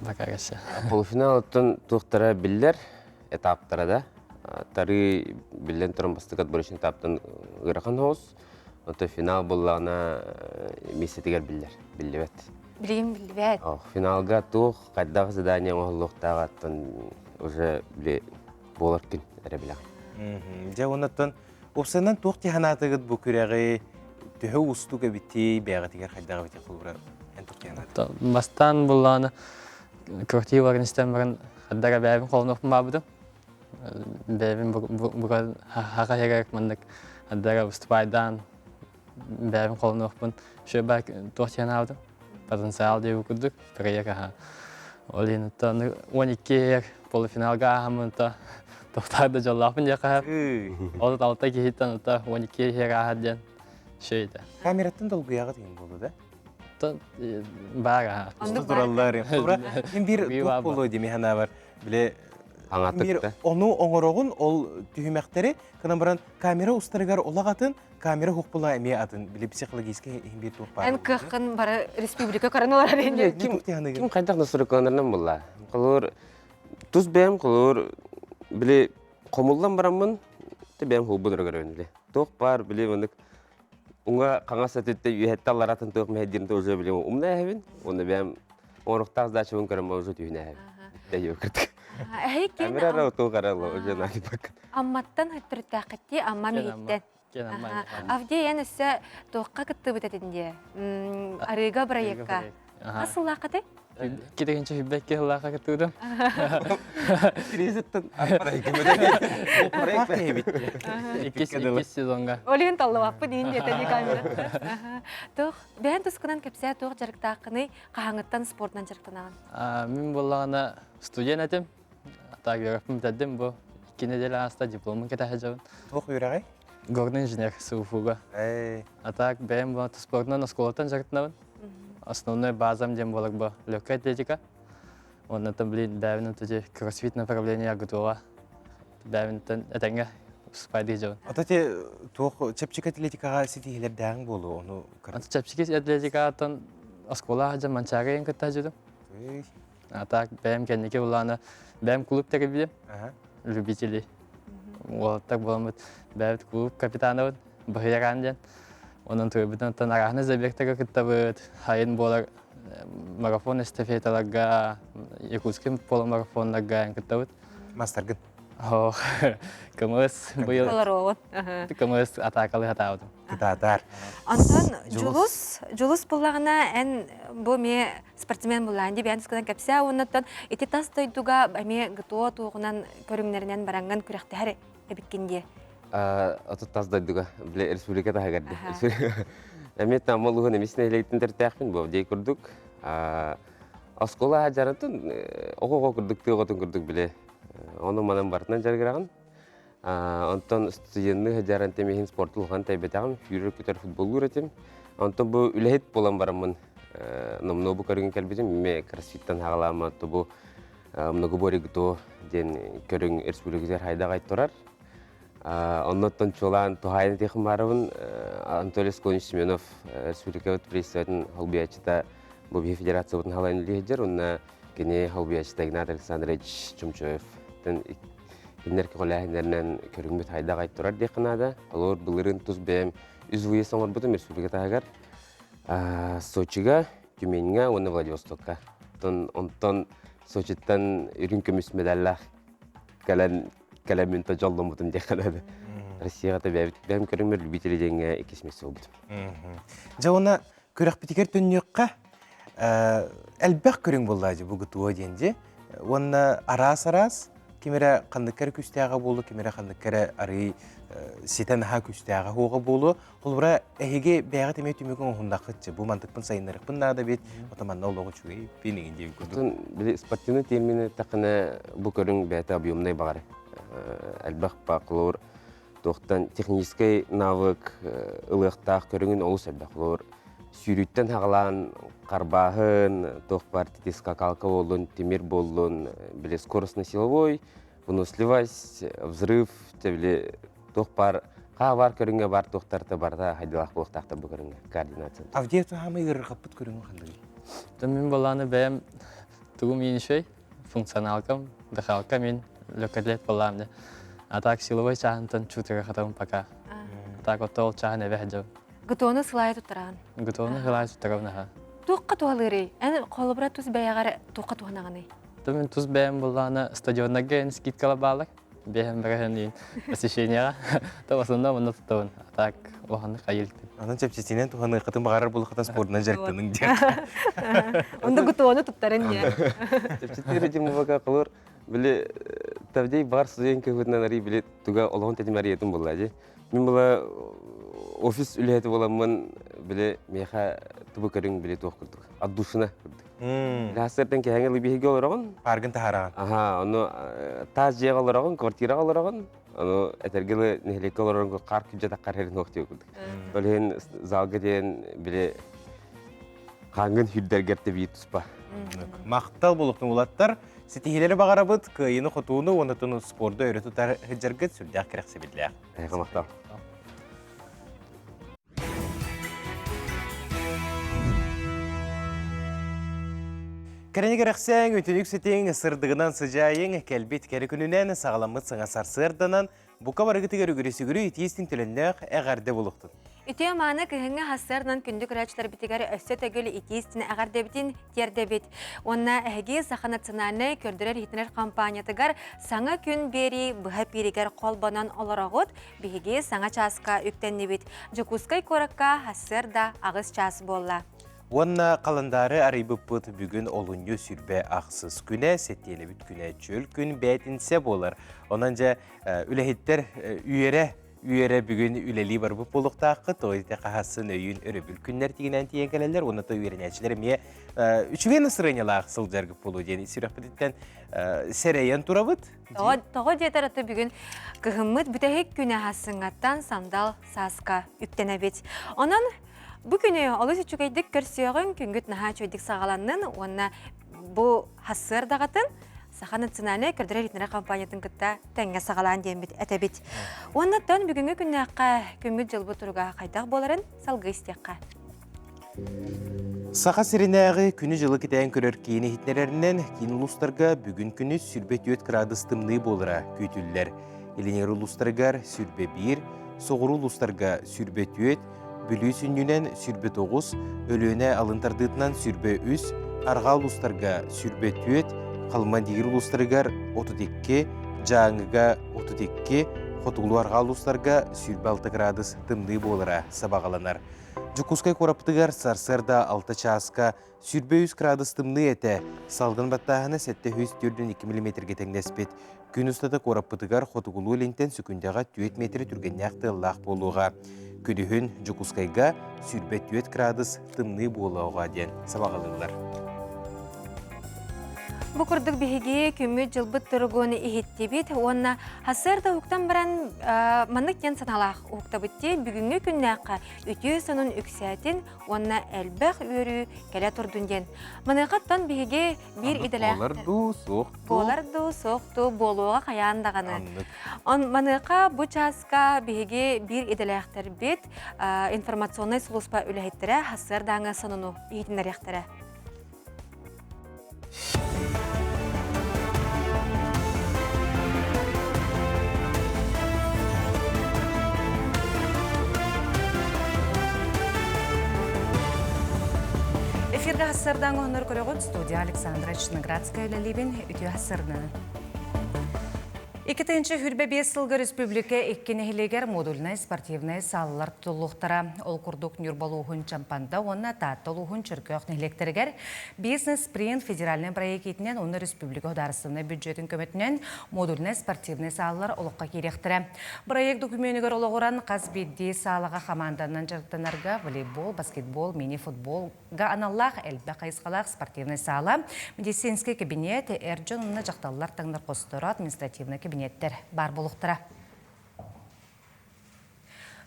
Бакагася. Полуфинал оттон туохтара биллэр, этаптара да. Тары биллэн туран бастакы отборочный этаптан ыарахан соҕус. Оттон финал буоллаҕына миэстэтигэр биллэр, биллибэт. Билигин биллибэт. Финалга туох, хайдах задание оҥоһуллуохтааҕыттан уже били буолар күн эрэ билэҕин. Дьэ, оннуттан уопсайынан туох дии санаатыгыт бу күрэҕи төһө уустук эбитий, бэйэҕитигэр хайдах эбитий холобура эн туох дии санаатыгыт? Бастаан буллаҕына квартираларын истэн баран хардара бэйэбин холонуохпун баабытым. Бэйэбин бука хаха иһигэр маннык хардара выступайдаан бэйэбин холонуохпун шөбэ туох диэн аабытым потенциал диэбит курдук проект аха ол иһин 12 иһигэр полуфиналга ааһаммын то тохтоор да дьоллоохпун диэххэ ол алта киһиттэн ото 12 иһигэр ааһар диэн шөйдө камераттан долгуйаҕыт иһин буолуо да баар аха Оннук тураллар. Мин биир туох буолуо дии мин Биле Аҥаатык ону оҥороҕун ол түһүмэхтэри кынан баран камера устарыгар олох атын, камера хуқпула эмиэ атын. Били психологический иһин биир туох баар. Эн кыаххын бары республика көрөн олорор Ким ким хайдах настройкаланарынан булла. Холобур тус бэйэм холобур били хомуллан бараммын те бэйэм холбун өрөгөрөбүн били. Туох баар били маннык уҥа хаҥас өттүттэн үөһэттэн алларатын туох мэһэйдиирин тоже били умна эһэбин. Уонна бэйэм оҥоруктаах задачабын көрөн уже түһүнэ эһэбин. Тэйиэ кыртык. Эһи Амир ара оту каралы уже наибак. Амматтан хөттөрүттээххитти Амма миһиттен. Авдей эн өссө туохха кыттыбыт этин дии? Арыыга проекка. Хас сыллааххытай? Китегинче хүббекке сыллаахха кыттыбытым. Кризиттен Иккис иккис сезонга. Олин таллыбаппын иин диэтэ камера. Туох бэйэн тускунан кэпсээ туох дьарыктааххыный, хаһааҥҥыттан спортунан дьарыктанаҕын? Мин буоллаҕына студент этим. Так үөрэхпин бүтэрдим бу. Икки неделя ааста дипломун кэтэһэ дьабын. Туох үөрэҕий? Горный инженер СУФУга. А так бэйэм бу спортунан оскуолаттан дьарыктанабын. Основной базам диэн буолар бу легкая атлетика. Оннотон блин бэйэбин ити кроссфит направление готова. Бэйэбинтэн этэҥҥэ спайды дьабын. Ата те туох чэпчэки атлетикаҕа ситиһилэрдээҕиҥ буолуо ону Чэпчэки атлетикаттан оскуола дьэ Манчаарыйын кытта дьүдүм. А так бэйэм кэнники улаана бэйэм клуб тэрийбитим. Любители. Уолаттар буоламмыт бэйэбит клуб капитанабыт Баһыйараан диэн. Онон туйбутун оттон араһны забегтарга кыттабыт. Хайын буолар марафон эстафеталарга, Якутский полумарафоннарга кыттабыт. Мастаргын. Ох, кымыс быйыл кымыс атаакалы хатаабытым. Кытаатаар. Антон Дьулус, Дьулус буллаҕына эн бу эмиэ спортсмен буллаан дии бэйэн тускунан кэпсээ уоннаттан ити тас дойдуга эмиэ ГТО туоҕунан көрүҥнэринэн бараҥҥын күрэхтэһэр эбиккин дии. Отут тас дойдуга, бile республика таһыгар дии. Эмиэ Тамма улууһун эмис нэһилиэгиттэн төрүттээхпин бу дии курдук. Оскуола дьарытын оҕо-оҕо курдук тыа оҕотун курдук биле ону манан барытынан дьарыгыраҕын. Онтон студенныы сылдьаран тэмиһин спорту улахан тэйбэтэҕим, сүүрэр-көтөр футболлуур этим. Онтон бу үлэһит буолан бараммын номнуо бу көрүҥ кэлбитим. Мэ кроссфиттан хаҕалаама бу многоборье ГТО диэн көрүҥ республикатыгар хайдаҕай турар. Оннуттан чуолаан туһаайан этиэхим Анатолий Склонич Семенов республикабыт председателин холбуйааччыта бу биһи федерациябытын халайын үлэһитдер уонна кини холбуйааччыта Игнат Александрович Чумчоев кинилэр көҕүлээһиннэринэн көрүҥмүт хайдах ай турар диэххэ наада. Олор былырыын тус бэйэм үс выезд оҥорбутум республика таһыгар. Сочига, Тюменьҥа уонна Владивостокка. Онтон Сочиттан үрүҥ көмүс медаллаах кэлэн кэлэммин то дьолломмутум диэххэ наада. Россияҕа та бэйэбит бэйэм көрүҥмэр любители диэҥҥэ иккис миэстэ буолбутум. Дьэ уонна күрэхпитигэр төннүөххэ элбэх көрүҥ буолла дьэ бу ГТО диэн дьи. Уонна араас-араас ким эрэ ханнык эрэ күүстээҕэ буолуо, ким эрэ ханнык эрэ арый ситэн аһа күүстээҕэ хуоҕа буолуо. Холобура, эһиги бэйэҕит эмиэ түмүк оҥоһуннаххытчы, бу мантыкпын сайыннарыахпын наада эбит, ото манна олоҕу үчүгэй пин диэн курдук. Били спортивный термини эттэххинэ бу көрүҥ бэйэтэ объемнай баҕар. Элбэх баклор туохтан техническэй навык ылыахтаах көрүҥүн олус элбэх. Холобур, сүүрүүттэн хаҕалаан харбааһын, туох баар скакалка буоллун, тимир буоллун, били скоростно-силовой, выносливость, взрыв, били туох баар хаа баар көрүҥҥэ баар туохтарта барыта хайдалаах буолуохтаахтар бу көрүҥҥэ координация. Авдеев хаамай ыарырҕаппыт көрүҥү ханныгый? Мин балааны бэйэм тугум иинишей, функционалкам, дыхалка мин лөкөтлет балаам де. А так силовой чааһынтан чутыга хатабын пока. Так вот ол чааһын эбэ хадьабын. Гутону сылайа туттараҕын. Гутону сылайа туттарабын аха. Туохха туһалыырый? Эн холобура тус бэйэҕэр туохха туһанаҕыный? Мин тус бэйэм буллаана стадионнарга эн скидкала баалар. Бэйэм бэрэһэн посещениеҕа. То в основном онно туттабын. А так улаханнык айылтын. Онон чэпчэтиинэн туһаныаххытын баҕарар буолаххытын спордунан дьарыктаныҥ диэн. Онда гутону туттарын диэн. Чэпчэтии режимы холор били тавдей бар студент кыһытынан ари били туга олоҕун тэтим ариятын булла дии. Мин була офис үлэһити буоламмын били миэхэ тубу көрүҥ били туох курдук отдушина курдук. Хассыртан кэһэҥи лыбиһигэ олороҕун. Паргын таһараҕын. Аха, ону таас дьиэҕэ олороҕун, квартираҕа олороҕун. Ону этэргэ нэһилиэккэ олорорго хаар күдьэ таххар хэрин суох диye курдук. Ол иһин залга диэн били хаангын хүрдэргэр тэбии туспа. Махтал булуктун улаттар. Ситиһиилэри баҕарабыт, кыайыны-хотууну уонна туну спорду өрө тутар сылдьаргыт сүрдээх кэрэхсэбиллээх. Эһиэхэ махтал. Кэрэни кэрэхсээҥ, үтүнүк ситиҥ, сырдыгынан сыдьаайыҥ, кэлбит кэрэ күнүнэн, саҕаламмыт саҥа сарсыарданан, бука барыгытыгар үгүрү-сүгүрү итиистин төлөннөөх эҕэрдэ булуктун. Үтүө мааны кыһыҥҥы хассыарынан күндү көрөөччүлэрбитигэр өссө төгүл итии истиҥ эҕэрдэбитин тиэрдэбит. Уонна эһиги Саха национальнай көрдөрөр-иһитинэр компаниятыгар саҥа күн биэрии быһа пииригэр холбонон олороҕут. Биһиги саҥа чааска үктэннибит. Дьокуускай куоракка хассыарда 8 чаас буолла. Уонна халандаары арыйбыппыт бүгүн олунньу сүрбэ ахсыс күнэ, сэттиэлэбит күнэ чөл күн бээтинсэ буолар. Онон дьэ үлэһиттэр үөрэ үөрэ бүгүн үлэлии барбыт буолуохтааххыт. Ол ити хаһасын өйүүн өрөбүл күннэр тигинэн тиийэн кэлэллэр. Уонна то үөрэнээччилэр эмиэ үчүгэй настроениелаах сылдьаргыт буолуо диэн сүрэхпититтэн сэрэйэн турабыт. Тоҕо диэтэр аты бүгүн кыһыммыт бүтэһик күнэ хассыҥҥаттан сандал сааска үктэнэбит. Онон бу күнү олус үчүгэйдик көрсүөҕүҥ, күнгүт наһаа үчүгэйдик саҕаланнын уонна бу хассыар даҕатын Саха национальнай көрдөрөр иһитиннэрэр компаниятын кытта тэҥҥэ саҕалаан диэммит этэбит. Уонна тон бүгүҥҥү күннээххэ күммүт дьылбыт туруга хайдах буоларын салгыы истиэххэ. Саха сиринээҕи күнү-дьылы кэтээн көрөр киин иһитиннэрэринэн, киин улуустарга бүгүн күнүс 24 кыраадыс тымныы буолара күүтүллэр. Илиҥэр улуустарыгар 21, соҕуруу улуустарга 24, Бүлүү сүнньүнэн 29, Өлүөнэ алын тардыытынан 23, арҕаа улуустарга 24, Халыма-Индигир улуустарыгар 32, Дьааҥыга 32, хотугулуу-арҕаа улуустарга 26 градус тымныы буолара сабаҕаланар. Дьокуускай куораппытыгар сарсыарда 6 чааска 23 градус тымныы этэ, салгын баттааһына 742 миллиметргэ тэҥнэспит. Күн устата куораппытыгар хотугулуу-илинтэн сүкүндэҕэ 4 метр түргэннээх тыаллаах буолуоҕа. Күнүһүн Дьокуускайга 24 градус тымныы буолуоҕа диэн сабаҕалыыллар. Бу курдук биһиги күммүт-дьылбыт туругун иһиттибит уонна сарсыарда уһуктан баран маннык диэн санаалаах уһуктабыт дии бүгүҥҥү күннээххэ үтүө сонун үксээтин уонна элбэх үөрүү кэлэ турдун диэн. Маныахаттан биһиги биир идэлээх Буолар дуу, суох дуу. Буолар дуу, суох дуу, буолуоҕа хайаан даҕаны. Он маныаха бу чааска биһиги биир идэлээхтэрбит информационнай сулууспа үлэһиттэрэ сарсыардааҥы сонуну иһитиннэриэхтэрэ. Эфиргэ хассардаан оһонор көрөҕүт студия Александра Черноградская үлэлиибин үтүө хассарнаны. 2025 сылга республика икки нэһилиэгэр модульнай спортивнай саалалар тутуллуохтара. Ол курдук Ньурба улууһун Чампанда уонна Таатта улууһун Чөркөөх нэһилиэктэригэр Бизнес-спринт федеральнай проект иитинэн уонна республика судаарыстыбаннай бюджетын көмөтүнэн модульнай спортивнай саалалар олоххо киириэхтэрэ. Проект докумуонугар олоҕуран хас биирдии саалаҕа хамаанданан дьарыктанарга волейбол, баскетбол, мини-футболга аналлаах элбэх хайысхалаах спортивнай саала, медицинскэй кабинет, эр дьон уонна дьахталлар таҥнар хосторо, административнай кабинеттэр баар буолуохтара.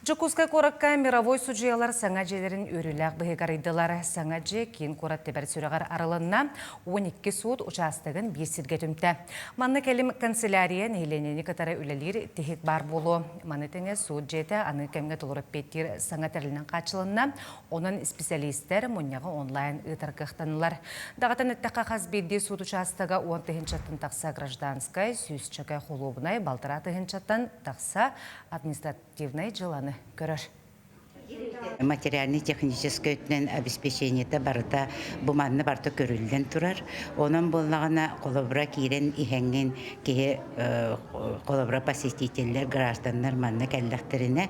Дьокуускай куоракка мировой судьуйалар саҥа дьиэлэрин үөрүүлээх быһыыга арыйдылар. Саҥа дьиэ киин куорат тэбэр сүрэҕэр арылынна. 12 суут учаастагын биир сиргэ түмтэ. Манна кэлим канцелярия нэһилиэнньэни кытары үлэлиир тиһик баар буолуо. Маны тэҥэ суут дьиэтэ аны кэмҥэ толору эппиэттиир саҥа тэрилинэн хааччылынна. Онон исписэлиистэр мунньаҕы онлайн ыытар кыахтаннылар. Даҕатан эттэххэ, хас биирдии суут учаастага 10 тыһыынчаттан тахса гражданскай, сүүсчэкэ холуобунай, балтараа тыһыынчаттан тахса административнай дьыаланы көрөр. Материальнай-техническэй өттүнэн обеспечениета барыта бу манна барыта көрүллэн турар. Онон буоллаҕына холобура киирэн иһэҥҥин киһи холобура посетителлэр, гражданнар манна кэллэхтэринэ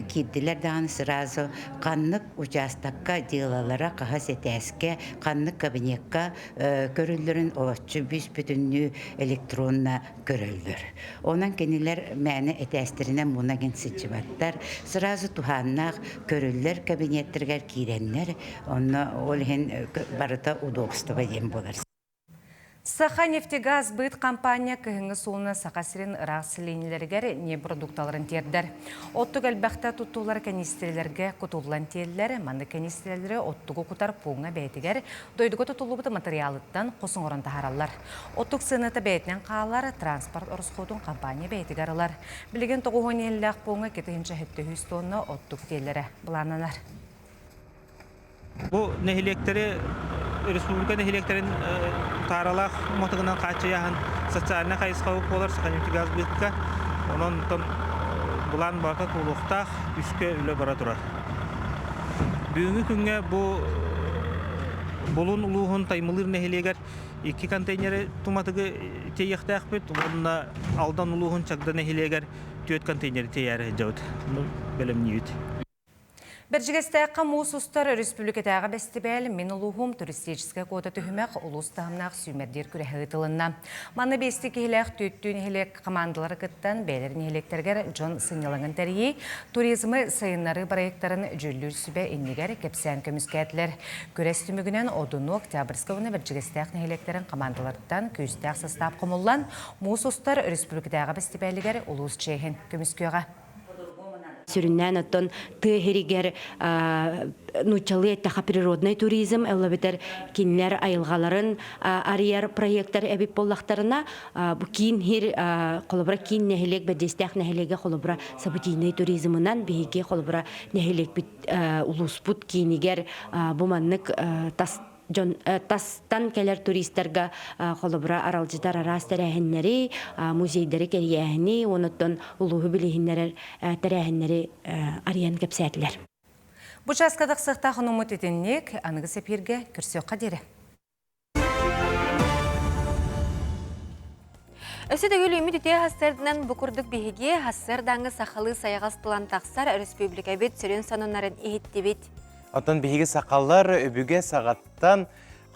киирдилэр даҕаны сразу ханнык учаастакка дьыалалара хаһыс этээскэ, ханнык кабинекка көрүллэрин олоччу бүүс-бүтүннүү электронно көрөллөр. Онон кинилэр мээнэ этээстэринэн муна гин сылдьыбаттар. Сразу туһааннаах көрүллэр кабинеттарыгар киирэннэр, онно ол иһин барыта удобство диэн буолар. Саха нефтегаз быт компания кыһыҥҥы суолуна Саха сирин ыраах сэлиэнньэлэригэр нефтепродукталарын тиэрдэр. Оттук элбэхтэ туттуллар кэниистирэлэргэ кутуллан тиэллэр. Маннык кэниистирэлэри оттугу кутар пууҥҥа бэйэтигэр дойдуга тутуллубут матырыйаалыттан хос оҥорон таһаараллар. Оттук сыаната бэйэтинэн хаалар, транспорт ороскуотун компания бэйэтигэр ылар. Билигин 90 иһиллээх пууҥҥа 273 тонна оттук тиэллэрэ былааннанар. Бу нэһилиэктэри республика нэһилиэктэрин тааралаах уматыгынан хааччыйааһын социальнай хайысхабыт буолар Саханефтегазбытка. Онон Былаан барыта туолуохтаах, күүскэ үлэ бара турар. Бүгүҥҥү күҥҥэ бу Булун улууһун Таймылыыр нэһилиэгэр икки контейнеры туматыгы тиэйиэхтээхпит уонна Алдан улууһун Чагда нэһилиэгэр түөрт контейнеры тиэйээри сылдьабыт. Бэлэмниибит. Бэрдьигэстээххэ муус устар өрөспүүбүлүкэтээҕи бэстибээл Мин улууһум туристическай куота түһүмэх улуус таһымнаах сүүмэрдиир күрэһэ ыытылынна. Манна биэстии киһилээх түөттүү нэһилиэк хамаандалара кыттан бэйэлэрин нэһилиэктэригэр дьон сынньалаҥын тэрийии, туризмы сайыннарыы проектарын дьүүллүүр сүбэ иннигэр кэпсээн көмүскээтилэр. Күрэс түмүгүнэн Одуну, Октябрьскай уонна Бэрдьигэстээх нэһилиэктэрин хамаандаларыттан күүстээх састаап хомуллан, муус устар өрөспүүбүлүкэтээҕи бэстибээлигэр улуус чиэһин көмүскүөҕэ. Сүрүннээн оттон тыа иһиригэр нууччалыы эттэхэ природный туризм эллэбитэр кинилэр айылҕаларын арыйар проекттар эбит буоллахтарына бу киин хир холобура киин нэһилиэк бэрдиэстээх нэһилиэгэ холобура событийнай туризмынан биһиги холобура нэһилиэкпит улууспут киинигэр бу маннык тас дьон тастан кэлэр туристарга холобура аралдьытар араас тэрээһиннэри, музейдары кэрийээһини, онуттан улууһу билиһиннэрэр тэрээһиннэри арыйан кэпсээтилэр. Бу чааска тахсыахтаах онуммут итинник, аныгы сэпииргэ көрсүөххэ диэри. Өссө төгүл үүммүт үтүө хассыардынан бу курдук биһиги хассыардааҥҥы сахалыы сайаҕас тылан тахсар өрөспүүбүлүкэбит сүрүн сонуннарын иһиттибит. Оттон биһиги сахалар өбүгэ саҕаттан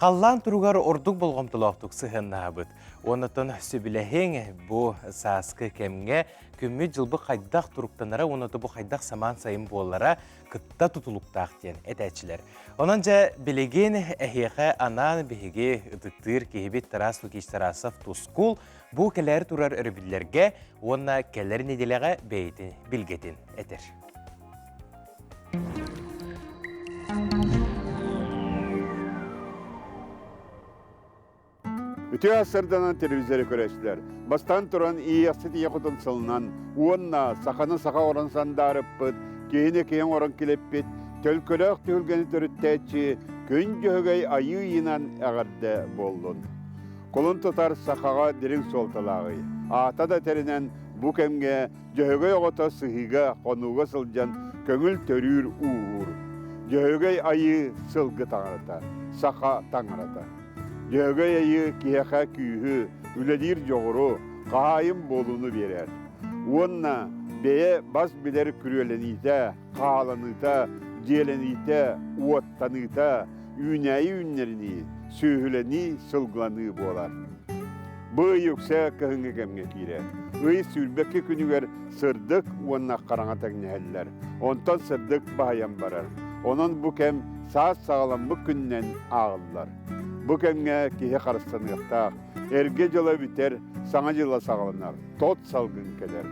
халлаан туругар ордук болҕомтолоохтук сыһыаннаһабыт. Оннотон сөбүлэһиҥ бу сааскы кэмҥэ күммүт-дьылбыт хайдах туруктанара уонна бу хайдах самаан сайын буолара кытта тутулуктаах диэн этээччилэр. Онон дьэ билигин эһиэхэ анаан биһиги ытыктыыр киһибит Тарас Лукич Тарасов Тускул бу кэлэр турар өрөбүллэргэ уонна кэлэр нэдиэлэҕэ бэйэтин билгэтин этэр. Үтүө сарданан телевизоры көрөөччүлэр. Бастаан туран иэхсит ийэ хотун сылынан уонна саханы саха орон сандаарыппыт, киһини киһи оҥорон килэппит, төлкөлөөх түһүлгэни төрүттээччи Күн Дьөһөгөй айыы ыйынан эҕэрдэ буоллун. Кулун тутар сахаҕа дириҥ суолталааҕый. Аата да тэринэн бу кэмҥэ Дьөһөгөй оҕото сыһыыга, хонууга сылдьан көҥүл төрүүр ууһуур. Дьөһөгөй айыы сылгы таҥарата, саха таҥарата. Дьөһөгөй айыы киһиэхэ күүһү, үлэлиир дьоҕуру, хаһаайын буолууну биэрэр. Уонна бэйэ бас билэр күрүөлэниитэ, хааланыыта, дьиэлэниитэ, уоттаныыта, үүнээйи үүннэринии, сүөһүлэнии, сылгыланыы буолар. Бу ый үксэ кыһыҥҥы кэмҥэ киирэр. Ый сүүрбэкки күнүгэр сырдык уонна хараҥа тэҥнэһэллэр. Онтон сырдык баһыйан барар. Онон бу кэм саас саҕаламмыт күнүнэн ааҕыллар. Бу кэмҥэ киһи харыстаныахтаах. Эргэ дьыла бүтэр, саҥа дьыла саҕаланар, тот салгын кэлэр.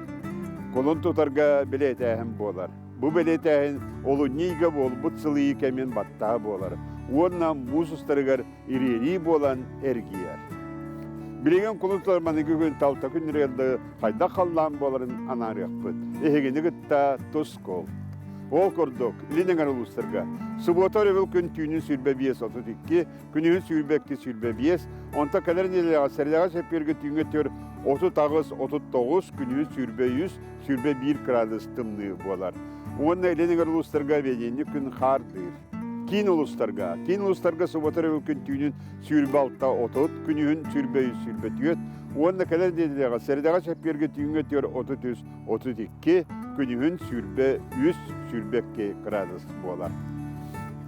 Кулун тутарга бэлиэтээһин буолар. Бу бэлиэтээһин олунньу ыйга буолбут сылыйыы кэмин баттаһа буолар уонна муус устарыгар ириэрии буолан эргийэр. Билигин кулун тутар маныгы күн талта күннэригэр хайдах халлаан буоларын анаарыахпыт. Эһигини кытта тускул. Ол курдук, Илин эҥэр улуустарга субуота өрөбүл күн түүнүн 25-32, күнүһүн 22-25, онтон кэлэр нэдиэлэҕэ сэрэдэҕэ сэппиэргэ түүҥҥэ төр 38-39, күнүһүн 23, 21 градус тымныы буолар. Уонна Илин эҥэр улуустарга бэнидиэнньик күн хаардыыр. Киин улуустарга, киин улуустарга субуота өрөбүл күн түүнүн 26-30, күнүһүн 23-24 уонна кэлэр нэдиэлэҕэ сэрэдэҕэ сэппиэргэ түүҥҥэ төр 33-32, күнүһүн 23-22 градус буолар.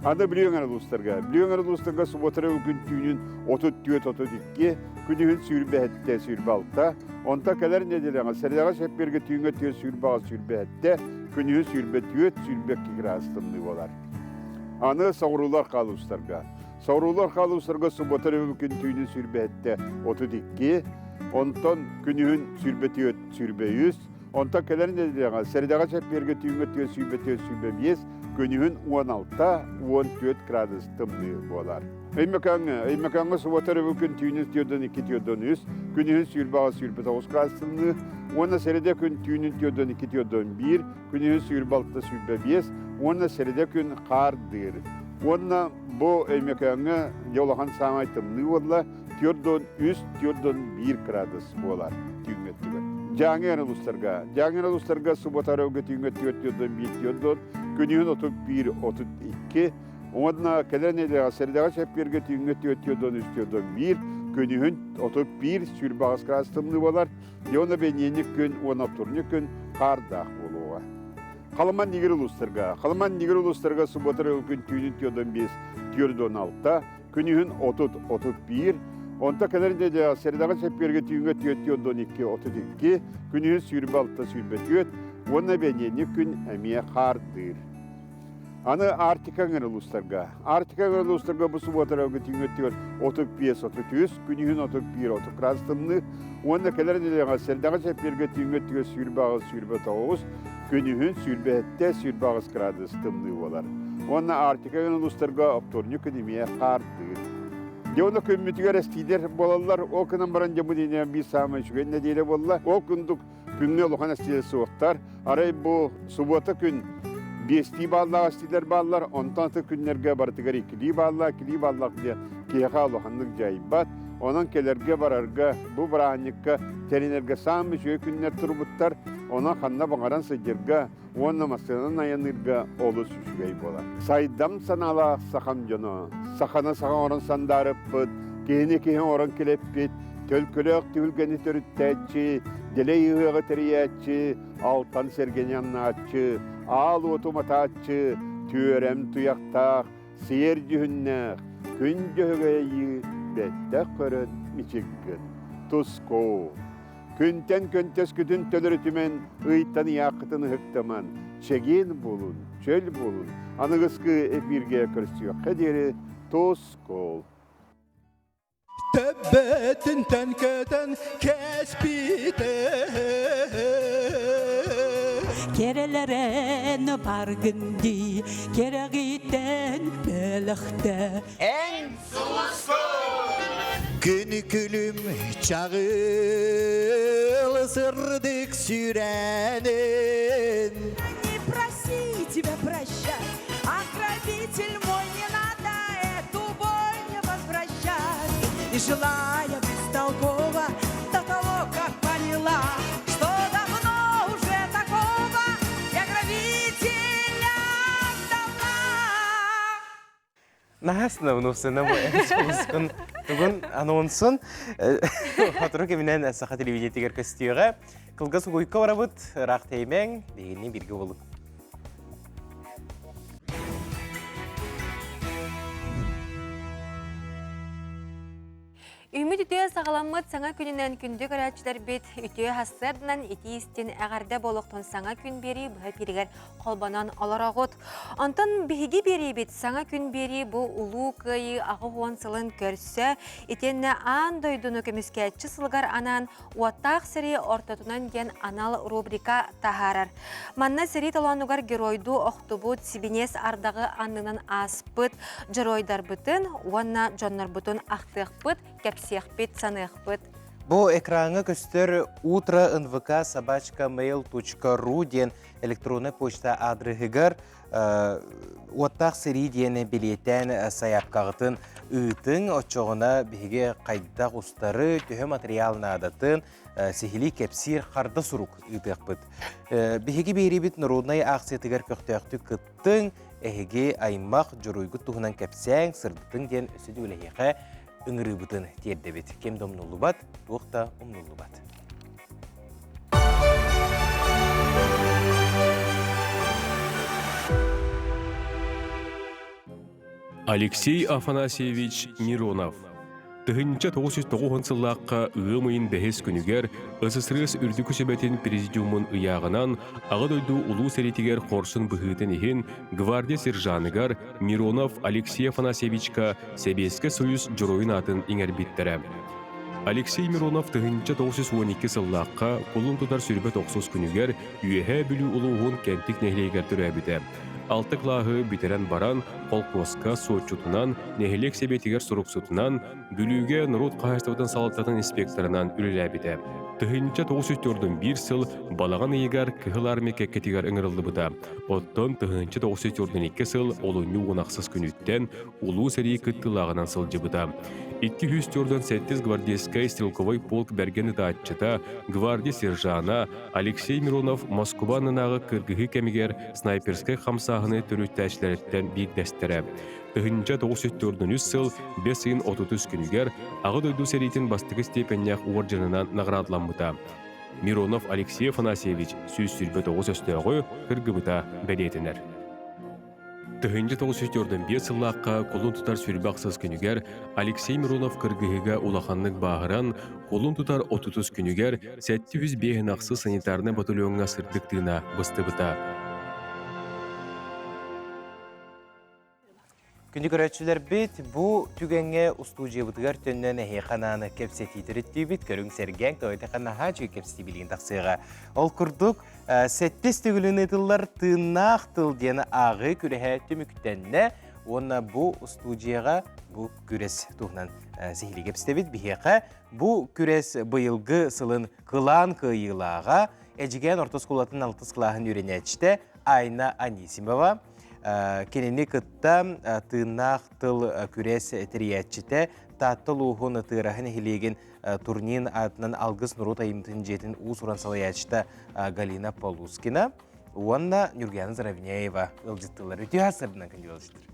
Аны Бүлүү эҥэр улуустарга. Бүлүү эҥэр улуустарга субуота өрөбүл күн түүнүн 34-32, күнүһүн 27-26, онтон кэлэр нэдиэлэҕэ сэрэдэҕэ сэппиэргэ түүҥҥэ 428-27, күнүһүн 24-22 градус тымныы буолар. Аны соҕуруулар хаалуустарга. Соҕуруулар хаалуустарга субуота өрөбүл күн түүнүн 27-32, онтон күнүһүн 24-23, онтон кэлэр нэдиэлэҕэ сэрэдэҕэ сэппиэргэ түүҥҥэ 424-25, күнүһүн 16-14 градус тымныы буолар. Өймөкөөҥҥө, Өймөкөөҥҥө субуота өрөбүл күн түүнүн 42 43, күнүһүн 28 29 тымныы уонна сэрэдэ күн түүнүн 42 41, күнүһүн 26 25 уонна сэрэдэ күн хаардыыр. Уонна бу Өймөкөөҥҥө дьэ улахан саамай тымныы буолла 43 41 градус буолар түүҥҥү өттүгэр. Дьааҥы эн улуустарга. Дьааҥы эн улуустарга суббота өрөбүлгэ түүҥҥэ 4 41 40, күнүһүн 31 32, Уонна кэлэр нэдиэлэҕэ сэрэдэҕэ чэппиэргэ түүҥҥэ 4 43 41, күнүһүн 31 28 градус тымныы буолар. Уонна бэнидиэнньик күн уонна оптуорунньук күн хаардаах буолуоҕа. Халыман Нигер улуустарга. Халыман Нигер улуустарга суббота күн түүнүн 45 46, күнүһүн 30 31, Онто кэлэр нэдиэлэҕэ сэрэдэҕэ чэппиэргэ түүҥҥэ 4 12 32, күнүһүн 26 24 уонна бэнидиэнньик күн эмиэ хаардыыр. Аны Арктика эҥэр улуустарга. Арктика эҥэр улуустарга бу субуотарга түүҥҥү өттүгэр 35 33, күнүһүн 31 30 градус тымныы уонна кэлэр нэдиэлэҕэ сэрдэҕэ чэппиэргэ түүҥҥү өттүгэр 28 29, күнүһүн 27 28 градус тымныы буолар. Уонна Арктика эҥэр улуустарга оптуорунньук күн эмиэ хаардыыр. Дьэ уонна күммүтүгэр эстиилэр буолаллар. Ол гынан баран дьэ бу биир саамай үчүгэй нэдиэлэ буолла. Ол курдук Күҥҥэ улахан эстиилэр суохтар. Арай бу субуота күн биэстии бааллаах эстиилэр бааллар, онтон аты күннэргэ барытыгар иккилии бааллаах, иккилии бааллаах диэн киһиэхэ улаханнык дьайбат. Онон кэлэргэ-барарга, бу бырааһынньыкка тэринэргэ саамай үчүгэй күннэр турбуттар. Онон ханна баҕаран сылдьарга уонна массыынанан айанныырга олус үчүгэй буолар. Сайдам санаалаах сахам дьоно, саханы саха оҥорон сандаарыппыт, киһини киһи оҥорон килэппит, төлкөлөөх түһүлгэни төрүттээччи, дэлэй ыһыаҕы тэрийээччи, алтан сэргэни аннааччы, аал уоту уматааччы, түөрэм туйахтаах, сиэр дьүһүннээх, күн дьөһөгөйүү бэттэх көрөн мичиггин. Тускуу! Күнтэн көнтөскүтүн төлөрүтүмэн, ыйтан ыйааххытын ыһыктаман, чэгиэн буолун, чөл буолун, аныгыскы эфиргэ көрсүөххэ диэри тускул! Төбөтүнтэн көтөн кэспите Керелерен баргын дии, керегиттен бөлөхтө. Эн Күнү күлүм чаҕыл сырдык сүрэнин. Не проси тебя прощать, а грабитель мой не надо эту боль не возвращать. И жила я бестолково до того, как поняла, что давно уже такого я грабителя ждала. Наһаа унусына бу ускун тугун анонсун сотору кэминэн саха телевидениетигэр көстүөҕэ. Кылгас угуйка барабыт, ыраах тэйимэҥ, биһигини бииргэ буолуҥ. Үүммүт үтүө саҕаламмыт саҥа күнүнэн күндү көрөөччүлэрбит үтүө сарсыарданан итии истин эҕэрдэ буолуохтун саҥа күн биэрии быһа эфиригэр холбонон олороҕут. Онтон биһиги биэриибит саҥа күн биэрии бу Улуу Кыайыы 80 сылын көрсө итиэннэ аан дойдуну көмүскээччи сылыгар анаан Уоттаах сэрии ортотунан диэн анал рубрика таһаарар. Манна сэрии толоонугар геройдуу охтубут сибиниэс ардаҕы аннынан ааспыт дьоруойдарбытын уонна дьоннорбутун ахтыахпыт, кэпсиэхпит, саныахпыт. Бу экраҥҥа көстөр утро нвк собачка mail.ru диэн электроннай почта аадырыһыгар уоттаах сэрии диэни билиэтээн сайаапкаҕытын ыытыҥ, оччоҕуна биһиги хайдах устары, төһө материал наадатын сиһилии кэпсиир харда сурук ыытыахпыт. Биһиги биэриибит народнай акциятыгар көхтөөхтүк кыттыҥ, эһиги аймах дьоруойгут туһунан кэпсээҥ, сырдытыҥ диэн өссө да үлэһиэхэ ыҥырыыбытын тиэрдэбит. Ким да умнуллубат, туох да умнуллубат. Алексей Афанасьевич Миронов 1990 сыллаахха ыам ыйын бэһис күнүгэр СССР Үрдүкү Сүбэтин Президиумун ыйааҕынан Аҕа дойду Улуу сэриитигэр хорсун быһыытын иһин гвардия сержаныгар Миронов Алексей Афанасьевичка Сэбиэскэй Союз Дьоруойун аатын иҥэрбиттэрэ. Алексей Миронов 1912 сыллаахха кулун тутар сүрбэ тохсус күнүгэр Үөһээ Бүлүү улууһун Кэнтик нэһилиэгэр төрөөбүтэ. Алта кылааһы бүтэрэн баран, холкуоска суотчутунан, нэһилиэк сэбиэтигэр суруксутунан, Бүлүүгэ норуот хаһаайыстыбатын салалтатын инспекторынан үлэлээбитэ. 1941 сыл балаҕан ыйыгар Кыһыл Армия кэккэтигэр ыҥырыллыбыта. Оттон 1942 сыл олунньу уон ахсыс күнүттэн Улуу сэрии кыттыылааҕынан сылдьыбыта. 247 гвардейскай стрелковай полк бэргэн ытааччыта, гвардия сержана Алексей Миронов Москва аннынааҕы кыргыһыы кэмигэр снайперскай хамсааһыны төрүттээччилэриттэн биирдэстэрэ. 1943 сыл бэс ыйын 33 күнүгэр Аҕа дойду сэриитин бастакы степеннээх уордьанынан наҕараадаламмыта. Миронов Алексей Афанасьевич 129 өстөөҕү кыргыбыта бэлиэтэнэр. 1945 сыллаахха кулун тутар сүүрбэ ахсыс күнүгэр Алексей Миронов кыргыһыыга улаханнык бааһыран, кулун тутар отутус күнүгэр 705 ахсыс санитарнай батальоҥҥа сырдык тыына быстыбыта. Күндү көрөөччүлэрбит, бу түгэҥҥэ устуудьуйабытыгар төннөн эһиэхэ анаан кэпсэтии төрүттүүбүт. Көрүҥ сэргээҥ, тоойута наһаа үчүгэй кэпсэтии билигин тахсыаҕа. Ол курдук, сэттис төгүлүн ыытыллар Тыыннаах тыл диэн ааҕыы күрэһэ түмүктэннэ уонна бу устуудьуйаҕа бу күрэс туһунан сиһилии кэпсэтэбит. Биһиэхэ бу күрэс быйылгы сылын кылаан кыайыылааҕа Эдьигээн орто оскуолатын алтыс кылааһын үөрэнээччитэ Айна Анисимова, Кинини кытта тыыннаах тыл күрэс тэрийээччитэ Таатта улууһун Тыараһа нэһилиэгин Турнин аатынан Алгыс норуот айымньытын дьиэтин уус-уран салайааччыта Галина Полускина уонна Нюргияна Заровняева ыалдьыттыылар. Үтүө сарсыарданан күндү ыалдьыттар.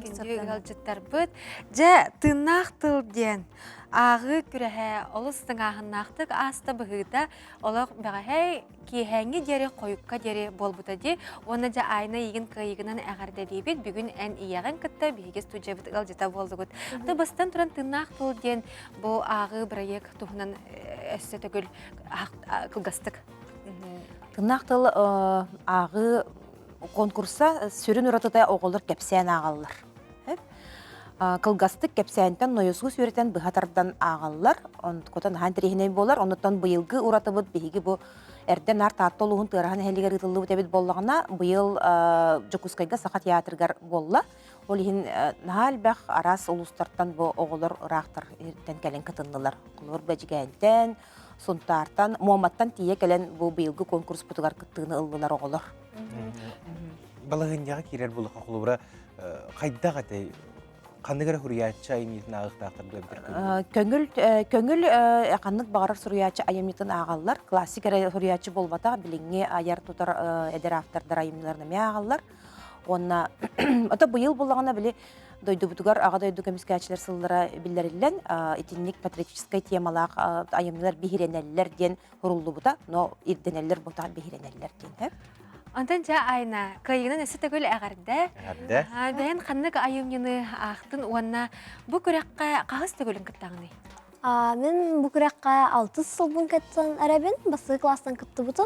Күндү ыалдьыттарбыт. Дьэ, тыыннаах тыл диэн ааҕыы күрэһэ олус тыҥааһыннаахтык ааста быһыыта олох бэҕэһээ киэһээҥҥи диэри хойукка диэри буолбута дии. Уонна дьэ Айна эйигин кыайыгынан эҕэрдэлиибит. Бүгүн эн ийэҕин кытта биһиги студиябыт ыалдьыта буоллугут. Ты бастан туран тыыннаах тыл диэн бу ааҕыы бырайыак туһунан өссө төгүл кылгастык. Тыыннаах тыл ааҕыы конкурса сүрүн уратыта оҕолор кэпсээн ааҕаллар. Кылгастык кэпсээнтэн нойосуус үөрэтэн быһа тардан ааҕаллар. Онтуката наһаа интэриэһинэй буолар. Оннуттан быйылгы уратыбыт биһиги бу эрдэ наар Таатта улууһун Тыараһа нэһилиэгэр ыытыллыбыт эбит буоллаҕына, быйыл Дьокуускайга Саха театрыгар буолла. Ол иһин наһаа элбэх араас улуустартан бу оҕолор ыраахтар кэлэн кытыннылар. Холобур, Бэдьигээнтэн, Сунтаартан, Муоматтан тиийэ кэлэн бу быйылгы конкурспутугар кыттыыны ыллылар оҕолор. Балаһыанньаҕа киирэр буоллахха холобура хайдах этэй? Ханнык эрэ суруйааччы айымньытын ааҕыахтаахтар дуо эбэтэр көҥүл? Көҥүл ханнык баҕарар суруйааччы айымньытын ааҕаллар. Классик эрэ суруйааччы буолбатах, билиҥҥи айар-тутар эдэр автордар айымньыларын эмиэ ааҕаллар. Уонна ото быйыл буллаҕына били дойдубутугар Аҕа дойду көмүскээччилэр сыллара биллэриллэн итинник патриотическай темалаах айымньылар биһирэнэллэр диэн суруллубута, но ирдэнэллэр бутаан биһирэнэллэр диэн. Онтон дьэ Айна, кыайыынан өссө төгүл эҕэрдэ. Эҕэрдэ. Бэйэн ханнык айымньыны аахтын уонна бу күрэххэ хаһыс төгүлүн кыттаҕыный? Мин бу күрэххэ алтыс сылбын кыттан эрэбин, бастакы класстан кыттыбытым.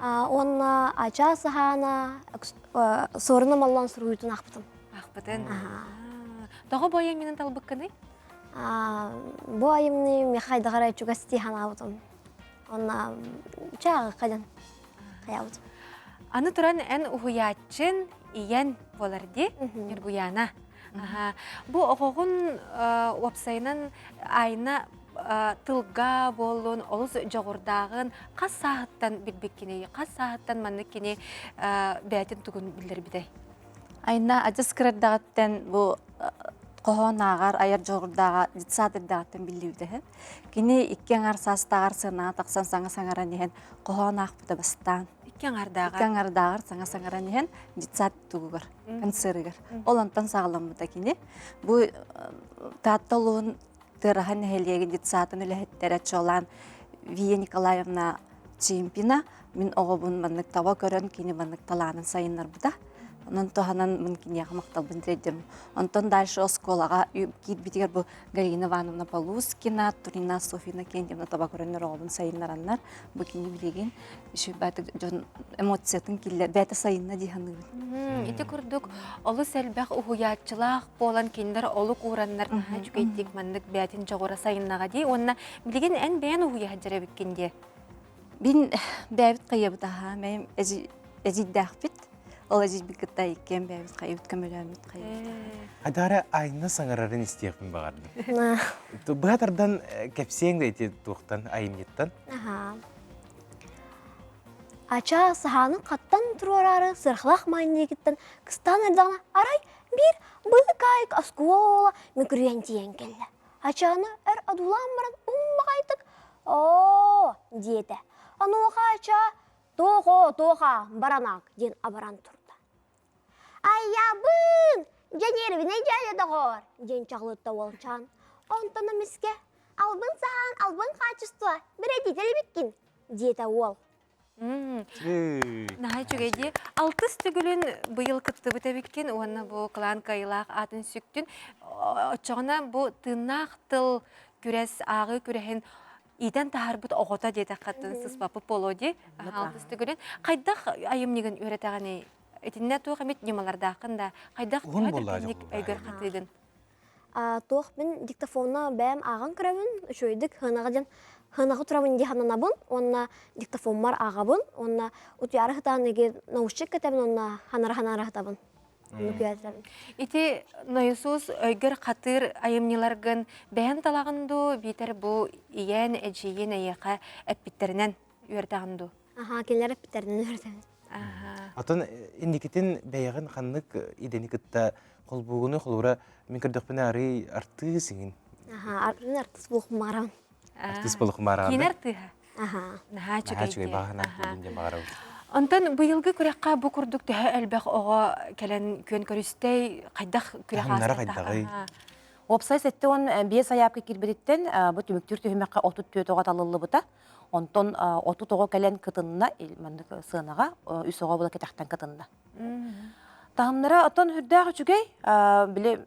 Уонна Ачаа Саһаана Суорун Омоллоон суруйуутун аахпытым. Аахпытын. Тоҕо бу айымньыны талбыккыный? Бу айымньы миэхэ хайдах эрэ чугас дии санаабытым. Онно чааҕы хайдан хайаабытым. Аны туран эн уһуйааччын ийэн буолар дии, Ньургуяна. Бу оҕоҕун уопсайынан Айна тылга буоллун, олус дьоҕурдааҕын хас сааһыттан билбиккиний? Хас сааһыттан маннык кини бэйэтин тугун биллэрбитэй? Айна адьас кырардаҕыттан бу хоһоон ааҕар, айар дьоҕурдааҕа детсад эрдэҕиттэн биллибитэ үһү. Кини икки аҥар саастааҕар сыанаҕа тахсан саҥа саҥаран иһэн хоһоон аахпыта бастаан. Икки аҥардааҕар? Икки аҥардааҕар саҥа саҥаран иһэн детсад тугугар, концерыгар. Ол онтон саҕаламмыта кини. Бу Таатта улууһун Тыараһа нэһилиэгин детсадын үлэһиттэрэ чуолаан Вия Николаевна Чимпина мин оҕобун маннык таба көрөн кини маннык талаанын сайыннарбыта. Онон туһанан мин киниэхэ махталбын тиэрдим. Онтон дальше оскуолаҕа киирбитигэр бу Галина Ивановна Полускина, Турина Софьина Кентьевна таба көрөннөр оҕобун сайыннараннар бу кини билигин үчүгэй дьон эмоциятын киллэр бэйэтэ сайынна дии саныыбын. Ити курдук олус элбэх уһуйааччылаах буолан кинилэр олук уураннар наһаа үчүгэйдик маннык бэйэтин дьоҕура сайыннаҕа дии уонна билигин эн бэйэн уһуйа сылдьар эбиккин дии. Бин бэйэбит хайабыт аһаа мэйим эдьиийдээхпит. Ол эдьиийбит кытта иккиэн бэйэбит хайыбыт көмөлөөммүт хайыбыт. Адара айна саҥарарын истиэхпин баҕардым. Быһа тардан кэпсиэҥ да ити туохтан айымньыттан? Аха. Ача саһаанын хаттан туруораары сырхалах маанньыгыттан кыстаан эрдэҕинэ арай биир быыкаайык оскуола мүкүрүйэн тиийэн кэллэ. Ачааны өр одуулаан баран уммаҕайдык «Оо» диэтэ. Онуоха Ача «Туох-оо, туох-аа, баранаак» диэн абаран турда. «Айабын! Дьэ нервинэй дьээдьэ доҕоор!» диэн чаҕылытта уолчаан. Онтон эмискэ «Албын саһаан, албын хаачыстыба, бэрэдитэл эбиккин!» диэтэ уол. Наһаа үчүгэй дии. Алтыс төгүлүн быйыл кыттыбыт эбиккин уонна бу кылаан кыайыылаах аатын сүктүн. Оччоҕуна бу тыыннаах тыл күрэс, ааҕыы күрэһин иитэн таһаарбыт оҕото диэтэххэ сыспаппыт буолуо дии. Алтыс төгүлүн. Хайдах айымньыгын үөрэтэҕиний? Итиннэ туох эмит ньымалардааххын да, хайдах Уһун буоллаа түргэнник өйгөр хатыыгын? Туох мин диктофонна бэйэм ааҕан көрөбүн, үчүгэйдик хынаҕа диэн хынаҕа турабын дии сананабын уонна диктофоммар ааҕабын уонна утуйаары сытаан эги наушник кэтэбин уонна ханара-ханара сытабын. Ити нойосуус өйгөр хатыыр айымньыларгын бэйэн талаҕын дуу, биитэр бу ийээн, эдьиийин эйиэхэ эппиттэринэн үөрдэҕин дуу? Аха, кинилэр эппиттэринэн үөрдэбин. Атын инникитин бэйэҕин ханнык идэни кытта холбуугуну холуура мин көрдөхпүнэ арый артыыс иҥин. Аха, мин артыыс буолуохмаарабын. Артыыс буолуохмаарабын. Киинэ артыыһа. Аха. Наһаа Наһаа үчүгэй баҕана диэн баҕарабын. Онтон быйылгы күрэххэ бу курдук төһө элбэх оҕо кэлэн күөн көрүстэй, хайдах күрэх Таһымнара хайдаҕый? Уопсай 75 сайаапка киирбититтэн бу түмүктүүр түһүмэххэ 34 оҕо талыллыбыта. Онтон 30 оҕо кэлэн кытынна, маннык сыанаҕа үс оҕо була кэтэхтэн кытынна. Таһымнара оттон үрдээх үчүгэй, били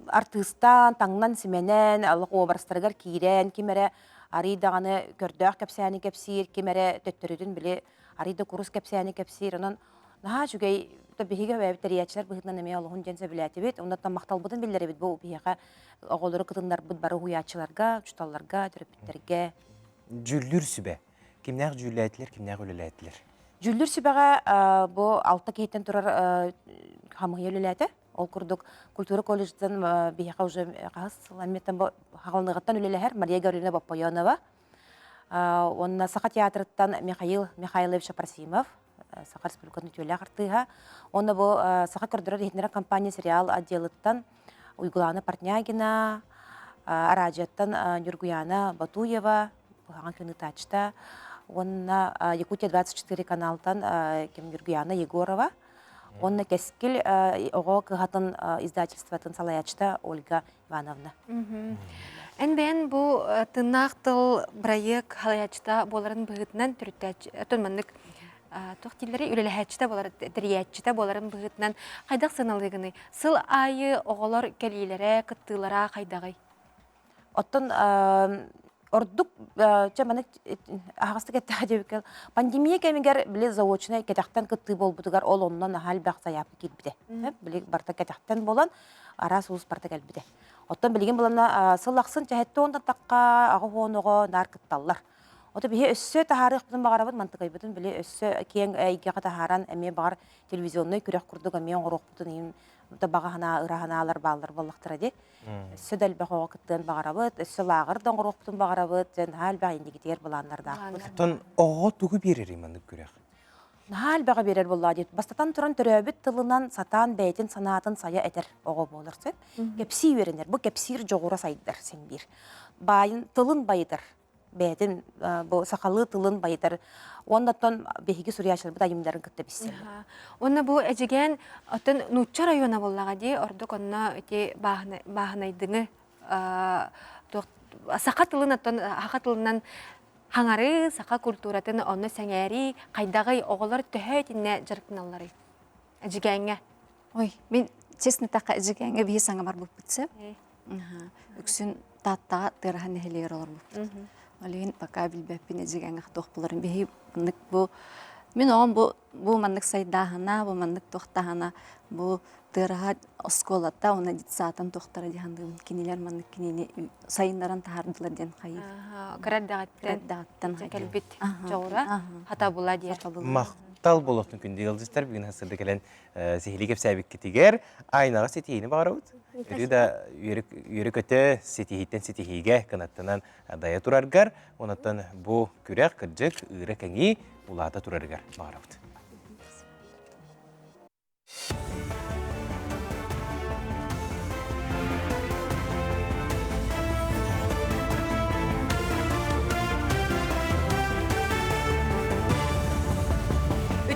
артыыстаан, таҥнан-симэнэн, аллах уобарастарыгар киирэн, ким эрэ арый даҕаны көрдөөх кэпсээни кэпсиир, ким эрэ төттөрүтүн били арый да курус кэпсээни кэпсиир. Онон наһаа үчүгэй биһиги бэйэбит тэрийээччилэр быһыытынан эмиэ олоһун диэн сөбүлээтибит. Оннуттан махталбытын биллэрэбит бу биһиэхэ оҕолору кытыннарбыт бары уһуйааччыларга, учууталларга, төрөппүттэргэ. Дьүүллүүр сүбэ. Кимнээх дьүүллээтилэр, кимнээх үлэлээтилэр? Дьүүллүүр сүбэҕэ бу алта киһиттэн турар хамыыһыйа үлэлээтэ. Ол курдук культура колледжтан биһиэхэ уже хаһыс сыл эмиэттэн бу хаҕылыныгыттан үлэлэһэр Мария Гавриловна Боппойонова уонна Саха театрыттан Михаил Михайлович Апросимов, Саха Республикатын үтүөлээх артыыһа. Уонна бу Саха көрдөрөр-иһитиннэрэр компания сериал отделыттан Уйгулаана Портнягина, араадьыйаттан Ньургуяна Батуева, Быһаҕан күн ыытааччыта уонна Якутия 24 каналтан ким Ньургуяна Егорова уонна Кэскил оҕо кыһатын издательствотын салайааччыта Ольга Ивановна. Эн бэйэн бу тыыннаах тыл бырайыак салайааччыта буоларын быһыытынан төрүттээччи оттон маннык туох дииллэрий үлэлэһээччитэ буолар тэрийээччитэ буоларын быһыытынан хайдах сыаналыыгыный? Сыл аайы оҕолор кэлиилэрэ, кыттыылара хайдаҕый? Оттон ордук чэ маны аһаҕастык эттэхэ диэбиккэ пандемия кэмигэр били заочнай кэтэхтэн кыттыы буолбутугар ол онно наһаа элбэх сайаапка киирбитэ. Били барыта кэтэхтэн буолан араас улуус барыта кэлбитэ. Оттон билигин булана сыл ахсын чэһэтти уонтан тахха аҕа уон оҕо наар кытталлар. Ото биһи өссө таһаарыахпытын баҕарабыт, мантыкайбытын били өссө киэҥ эйгэҕэ таһааран эмиэ баҕар телевизионнай күрэх курдук эмиэ оҥоруохпутун иһин баҕа санаа, ыра санаалар бааллар буоллахтара дии. Өссө да элбэх оҕо кыттыан баҕарабыт, өссө лааҕыр да оҥоруохпутун барабыт, дьэ наһаа элбэх инникитигэр былааннардаахпыт. Оттон оҕоҕо тугу биэрэрий маннык күрэх? Наһаа элбэҕи биэрэр буоллаҕа диэт. Бастатан туран төрөөбүт тылынан сатаан бэйэтин санаатын сайа этэр оҕо буолар сөп. Кэпсии үөрэнэр. Бу кэпсиир дьоҕура сайдар син биир. Баайын тылын байытар. Бэйэтин бу сахалыы тылын байытар. Уонна оттон биһиги суруйааччыларбыт айымньыларын кытта билсэллэр. Уонна бу Эдьигээн оттон нуучча района буоллаҕа дии, ордук онно ити бааһынайдыҥы туох саха тылын оттон саха тылынан хаҥарыы, саха культуратын онно сэҥээрии хайдаҕый, оҕолор төһө итиннэ дьарыктаналларый? Эдьигээҥҥэ. Ой, мин честно эттэххэ Эдьигээҥҥэ биһи саҥа барбыппыт сөп. Үксүн Тааттаҕа Тыараһа нэһилиэгэр олорбуппут. Ол иһин пока билбэппин Эдьигээҥҥэ туох буларын. Биһи маннык бу мин оҕом бу бу маннык сайдааһына, бу маннык туохтааһына, бу Тыараһа оскуолата уонна детсаатын туохтара дии саныыбын. Кинилэр маннык кинини сайыннаран таһаардылар диэн хайыы. Кыра эрдэҕиттэн кэлбит дьоҕура хатабыла диэн. Махтал. Махтал буолуохтун күндү ыалдьыттар бүгүн сырды кэлэн сиһилии кэпсээбиккитигэр айнаҕа ситиһиини баҕарабыт. Өрүү да үөрэ-көтө ситиһииттэн ситиһиигэ кынаттанан дайа тураргар, онуттан бу күрэх кырдьык ыыра кэҥии улаата турарыгар баҕарабыт.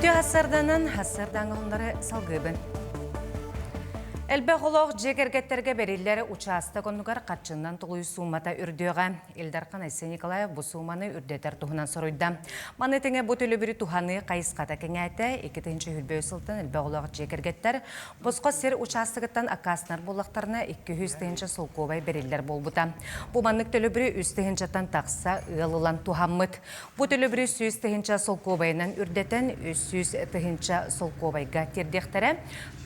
Үтүө хассарданан хассардааҥы оһоннору салгыыбын. Элбэх олох дьиэ кэргэттэргэ бэриллэр учаастак оннугар харчынан толуйуу суумата үрдүөҕэ. Ил Дархан Айсен Николаев бу сууманы үрдэтэр туһунан соруйда. Маны тэҥэ бу төлөбүрү туһаныы хайысхата кэҥээтэ. 2023 сылтан элбэх оҕолоох дьиэ кэргэттэр босхо сир учаастагыттан аккаастанар буоллахтарына 200 тыһыынча солкуобай бэриллэр буолбута. Бу маннык төлөбүрү 3 тыһыынчаттан тахса ыал ылан туһаммыт. Бу төлөбүрү 100 тыһыынча солкуобайынан үрдэтэн 300 тыһыынча солкуобайга тиэрдиэхтэрэ,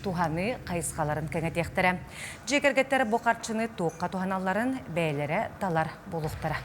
туһаныы хайысхаларын кэҥэтиэхтэрэ. Дьиэ кэргэттэр бу харчыны туохха туһаналларын бэйэлэрэ талар буолуохтара.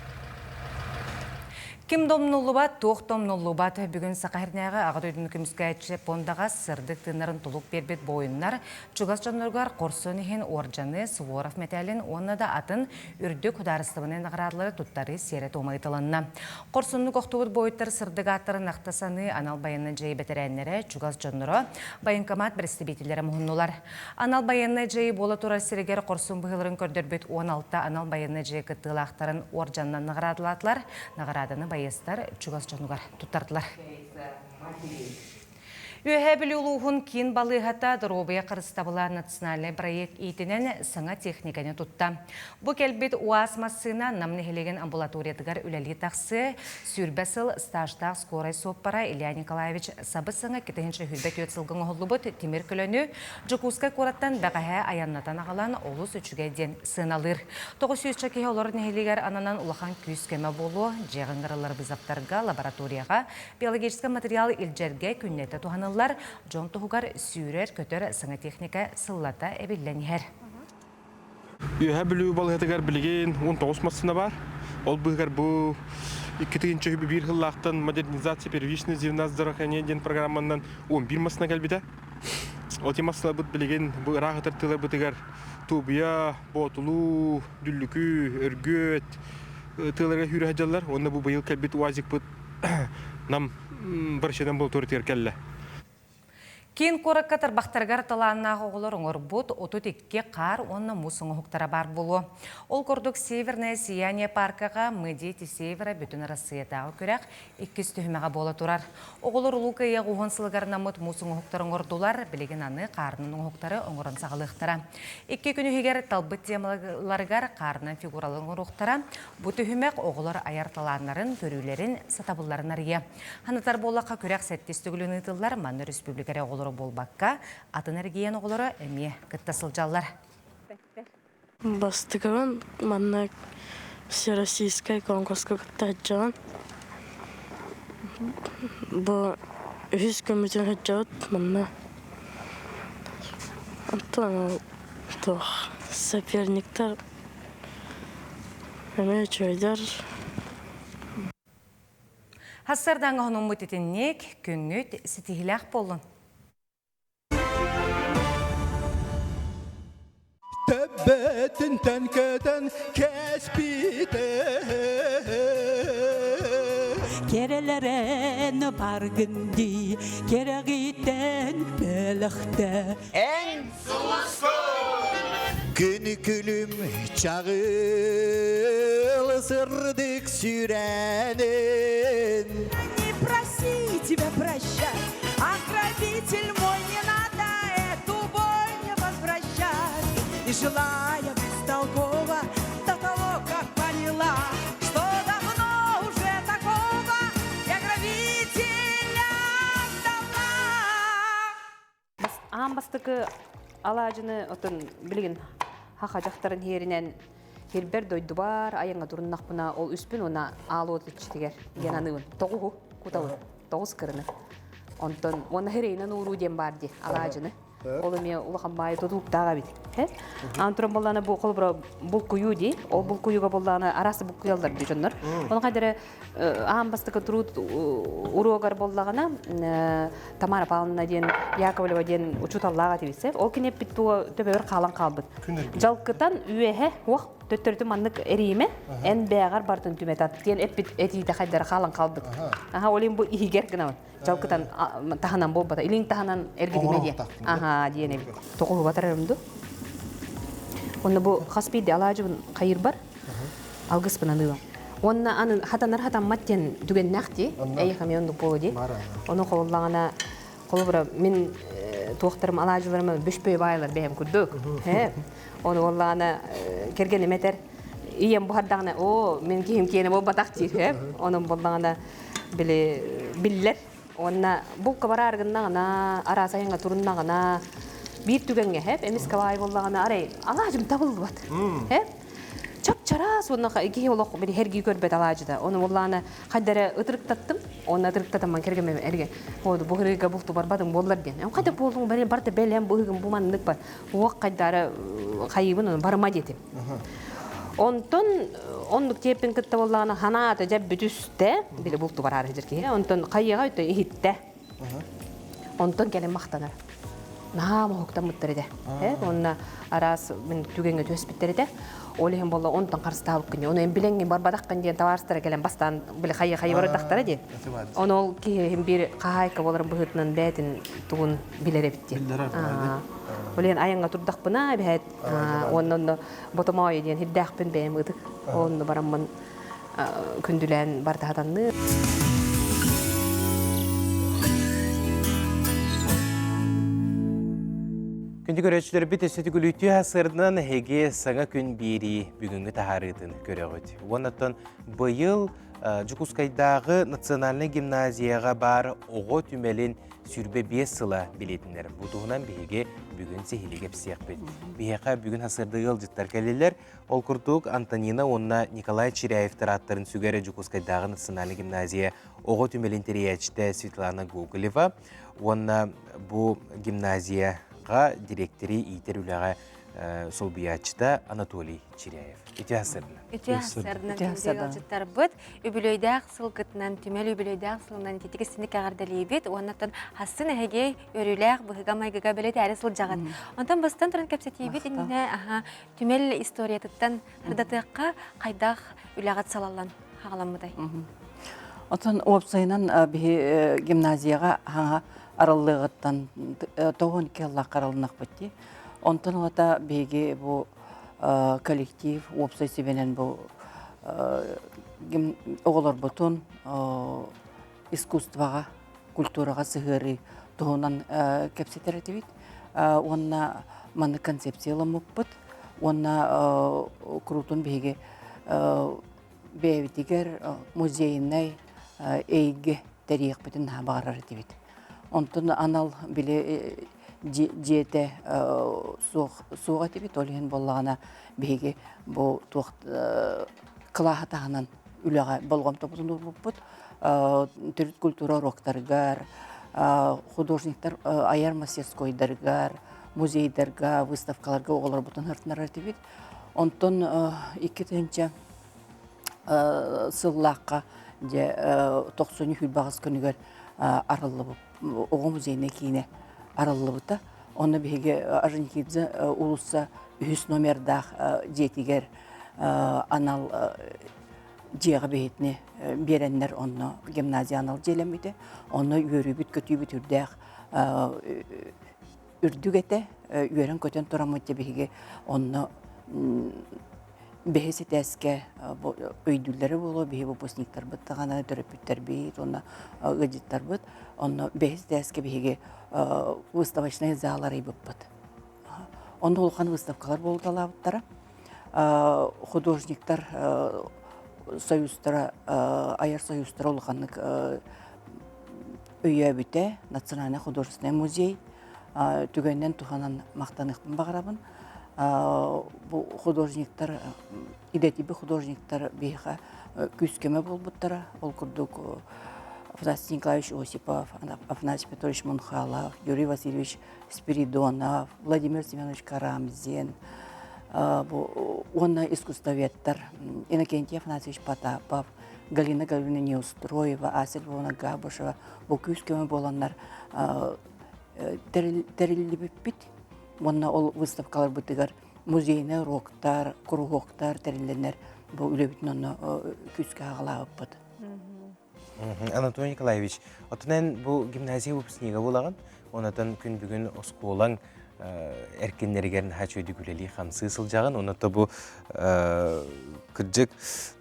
Ким да умнуллубат, туох да умнуллубат. Бүгүн Саха сиринээҕи Аҕа дойдуну көмүскээччи пуондаҕа сырдык тыыннарын толук биэрбит буойуннар чугас дьонноругар хорсун иһин уордьаны, Суворов мэтээлин уонна да атын үрдүк судаарыстыбаннай наҕараадалары туттарыы сиэрэ-туома ыытылынна. Хорсуннук охтубут буойуттар сырдык ааттарын ахта саныы анал байыаннай дьайыы бэтэрээннэрэ, чугас дьонноро, военкомат бэрэстэбиитэллэрэ муһуннулар. Анал байыаннай дьайыы буола турар сиригэр хорсун быһыыларын көрдөрбүт 16 анал байыаннай дьайыы кыттыылаахтарын уордьанынан наҕараадалаатылар. Наҕарааданы байыастар чугас дьонугар туттардылар. Үөһээ Бүлүү улууһун киин балыыһата доруобуйа харыстабыла национальнай проект иитинэн саҥа техниканы тутта. Бу кэлбит УАЗ массыына Нам нэһилиэгин амбулаториятыгар үлэлии тахсыа. Сүүрбэ сыл стажтаах скорай суоппара Илья Николаевич сабыс-саҥа 2024 сылга оҥоһуллубут тимир көлөнү Дьокуускай куораттан бэҕэһээ айаннатан аҕалан олус үчүгэй диэн сыаналыыр. 900 киһи олорор нэһилиэгэр ананан улахан күүс-көмө буолуо, дьиэҕэ ыҥырыллар вызовтарга, лабораторияҕа биологическай материал илдьэргэ күннэтэ туһаныллар, дьон туһугар сүүрэр-көтөр саҥа техника сыллата эбиллэн иһэр. Үөһээ Бүлүү балыыһатыгар билигин 19 массыына баар. Ол быыһыгар бу 2001 сыллаахтан модернизация первичной звена здравоохранения диэн программанан 11 массыына кэлбитэ. Ол массыынабыт билигин бу ыраах ытар тыаларбытыгар Туубуйа, Боотулуу, Дүллүкү, Өргүөт тыаларга сүүрэ сылдьаллар. Уонна бу быйыл кэлбит УАЗикпыт Нам Барщидан болтуорутугар кэллэ. Киин куоракка тарбахтарыгар талааннаах оҕолор оҥорбут 32 хаар уонна муус оҥоһуктара баар буолуо. Ол курдук Северное сияние паркаҕа Мы дети Севера бүтүн Арассыыйатааҕы күрэх иккис түһүмэҕэ буола турар. Оҕолор Улуу Кыайыы уһун сылыгар анаммыт муус оҥоһуктары оҥордулар, билигин аны хаарынан оҥоһуктары оҥорон саҕалыахтара. Икки күн иһигэр талбыт темаларыгар хаарынан фигуралары оҥоруохтара. Бу түһүмэх оҕолор айар талааннарын, көрүүлэрин, сатабылларын арыйа. Санатар буоллахха, күрэх сэттис төгүлүн ыытыллар, манна республика эрэ оҕолоро буолбакка, атын эргийэн оҕолоро эмиэ кытта сылдьаллар. Бастакыбын манна всероссийскай конкурска кытта сылдьабын. Бу үһүс күммүтүн сылдьабыт манна. Оттон туох соперниктар эмиэ үчүгэйдэр. Хассардаҥҥа хонуммут итинник күҥҥүт ситиһиилээх буоллун! Төбөтүнтэн көтөн кэспите Керелерен баргын дии, керегиттен бөлөхтө. Эн Күнү күлүм чаҕыл сырдык сүрэнин. Не проси тебя прощать, а грабитель мой не надо эту боль не возвращать. И желая бестолково до того, как поняла, что давно уже такого я грабителя ждала. Аан бастакы алаадьыны отон билигин хаха дьахтарын иһэринэн хирбэр дойдубар айаҥҥа туруннахпына ол үспүн уонна аал уот иччитигэр диэн аныыбын. Тоҕуһу кутабын. Тоҕус кырыны. Онтон уонна хирэйинэн ууруу диэн баар дии алаадьыны. Ол эмиэ улахан баайы тутулуктаах эбит. Аан туран буоллаана бу холобура булкуйуу дии. Ол булкуйууга буоллаана араас булкуйаллар дии дьоннор. Оны хайдары аан бастакы труд уруогар буоллаҕына Тамара Павловна диэн Яковлева диэн учууталлаах этибит. Ол кини эппит туо төбөбөр хаалан хаалбыт. Жалкытан үөһэ уох төттөрүтүн маннык эриимэ эн бээҕэр бартын түмэтат диэн эппит этиитэ хайдары хаалан хаалбыт. Аха ол бу иһигэр гынабын. Жалкытан таһынан буолбата. Илиҥ таһынан эргитимэ диэн. Аха диэн эбит. Тоҕуһубатар ду. Онно бу хас биирди алаадьыбын хайырбар алгыспын аныыбын. Уонна аны хатанар хатаммат диэн түгэннээх дии. Эйиэхэ эмиэ оннук буолуо дии. Ону холуллаҕына холобура мин туохтарым алаадьыларым бөшпөй баайлар бэйэм курдук. Ону буоллаҕына кэргэним этэр ийэм буһардаҕына оо мин киһим киэнэ буолбатах диир. Онон буоллаҕына били биллэр Уонна булка бараар гыннаҕына, араас айаҥҥа туруннаҕына, биир түгэҥҥэ хэп, эмис кабаай буоллаҕына, арай алаадьым табыллыбат. Хэп, чап-чараас уонна киһи олох били хергии көрбөт алаадьыта. Ону буоллаҕына хайда эрэ ытырыктаттым, уонна ытырыктатамман кэргэммин эргэ бу быһырыыга булту барбатым буоллар диэн. Хайда буоллуҥ бары барыта бэлэм быһыгым бу маннык бар. Уох хайда эрэ хайыыбын ону барыма диэтим. Онтон оннук тиэппин кытта буоллаҕына ханаата дьэ бүтүстэ, били булту бараары сылдьар киһи. Онтон хайыаҕа өттө иһиттэ. Онтон кэлин махтанар. Наһаа моһуктаммыттар этэ. Уонна араас мин түгэҥҥэ түһэспиттэр этэ. Ол иһин буолла онтон харыстаабыккын. Ону эн билэҥҥин барбатаххын диэн табаарыстара кэлэн бастаан били хайы хайы барытахтара диэн. Ону ол киһи биир хаһаайка буоларын быһыытынан бэйэтин тугун билэр эбит диэн. Ол иһин айаҥҥа турдахпына эбэһээт Уонна онно Ботомоойу диэн хирдээхпин бэйэм ытык. Онно бараммын күндүлээн бартаһатанныы. Күндү көрөөччүлэрбит өссө түгүлүтүү сырдынан эһиги саҥа күн биэрии бүгүҥҥү таһаарыытын көрөҕүт. Уоннаттан быйыл Дьокуускайдааҕы национальнай гимназияҕа баар оҕо түмэлин 25 сыла билиэтинэр. Бу туһунан биһиги бүгүн сиһилии кэпсиэхпит. Биһиэхэ бүгүн сарсыарда ыалдьыттар кэллилэр. Ол курдук Антонина уонна Николай Чиряевтар ааттарын сүгэр Дьокуускайдааҕы национальнай гимназия оҕо түмэлин тэрийээччитэ Светлана Гоголева уонна бу гимназияҕа дириэктэри иитэр үлэҕэ солбуйааччыта Анатолий Чиряев. Үтүө сарсыарданан. Үтүө сарсыарданан күндү ыалдьыттарбыт. Үбүлүөйдээх сылгытынан, түмэл үбүлүөйдээх сылынан ититик истиник эҕэрдэлиибит. Уоннаттан хассын эһиги өрүүлээх быһыга-майгыга бэлэтээри сылдьаҕыт. Онтон бастан туран кэпсэтиибит иннинэ аха түмэл историятыттан ырдатыахха хайдах үлэҕит салаллан хаҕаламмытай? Отон уопсайынан биһи гимназияҕа хаҥа арыллыаҕыттан тоҕун киаллаах арылыннахпыт дии. Онтон ылата биһиги бу коллектив уопсай сүбэнэн бу оҕолорбутун искусствоҕа, культураҕа сыһыарыы туһунан кэпсэтэр этибит. Уонна маннык концепцияламмыппыт. Уонна куруутун биһиги бэйэбитигэр музейнай эйгэ тэрийиэхпитин наһаа баҕарар этибит. Онтон анал били дьиэтэ суох суох этибит. Ол иһин буоллаҕына биһиги бу туох кылааһы таһынан үлэҕэ болҕомтобутун уурбуппут. Төрүт культура уруоктарыгар, художниктар айар мастерскойдарыгар, музейдарга, выставкаларга оҕолорбутун ырытынар этибит. Онтон 2000 сыллаахха дьэ тохсунньу сүүрбэҕис күнүгэр арыллыбыт оҕо музейнай киинэ арыллыбыта. Онно биһиги Орджоникидзе уулусса үһүс номердаах дьиэтигэр анал дьиэҕэ биһитини биэрэннэр онно гимназия анал дьиэлэммитэ. Онно үөрүүбүт-көтүүбүт үрдээх үрдүк этэ. Үөрэн-көтөн тураммыт дьэ биһиги онно бэһис этээскэ өйдүүллэрэ буолуо биһи выпускниктарбыт даҕаны төрөппүттэрбит уонна ыалдьыттарбыт онно бэһис этээскэ биһиги выставочнай зал арыйбыппыт онно улахан выставкалар буолуталаабыттара художниктар союзтара айар союзтара улаханнык өйөөбүтэ национальный художественный музей түгэнинэн туһанан махтаныахпын баҕарабын бу художниктар идэтийбит художниктар биһиэхэ күүс-көмө буолбуттара ол курдук. Афанасий Николаевич Осипов, Афанасий Петрович Мунхалов, Юрий Васильевич Спиридонов, Владимир Семенович Карамзин, бу уонна искусствоведтар Иннокентий Афанасьевич Потапов, Галина Гавриловна Неустроева, Ася Львовна Габышева бу күүс-көмө буоланнар тэриллибиппит. Уонна ол выставкаларбытыгар музейный уроктар, куруһуоктар тэриллэннэр бу үлэбитин онно күүскэ аҕалаабыппыт. Анатолий Николаевич, оттон эн бу гимназия выпускнига буолаҕын, онотон күн бүгүн оскуолаҥ эркиннэригэр наһаа үчүгэйдик үлэлии хамсыы сылдьаҕын, оното бу кырдьык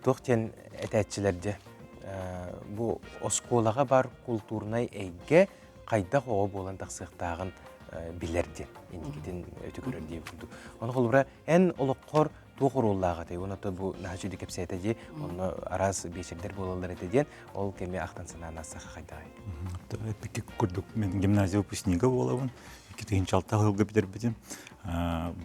туох диэн этээччилэр дьэ бу оскуолаҕа бар култуурунай эйгэ хайдах оҕо буолан тахсыахтааҕын билэр диэн инникитин өтө көрөр диэн курдук. Ону холобура эн олоххор туох оруоллаах этэй? Уонна бу наһаа үчүгэй кэпсээтэ дии, онно араас биэчэрдэр буолаллар этэ диэн, ол кэми ахтан санаан аастахха хайдаҕай? Эппикки курдук мен гимназия выпускнига буолабын. 2006 сылга бүтэрбитим.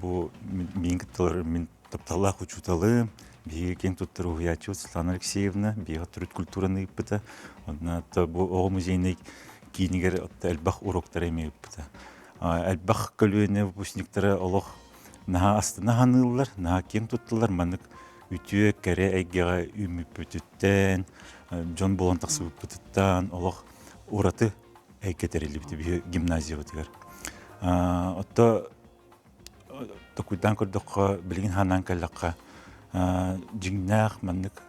Бу мин кытталар мин тапталлаах учууталым, биһиги киэн туттар уһуйааччыбыт Светлана Алексеевна биһиги төрүт культураны ыыппыта. Онно бу оҕо музейнай киинигэр элбэх уроктары эмиэ ыыппыта. Элбэх көлүөнэ выпускниктара олох наһаа астына саныыллар, наһаа киэҥ тутталлар. Маннык үтүө, кэрэ эйгэҕэ үүммүппүтүттэн, дьон буолан тахсыбыппытыттан олох ураты эйгэ тэриллибитэ биһи гимназиябытыгар. Отто токуйдаан көрдөххө, билигин ханаан кэллэххэ, дьиҥнээх маннык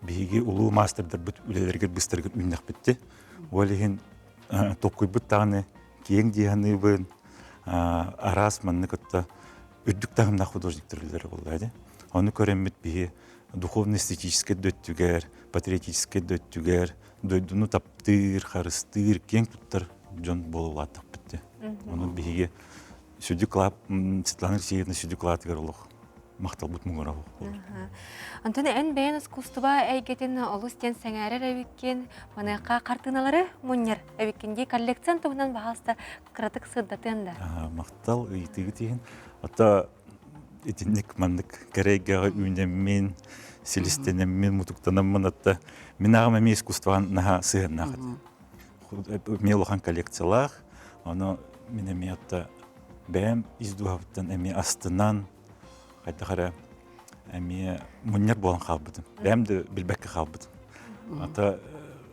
биһиги улуу маастардарбыт үлэлэригэр быстарыгар үүннэхпитти. Ол иһин токуйбут даҕаны киэҥ дии саныыбын, араас маннык кытта үрдүк таһымнаах художниктар үлэлэрэ буолла дии. Ону көрөммүт биһи духовно-эстетическэй да өттүгэр, патриотическай да өттүгэр дойдуну таптыыр, харыстыыр, киэҥ туттар дьон буола улааттахпыт дии. Ону биһиги сүдү клаб Светлана Алексеевна сүдү клаатыгар олох махталбыт муҥура Антон эн бэйэн искусство эйгэтин олус диэн сэҥээрэр эбиккин, маныаха хартыыналары мунньар эбиккин дии коллекциян туһунан баһаалыста кыратык сырдатыан да. Махтал ыйытыгыт иһин. Ата итинник маннык кэрэ эйгэҕэ үүнэммин, силистэнэммин, мутуктанаммын атта мин аҕам эмиэ искусствоҕа наһаа сыһыаннаах этэ. Эмиэ улахан коллекциялаах, ону мин эмиэ атта бэйэм ис дууһабыттан эмиэ астынан, хайдах эрэ эмиэ мунньар буолан хаалбытым. Бэйэм да билбэккэ хаалбытым. Ата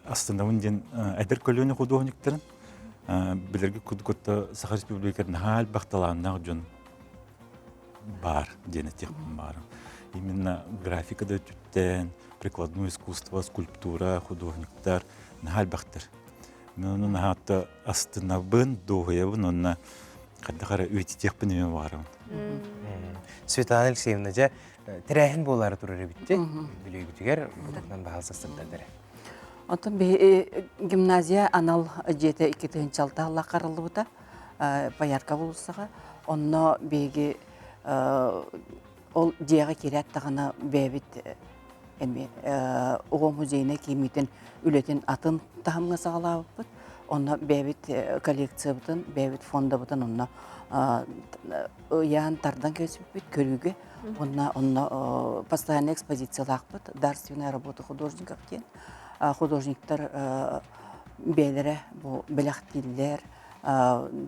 астынабын диэн эдэр көлүөнэ худуоһунньуктарын билэргэ курдук Саха Республикатын наһаа элбэх талааннаах дьон баар диэн этиэхпин баарым. Именно графика да өттүттэн, прикладное искусство, скульптура, художниктар наһаа элбэхтэр. Мен ону наһаа астынабын, дуоһуйабын уонна хайдах эрэ үйэтитиэхпин эмиэ баҕарабын. Светлана Алексеевна, дьэ, тэрээһин буолаары турар эбитти. Бүлүүгүтүгэр бутунан баһал састырдар Оттон биһи гимназия анал дьиэтэ 2006 сыллаах харыллыбыта Боярка уулуссаҕа. Онно биһиги ол дьиэҕэ киирээт даҕаны бэйэбит эми оҕо музейнай кииммитин үлэтин атын таһымҥа саҕалаабыппыт. Онно бэйэбит коллекциябытын, бэйэбит фондабытын онно ыйаан тардан кэбиспиппит көрүүгэ. Онно онно постоянная экспозициялаахпыт дарственная работа художников диэн. Художниктар бэйэлэрэ бу бэлэхтииллэр,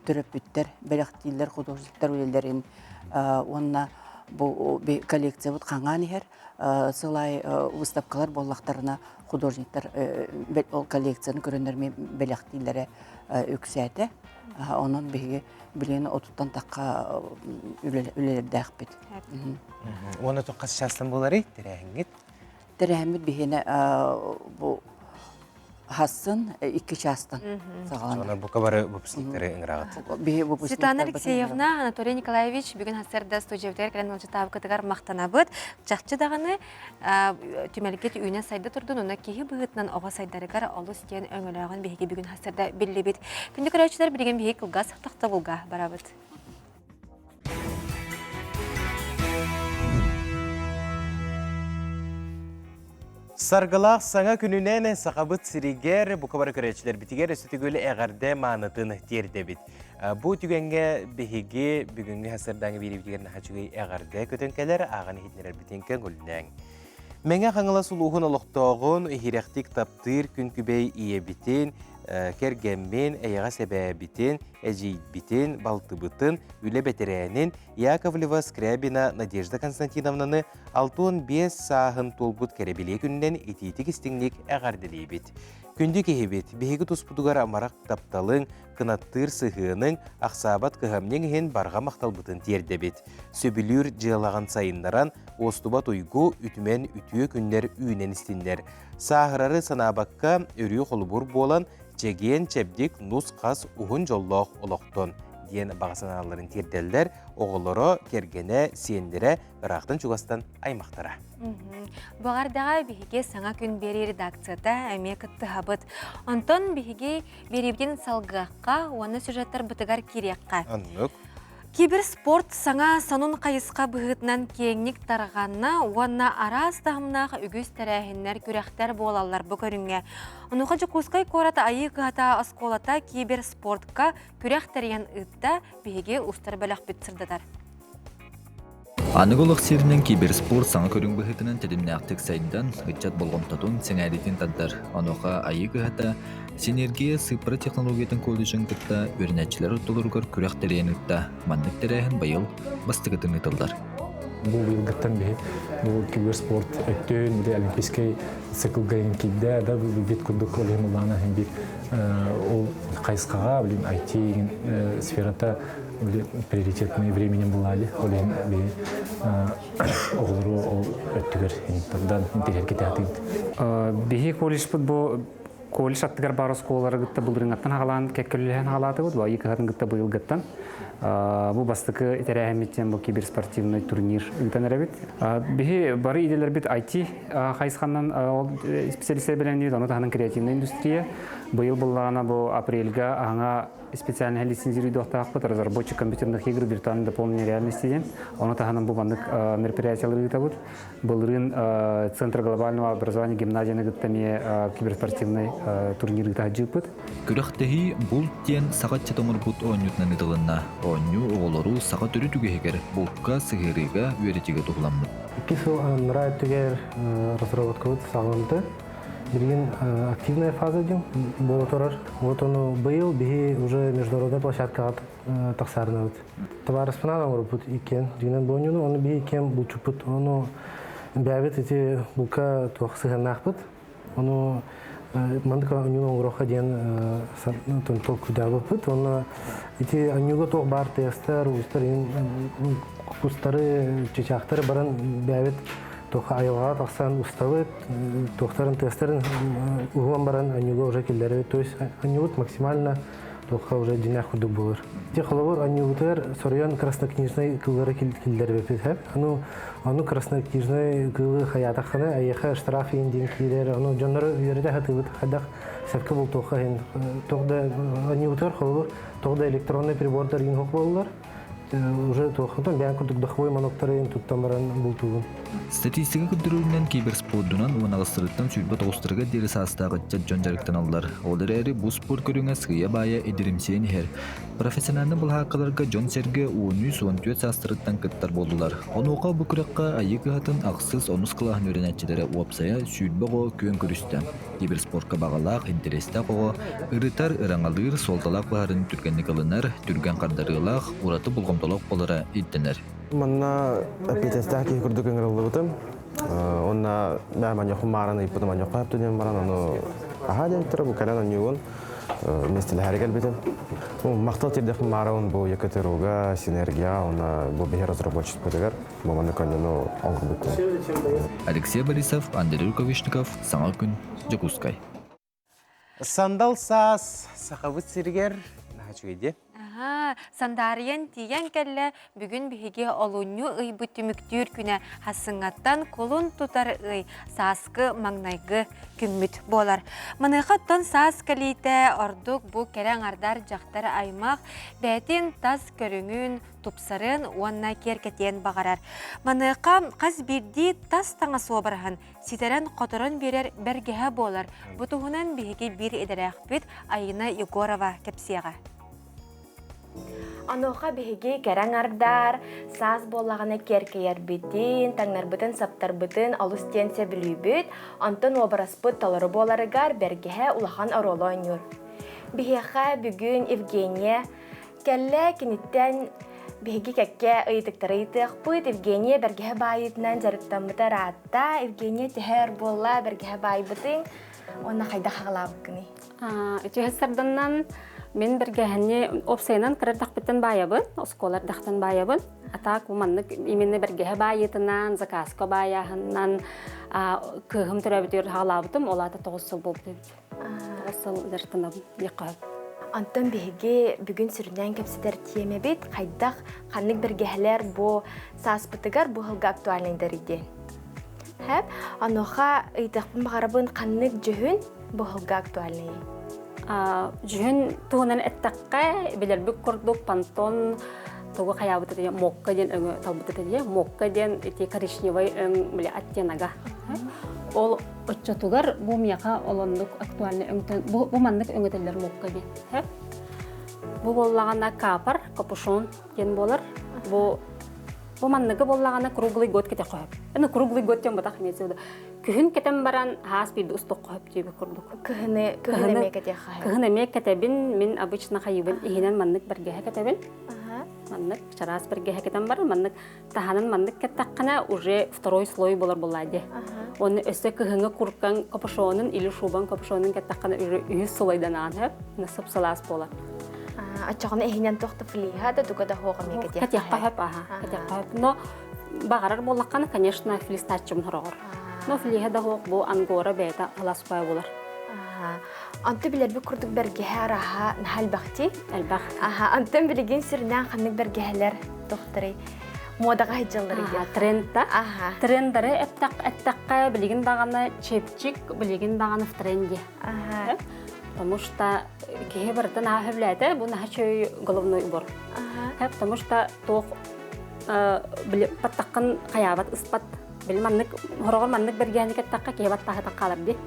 төрөппүттэр бэлэхтииллэр художниктар үлэлэрин уонна бу коллекциябыт хаҥаан иһэр. Сыл аайы выставкалар буоллахтарына художниктар ол коллекцияны көрөннөр бэлэхтииллэрэ үксээтэ. Онон биһиги билигин отуттан тахха үлэлэрдээхпит. Уонна хас чаастан буоларый тэрээһиҥҥит? Тэрээһиммит биһиэнэ бу хассын икки чаастан саҕаланар. Бука бары выпускниктары ыҥыраҕыт. Светлана Алексеевна, Анатолий Николаевич бүгүн хасырда студиябытыгар кэлэн ыалдьытаабыкытыгар махтанабыт. Чахчы даҕаны түмэлгит үүнэ сайда турдун, уонна киһи быһыытынан оҕо сайдарыгар олус диэн өҥөлөөҕүн биһиги бүгүн хасырда биллибит. Күндү көрөөччүлэр, билигин биһиги кылгас тохтобулга барабыт. Саргылаах саҥа күнүнэн Сахабыт сиригэр бука бары көрөөччүлэрбитигэр өссө төгүл эҕэрдэ маанытын тиэрдэбит. Бу түгэҥҥэ биһиги бүгүҥҥү сарсыардааҥы биэриибитигэр наһаа үчүгэй эҕэрдэ көтөн кэлэр, ааҕан иһитиннэрэрбитин көҥүллээҥ. Мэҥэ Хаҥалас улууһун олохтооҕун иһирэхтик таптыыр күн күбэй ийэбитин, кэргэммин, эйэҕэс эбээбитин, эдьиийбитин, балтыбытын, үлэ бэтэрээнин Яковлева Скрябина Надежда Константиновнаны 65 сааһын туолбут кэрэбилиэ күнүнэн итиитик-истиҥник эҕэрдэлиибит. Күндү киһибит, биһиги туспутугар амарах тапталыҥ, кынаттыыр сыһыаныҥ, ахсаабат кыһамньыҥ иһин барҕа махталбытын тиэрдэбит. Сөбүлүүр дьыалаҕын сайыннаран, уостубат уйгу, үтүмэн үтүө күннэр үүнэн истиннэр. Сааһырары санаабакка, өрүү холобур буолан, чэгиэн, чэбдик, нус-хас, уһун дьоллоох олохтон диэн баҕа санааларын тиэрдэллэр оҕолоро, кэргэнэ, сиэннэрэ, ыраахтан-чугастан аймахтара. Баҕардаҕа биһиги саҥа күн биэрии редакцията эмиэ кыттыһабыт. Онтон биһиги биэриибитин салгыахха уонна сюжеттарбытыгар киириэххэ. Оннук. Киберспорт саҥа сонун хайысха быһыытынан киэҥник тарҕанна уонна араас таһымнаах үгүс тэрээһиннэр, күрэхтэр буолаллар бу көрүҥҥэ. Онуоха Дьокуускай куорат Айыы кыһата оскуолата киберспортка күрэх тэрийэн ыытта, биһиги устар бөлөхпүт сырдатар. Аныгы олох сиэринэн киберспорт саҥа көрүҥ быһыытынан тэтимнээхтик сайдан, ыччат болҕомтотун, сэҥээриитин тардар. Онуоха Айыы кыһата Синергия сыыппара технологиятын колледжын кытта үөрэнээччилэр ортолоругар күрэх тэрийэн ыытта. Маннык тэрээһин быйыл бастакытын ыытыллар. Бу быйылгыттан биһи бу киберспорт өттүн били олимпийскай циклга киирдэ да бит курдук ол иһин улаана бир ол хайысхаҕа блин IT сферата приоритетный временем булаали ол иһин биһи оҕолору ол өттүгэр тардан интэриэһиргэтэ Биһи колледжпыт бу колледж аттыгар баар оскуолалары кытта былырыҥаттан хаалаан кэккэлэһэн хаалаатыбыт бу айыы кыһатын кытта быйылгыттан бу бастакы тэрээһиммиттэн бу киберспортивный турнир ыытан эрэбит биһи бары идэлэрбит IT хайысханан ол специалистер бэлэмниибит ону таһынан креативная индустрия быйыл буллаҕына бу апрельга аһаҥа специальный лицензируйдуохтаахпыт разработчик компьютерных игр виртуальной дополненной реальности диэн. Ону таһынан бу маннык мероприятиялары ыытабыт. Былырыын Центр глобального образования гимназияны кытта эмиэ киберспортивный турнир ыыта сылдьыппыт. Күрэхтэһии булт диэн саха ыччата оҥорбут оонньуутунан ыытылынна. Оонньуу оҕолору саха төрүт үгэһигэр булка, сыһыарыыга, үөрэтиигэ туһуламмыт. Икки сыл анараа өттүгэр разработкабыт саҕаламмыта. Билигин активная фаза диэн буола турар. Вот ону быйыл биһи уже международная площадкаҕа тахсаарынабыт. Табаарыспынаан оҥорбут иккиэн. Дьиҥинэн бу оонньууну, ону биһи иккиэн булчуппут. Ону бэйэбит ити булка туох сыһыаннаахпыт. Ону маннык оонньууну оҥоруохха диэн толкуйдаабыппыт. Уонна ити оонньууга туох баар тыастар, уустар, кустары, чычаахтары баран бэйэбит туохха айылҕаҕа тахсан устабыт, туохтарын тыастарын уһуан баран анньууга уже киллэрэбит. То есть анньуубут максимально туохха уже дьиҥнээх курдук буолар. Ити холобур анньуубутугар соруйан краснокнижнай кыыллары киллэрбиппит. Аны ону краснокнижнай кыылы хайаатаххына эйиэхэ штраф иин диэн киирэр. Ону дьоннору үөрэтэ сатыыбыт. Хайдах сөпкө бултуохха иһин. Туох да анньуубутугар холобур туох да электронный прибордар иин суох буоллар уже туохтан бэйэн курдук духовой моноктарын туттан баран бултуубун. Статистика көрдөрүүнэн киберспордунан уон аҕыстарыттан 29-тарыгар диэри саастаах ыччат дьон дьарыктаналлар. Ол эрээри бу спорт көрүҥэ сыыйа-баайа идиримсийэн иһэр. Профессиональнай былаһааккаларга дьон-сэргэ 13-14 саастарыттан кыттар буоллулар. Онуоха бу күрэххэ Айыы кыһатын ахсыс онус кылааһын үөрэнээччилэрэ уопсайа 20 оҕо күөн көрүстэ. Киберспортка баҕалаах, интэриэстээх оҕо ырытар, ыраҥалыыр, суолталаах быһаарыыны түргэнник ылынар, түргэн хардарыылаах, ураты болҕомтолоох буолара ирдэнэр. Манна эппиэтинэстээх киһи курдук ыҥырыллыбытым. Уонна бээ маньохум мааран ыйыппытым маньохха сөптө диэн баран ону аһаа диэбиттэрэ бу кэлэн онньуубун миэстэлэһээри кэлбитим. Махтал тиэрдэхпин маарабын бу ЕКТРУга, Синергия уонна бу биһи разработчикпытыгар бу маннык онньуну оҥорбуттар. Алексей Борисов, Андрей Рукавишников, Саҥа күн, Дьокуускай. Сандал саас Сахабыт сиригэр наһаа үчүгэй дии. Аһаа, сандаарыйан тиийэн кэллэ. Бүгүн биһиги олунньу ыйбыт түмүктүүр күнэ хассыҥҥаттан кулун тутар ый сааскы маҥнайгы күммүт буолар. Маныаха оттон саас кэлиитэ ордук бу кэрэ аҥардар дьахтар аймах бэйэтин тас көрүҥүн тупсарыан уонна киэркэтиэн баҕарар. Маныаха хас биирдии тас таҥас уобараһын ситэрэн-хоторон биэрэр бэргэһэ буолар. Бу туһунан биһиги биир идэлээхпит Айына Егорова кэпсиэҕэ. Онуоха биһиги кэрэ аҥардар, саас буоллаҕына киэркэйэрбитин, таҥнарбытын-саптарбытын олус диэн сөбүлүүбүт, онтон уобараспыт толору буоларыгар бэргэһэ улахан оруолу оонньуур. Биһиэхэ бүгүн Евгения кэллэ, киниттэн биһиги кэккэ ыйытыктары ыйытыахпыт. Евгения бэргэһэ баайыытынан дьарыктаммыта ыраатта. Евгения төһө өр буолла бэргэһэ баайбытыҥ уонна хайдах аҕалаабыккыный? Үтүө сарданнан мин бэргэһэни опсайынан кыра эрдэхпиттэн баайабын, оскуола эрдэхтэн баайабын. А так маннык именно бэргэһэ баайыытынан, заказка баайааһынынан кыыһым төрөөбүтүгэр хаалаабытым, ол аата 9 сыл буолбут эбит. 9 сыл дьарыктанабын диэххэ сөп. Онтон биһиги бүгүн сүрүннээн кэпсэтэр тиэмэбит хайдах ханнык бэргэһэлэр бу сааспытыгар бу сылга актуальнайдар диэн. Хэп, онуоха ыйытыахпын баҕарабын ханнык дьүһүн бу сылга актуальный? Дьүһүн туһунан эттэххэ, билэрбит курдук понтон тугу хайаабыт этэ мокка диэн өҥө талбыт этэ дии. Мокка диэн ити коричневый өҥ били оттенога. Ол оччотугар бу миэхэ олоннук актуальный өҥтөн бу, бу маннык өҥөтөллөр мокка диэн. Бу буоллаҕына капар, капюшон диэн буолар. Бу бу манныгы буоллаҕына круглый год кэтэ хөп. Ну круглый год диэн батах имеется в виду. Күһүн кэтэн баран хаас биирдэ устуохха хөп диэбит курдук. Кыһыны кыһын эмиэ кэтиэххэ. Кыһын эмиэ кэтэбин, мин обычно хайыбын иһинэн маннык бэргэһэ кэтэбин. Маннык чараас бэргэһэ кэтэн баран маннык таһанан маннык кэттэххинэ уже второй слой болар буолла дии. Оны өссө кыһыҥҥы куркаҥ капюшонун или шубаҥ капюшонун кэттэххинэ уже үһүс слойданаан хөп, насып сылаас буолар. Оччоҕуна иһинэн туох да флиха да туга да суох эмиэ кэтиэххэ. Кэтиэххэ хөп, аха, кэтиэххэ хөп. Но баҕарар буоллаххына, конечно, флистаччым хороҕор. Но флиһа да суох бу ангора бэйэтэ халаспай буолар. Онто билэрбит курдук бэргэһэ араһа наһаа элбэхтии. Элбэх. Аха, онтон билигин сүрүннээн ханнык бэргэһэлэр тохторой модаҕа сылдьаллар диye. Трендта. Аха. Трендары эттэххэ билигин даҕаны чепчик, билигин даҕаны в тренде. Аха. Потому что киһи барыта наһаа сөбүлээтэ, бу наһаа чөй головной убор. Аха. Потому что туох били баттаххын хайаабат ыспат били маннык хороҕор маннык бэргэһэни кэттэххэ киһи баттаһытан хаалар дии.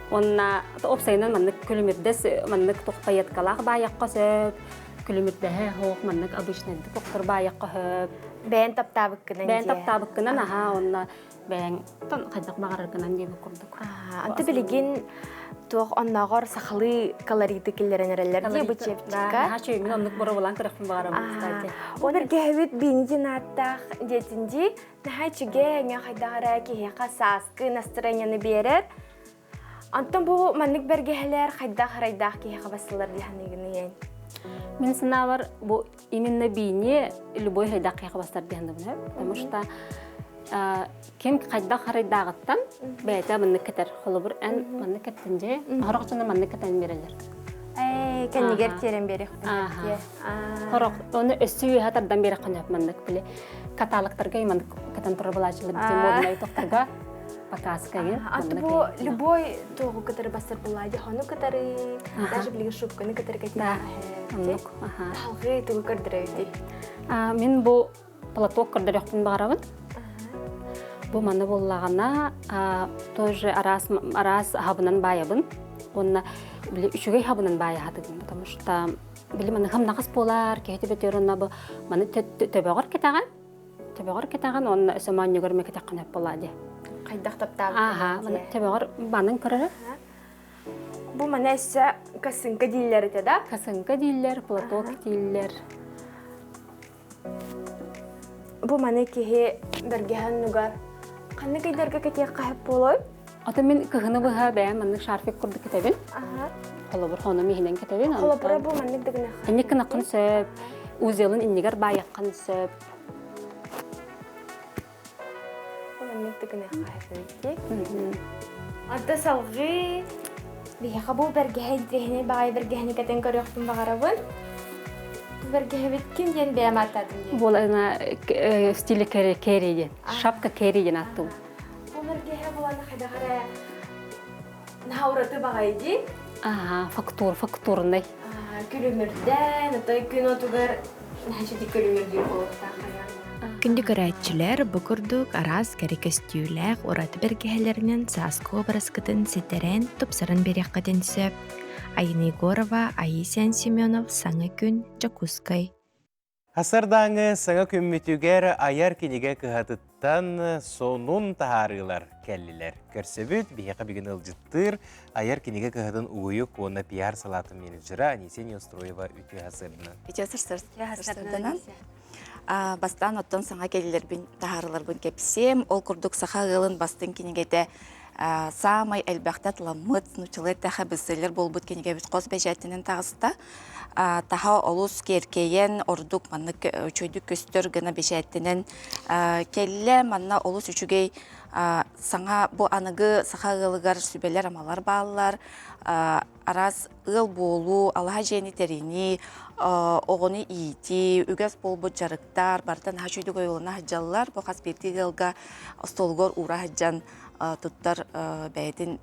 Уонна опсайынан маннык күлүмүрдэс маннык тохтайаткалаах баайахха сөп, күлүмүрдэһэ хоох маннык обычнайдык охтор баайахха сөп. Бэйэн таптаабыккынан Бэйэн таптаабыккынан аһаа уонна бэйэҥ хайдах баҕараргынан диэбит курдук. Анты билигин туох оннооҕор сахалыы колориты киллэрэн эрэллэр дии бу чепчика. Наһаа үчүгэй мин оннук боруобалаан көрөхпүн баҕарабын кстати. Ол эргэһэбит биини диэн ааттаах диэтин дии наһаа үчүгэй эҥэ хайдах эрэ киһиэхэ сааскы настроениены биэрэр. Онтон бу маннык бэргэһэлэр хайдах харайдаах киһиэхэ басылар дии саныыгын Мин санаабар бу именно биини любой хайдах киһиэхэ бастар дии саныыбын потому что ким хайдах харайдааҕыттан бэйэтэ маннык кэтэр холобур эн маннык кэттин дьэ хорох дьоно маннык кэтэн биэрэллэр кэннигэр тиэрэн биэриэхпин хорох ону өссө үөһэ тардан биэрэххин сөп маннык били каталогтарга маннык кэтэн турар булааччылар моднай тохторго показка Аты бу любой туоҕу кытары бассар булаа хону кытары даже билигин шубканы кытары кэтиэххэ Талгыы тугу көрдөрөбүтүй? Мин бу платок көрдөрүөхпүн баҕарабын. Бу маны буоллаҕына тоже араас араас хабынан баайабын. Уонна били үчүгэй хабынан баайаһатыгын, потому что били маны хамнаҕас буолар, киһи төбөтүөр онно бу маны төбөҕөр кэтэҕин, төбөҕөр кэтэҕин уонна өссө моонньугар эмэ кэтэххин сөп буолаа дии. Хайдах таптаабыккын Ааха, маны төбөҕөр банын көрөрө. Бу маны өссө косынка дииллэр этэ да? Косынка дииллэр, платок дииллэр. Бу маны киһи бэргэһэ оннугар ханнык ыйдарга кэтиэххэ сөп буолуой? Ото мин кыһыны быһа бэйэм маннык шарфик курдук кэтэбин. Холобур, хоном иһинэн кэтэбин. Холобура бу маннык да гыныахха. Инник гынаххын сөп, узелын иннигэр баайаххын сөп. Маннык да гыныахха сөп Онто салҕыы биһиэхэ бу бэргэһэ интириэһинэй баҕайы бэргэһэни кэтэн көрүөхпүн баҕарабын. Бу бэргэһэбит ким диэн бэйэм ааттаатым диэн. Буолана стиле кэрри диэн. Шапка кэрри диэн ааттым. Бу бэргэһэ буолана хайдах эрэ наһаа ураты баҕайы дии. Аха, фактур, фактурный. Күлүмүрдээн, отой күн отугар наһаа күлүмүрдүүр буолуохтаах Күндү көрөөччүлэр, бу курдук араас кэрэ көстүүлээх ураты бэргэһэлэринэн сааскы уобараскытын ситэрэн, тупсаран биэриэххитин сөп. Айна Егорова, Аисиан Семенов, Саҥа күн, Дьокуускай. Хасардааҥы саҥа күммүтүгэр айар кинигэ кыһатыттан сонун таһаарыылар кэллилэр. Көрсөбүт биһиэхэ бүгүн ыалдьыттыыр айар кинигэ кыһатын угуйук уонна пиар салаатын менеджера Анисия Неустроева үтүө сарсыарданан. Үтүө сарсыарданан. Бастаан оттон саҥа кэлилэрбин таһаарыларбын кэпсиэм. Ол курдук саха ыалын бастыҥ кинигэтэ саамай элбэхтэ атыламмыт, нууччалыы эттэххэ бестселлер буолбут кинигэбит хос бэчээттэнэн таҕыста. Таһа олус киэркэйэн, ордук маннык үчүгэйдик көстөр гына бэчээттэнэн кэллэ. Манна олус үчүгэй саҥа бу аныгы саха ыалыгар сүбэлэр-амалар бааллар. Араас ыал буолуу, алаһа дьиэни тэринии, оҕону иитии, үгэс буолбут дьарыктар барыта наһаа үчүгэйдик ойуулана сылдьаллар. Бу хас биирдии ыалга остуолугар уура сылдьан туттар бэйэтин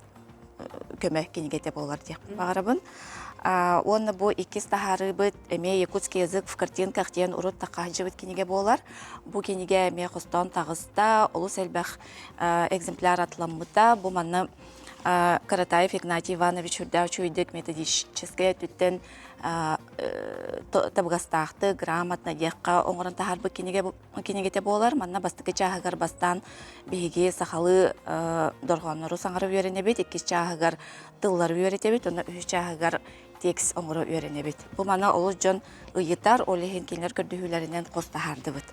көмө кинигэтэ буолар диэхпин баҕарабын. Уонна бу иккис таһаарыыбыт эмиэ «Якутский язык в картинках» диэн урут таххаһдьыбыт кинигэ буолар. Бу кинигэ эмиэ хостоон таҕыста, олус элбэх экземпляр атыламмыта. Бу манна Каратаев Игнатий Иванович үрдээх үчүгэйдик методическай өттүттэн табыгастаахтык, грамотно диэххэ оҥорон таһаарбыт кинигэ кинигэтэ буолар. Манна бастакы чааһыгар бастаан биһиги сахалыы дорҕооннору саҥара үөрэнэбит, иккис чааһыгар тыллары үөрэтэбит, уонна үһүс чааһыгар текст оҥоро үөрэнэбит. Бу маны олус дьон ыйытар, ол иһин кинилэр көрдөһүүлэринэн хос таһаардыбыт.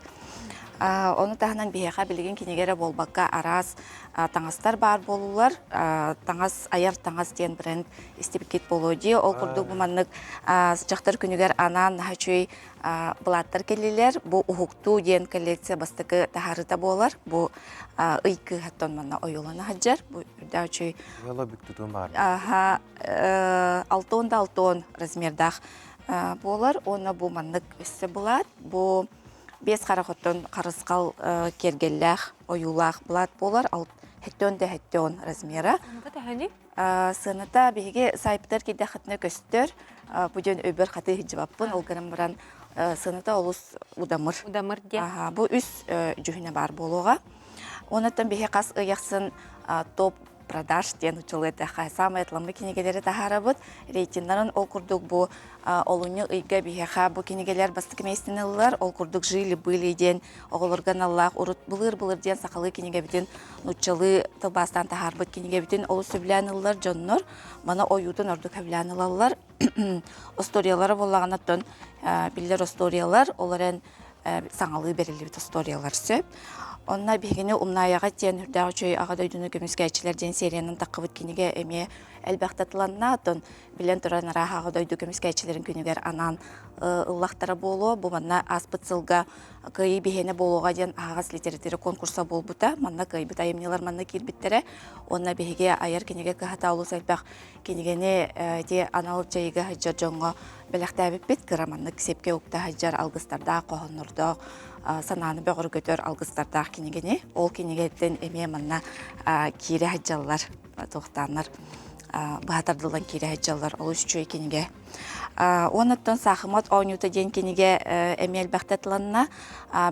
Ону таһынан биһиэхэ билигин кинигэ эрэ буолбакка араас таҥастар баар буолулар. Таҥас, айар таҥас диэн бренд истибиккит буолуо дии. Ол курдук бу маннык дьахтар күнүгэр анаан наһаа үчүгэй былааттар кэллилэр. Бу Уһуктуу диэн коллекция бастакы таһаарыыта буолар. Бу ый кыыһаттан манна ойуулана сылдьар. Бу үрдээх үчүгэй. Ыала бүк тутуун баар. Аха, алтон да алтон размердаах буолар. Уонна бу маннык өссө былаат. Бу биэс харахоттон харысхал киэргэллээх, ойуулаах былаат буолар. Хэттөн да хэттөн размера. Сыаната биһиги сайтпытыгар киирдэххитинэ көстөр. Бу дьон өйбөр хатыы сылдьыбаппын. Ол гынан баран сыаната олус удамыр. Удамыр диэн. Бу үс дьүһүнэ баар буолуоҕа. Онуттан биһи хас ый ахсын топ продаж диэн учулуйдаха саамай атыламмыт кинигэлэри таһаарабыт. Рейтиннарын ол курдук бу олунньу ыйга биһиэхэ бу кинигэлэр бастакы миэстэни ыллылар. Ол курдук «Жили-были» диэн оҕолорго аналлаах урут былыр-былыр диэн сахалыы кинигэбитин нууччалыы тылбаастаан таһаарбыт кинигэбитин олус сөбүлээн ыллар дьоннор. Маны ойуутун ордук сөбүлээн ылаллар. Историялара буоллаҕына оттон биллэр историялар, ол эрэн саҥалыы бэриллибит историялар сөп. Онно биһигини Умнаайаҕа диэн үрдээх үчүгэй Аҕа дойдуну көмүскээччилэр диэн сериянан таххыбыт кинигэ эмиэ элбэхтэ тыланна. Оттон билэн туран араах Аҕа дойду көмүскээччилэрин күнүгэр анаан ыллахтара буолуо. Бу манна ааспыт сылга Кыайыы биһиэнэ буолуоҕа диэн аһаҕас литература конкурса буолбута. Манна кыайбыт айымньылар манна киирбиттэрэ. Уонна биһиги айар кинигэ кыһата олус элбэх кинигэни ити анал дьайыыга сылдьар дьоҥҥо бэлэхтээбиппит. Кыра маннык сепке укта сылдьар алгыстардаах, хоһооннордоох, санааны бөҕөргөтөр алгыстардаах кинигэни. Ол кинигэттэн эмиэ манна киирэ сылдьаллар, туохтааннар быһа тардыллан киирэ сылдьаллар. Олус үчүгэй кинигэ. Уоннаттан Саахымат оонньуута диэн кинигэ эмиэ элбэхтэ тыланна.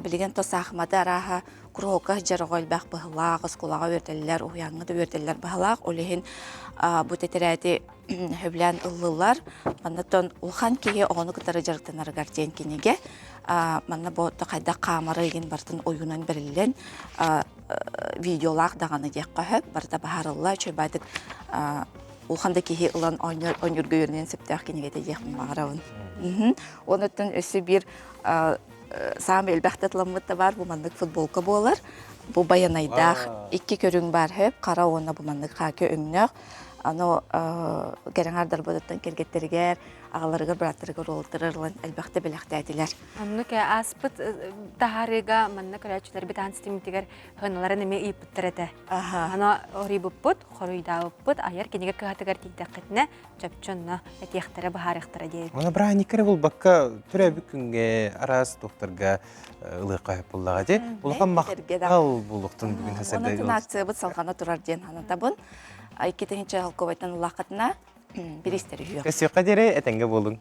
Билигин то саахыматы арааһа куруһуокка сылдьар оҕо элбэх быһылаах, оскуолаҕа үөрдэллэр, уһуйааҥҥа да үөрдэллэр быһылаах. Ол иһин бу тэтэрээти сөбүлээн ыллылар. Маннаттан улахан киһи оҕону кытары дьарыктанарыгар диэн кинигэ. Манна бу хайдах хаамара игин барытын ойуунан бэриллэн видеолаах даҕаны диэххэ сөп. Барыта баһарылла үчүгэйдик улахан да киһи ылан оонньуурга үөрэниэн сөптөөх кинигэтэ диэхпин баҕарабын. Онуттан өссө биир саамай элбэхтэ тыламмыт да баар бу маннык футболка буолар. Бу байанайдаах икки көрүҥ баар сөп, хара уонна бу маннык хаакы өҥнөөх. Аны кэрэҥ кэргэттэригэр, аҕаларыгар, бырааттарыгар, уолаттарыгар ылан элбэхтэ бэлэхтээтилэр. Оннук ааспыт таһаарыыга манна көрөөччүлэрбит аан ситиммитигэр хыналарын эмиэ ыйыппыттар этэ. Аны орийбыппыт, хоруйдаабыппыт, айар кинигэ кыһатыгар тиийдэххитинэ чопчу онно этиэхтэрэ, быһаарыахтара диэбит. Аны бырааһынньыкка эрэ буолбакка, төрөөбүт күҥҥэ араас туохтарга ылыахха сөп буоллаҕа дии. Улахан махтал буолуохтун бүгүн хасарда. Онон акциябыт салҕана турар диэн санатабын. 2000 холкуобайтан улааххытына бириистэр үһүө. Өссө диэри этэҥҥэ буолуҥ.